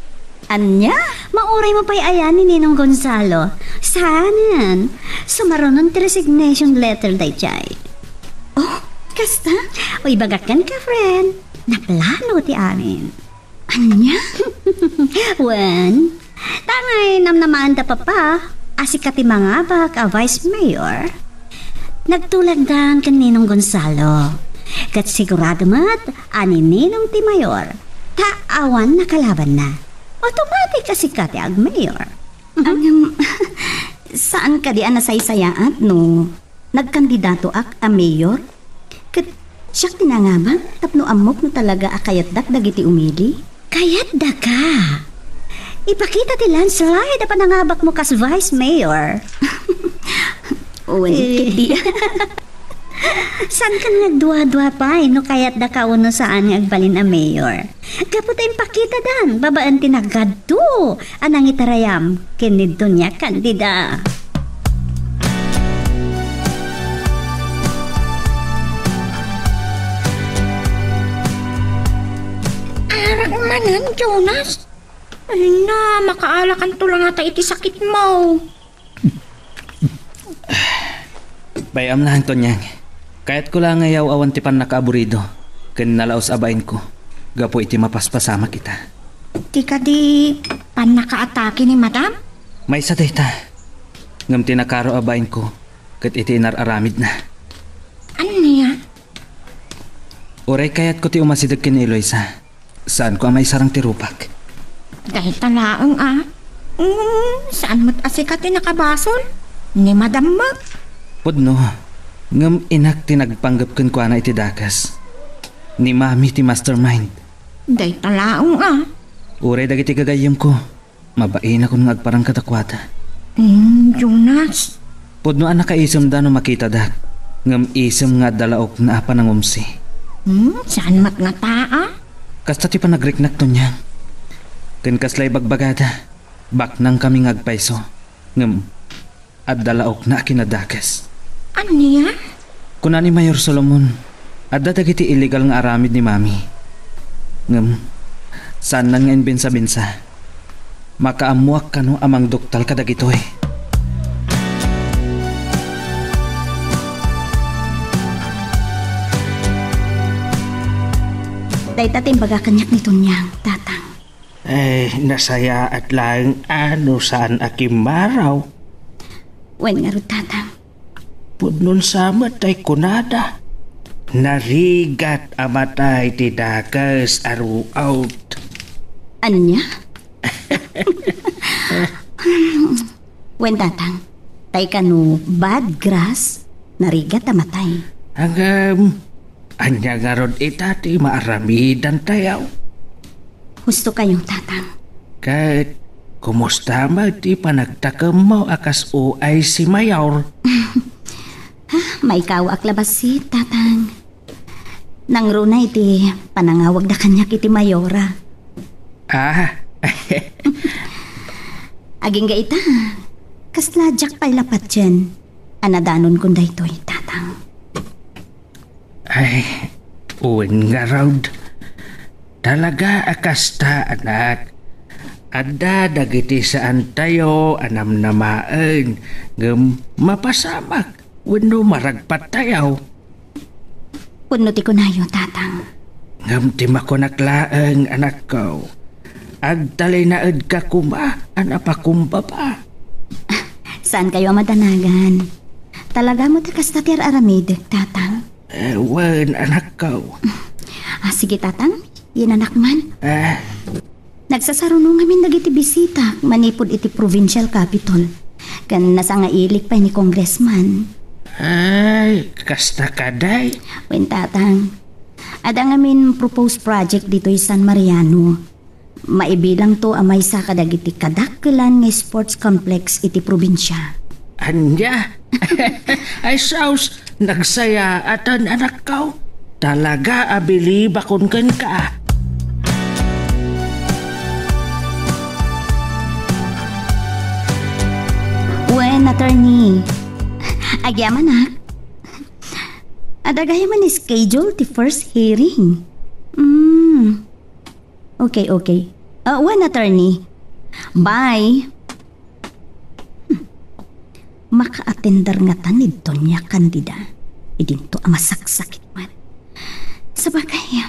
Ania? Mauray mo pay aya ni Ninong Gonzalo. Saanen. Sumarunon ti resignation letter daydiay. Oh, kasta? O, ibagak kenka, friend. Naplano ti amin. Ania? Wen, tangay namnamaanda, Papa, a sika ti mangabak a Vice Mayor. Nagtulagdan ken Ninong Gonzalo. Ket sigurado met a ni Ninong ti mayor. Ta awan nakalabanna. Automatic a sika ti agmayor. Ngem, saan kadi a nasaysayaat no nagkandidatoak a mayor? Ket Siak ti nangabak tapno ammok no talaga a kayatdak dagiti umili. Kayatdaka. Ipakita ti landslide a panangabakmo kas vice mayor. Wen, Eh. Ketdi. Saankan nga agduadua pay no kayatdaka wenno saan nga agbalin a mayor? Gapu ta impakitadan babaen ti nagadto a nangitarayam ken ni Doña Candida. Arak manen, Jonas. Ay na, makaalakanto la ngata iti sakitmo. Bay-am laeng, Tonyang. Kayatko la nga iyaw-awan ti pannakaaburido ken nalaus a bainko gapu iti mapaspasamak ita. Ti kadi pannakaatake ni Madam? Maysa dayta. Ngem ti nakaro a bainko ket iti inar-aramidna. Ania? Uray kayatko ti umasideg ken ni Eloisa, saanko a maisarang ti rupak. Dayta laeng a. Mm, saan met a sika ti nakabasol? Ni Madam met? Pudno, ngem inak ti nagpanggep kenkuana iti dakes. Ni Mami ti mastermind. Dayta laeng a. Uray dagiti gagayyemko, mabainakon nga agparang kadakuada. Hmm, Jonas. Pudno a nakaisemda no makitada, ngem isem nga adda laokna a panangumsi. Hmm, saan met ngata a? Kasta ti panagriknak, Tonyang. Ken kasla ibagbagada, baknangkami nga agpayso. Ngem, adda laokna a kinadakes. Ania? Kuna ni Mayor Solomon, adda dagiti illegal nga aramid ni Mami. Ngem, saannan nga imbinsa-binsa. Makaammoak kano a mangduktal kadagitoy. Dayta ti imbaga kaniak ni Tonyang, Tatang. Eh, nasayaat laeng a no saan a kimmaraw. Wen ngarud, Tatang. Pudnon sa met tay kunada. Narigat a matay ti dakes a ruot. Ania? Wen, Tatang. Tay kano bad grass, narigat a matay. Ngem, ania ngarud ita ti maaramidantayo? Husto kayo, Tatang. Ket, kumusta met ti panagtakemmo a kas O I C Mayor? Ha, maikawaak la bassit, Tatang. Nangruna iti panangawagda kaniak iti Mayora. Ah. Agingga ita, kasla diak pay la patien a nadanon kun daytoy, Tatang. Ay, wen ngarud. Talaga a kasta, anak. Adda dagiti saantayo a namnamaen, ngem mapasamak wenno maragpattayo. Pudno ti kunayo, Tatang. Ngem ti makunak laeng, anakko, agtalinaedka koma a napakumbaba. Saan kayo a madanagan? Talaga met a kasta ti ar-aramidek, Tatang? Eh, wen, anakko. Ah, sige, Tatang. Yan, anak man. Eh? Nagsasaruno ngamin dagiti bisita manipud iti provincial capitol. Ken nasangailik pay ni Congressman. Ay, kasta kadi? Wen, Tatang. Adda ngamin proposed project ditoy San Mariano. Maibilangto a maysa kadagiti kadakkelan nga sports complex iti probinsya. Ania? Ay, sus, nagsayaatan, anakko. Talaga a bilibakon kenka. Wen, attorney. Agyamanak. Adda gayam a schedule ti first hearing. Mm. Okay, okay. Ah, wen, attorney. Bye. Hmm. Makaatender ngata ni Doña Candida. Idinto a masaksakit man. Sabagay,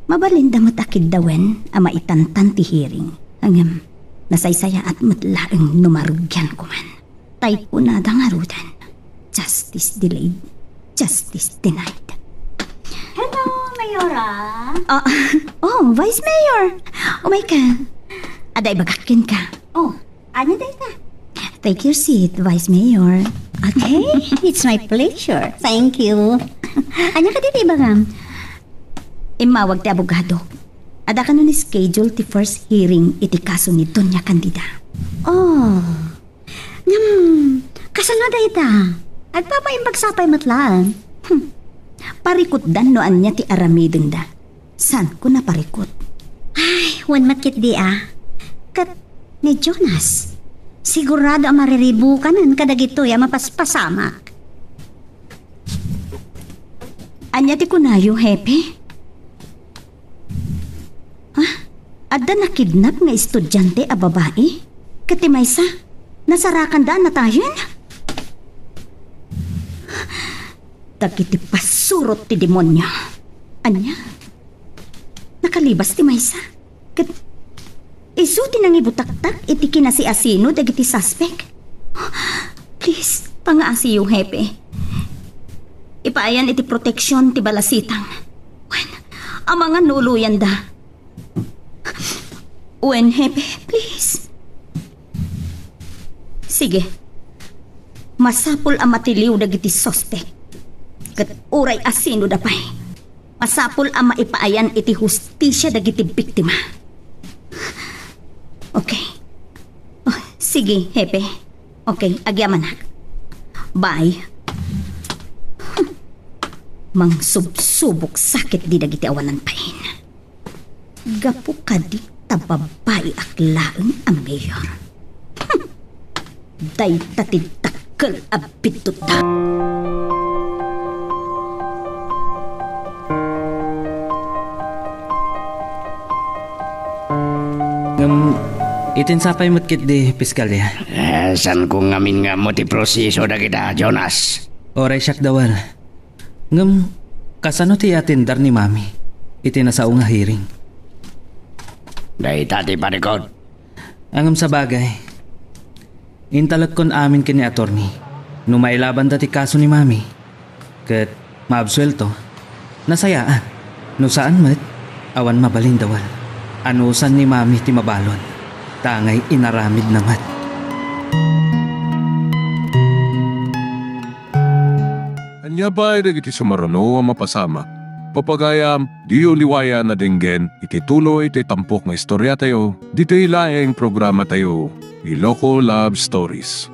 mabalinda met a kiddawen a maitantan ti hearing. Ngem, nasaysayaat met laeng no marugianko man. Tay kunada ngaruden, "Justice delayed, justice denied." Hello, Mayora. Ah, oh, Vice Mayor. Umay ka. Adda ibagak kenka. Oh, ania dayta? Take your seat, Vice Mayor. Hey, it's my pleasure. Thank you. Ania kadi ti ibagam? Immawag ti abogado. Adda kano ni-schedule ti first hearing iti kaso ni Doña Candida. Oh. Ngem, kasano dayta? Agpapaimbag sapay met laeng. Hmm. Parikutdan no ania ti aramidenda. Saanko naparikut? Ay, wen met ketdi a. Ket ni Jonas, sigurado a mariribukanen kadagitoy a mapaspasamak. Ania ti kunayo, Hepe? Ha? Adda nakidnap nga estudiante a babai? Ket ti maysa, nasarakanda a natayen? Dagiti pasurot ti demonio. Ania? Nakalibas ti maysa? Ket isu ti nangibutaktak iti kinasiasino dagiti suspek. Please, pangaasiyo, Hepe. Ipaayan iti proteksion ti balasitang. Wen, amangan no uloyanda. Wen, Hepe, please. Sige. Masapul a matiliw dagiti suspek. Ket uray asinoda pay, masapul a maipaayan iti hustisia dagiti biktima. Okay. Oh, sige, Hepe. Okay, agyamanak. Bye. Mangsubsubok sakit di dagiti awanan pain. Gapu kadi ta babai ak laeng a mayor. Hmm. Dayta ti dakkel a biddutda. Ngem, iti sapay met ketdi, Piskalya. Eh, saanko ngamin nga ammo ti proseso dagita, Jonas. Uray siak dawal. Ngem, kasano ti atender ni Mami iti nasao nga hearing? Dayta ti parikut. Ngem sabagay, intalekkon amin ken ni attorney no mailabanda ti kaso ni Mami ket maabsuelto, nasayaan. No saan met, awan mabalin dawal. Anusan ni Mami ti mabalon, tangay inaramidna met. Ania pay dagiti sumaruno a mapasamak? Papagayam, diyo liwayan a denggen iti tuloy ti tampok nga istoriatayo, ditoy laeng programatayo, Iloko Love Stories.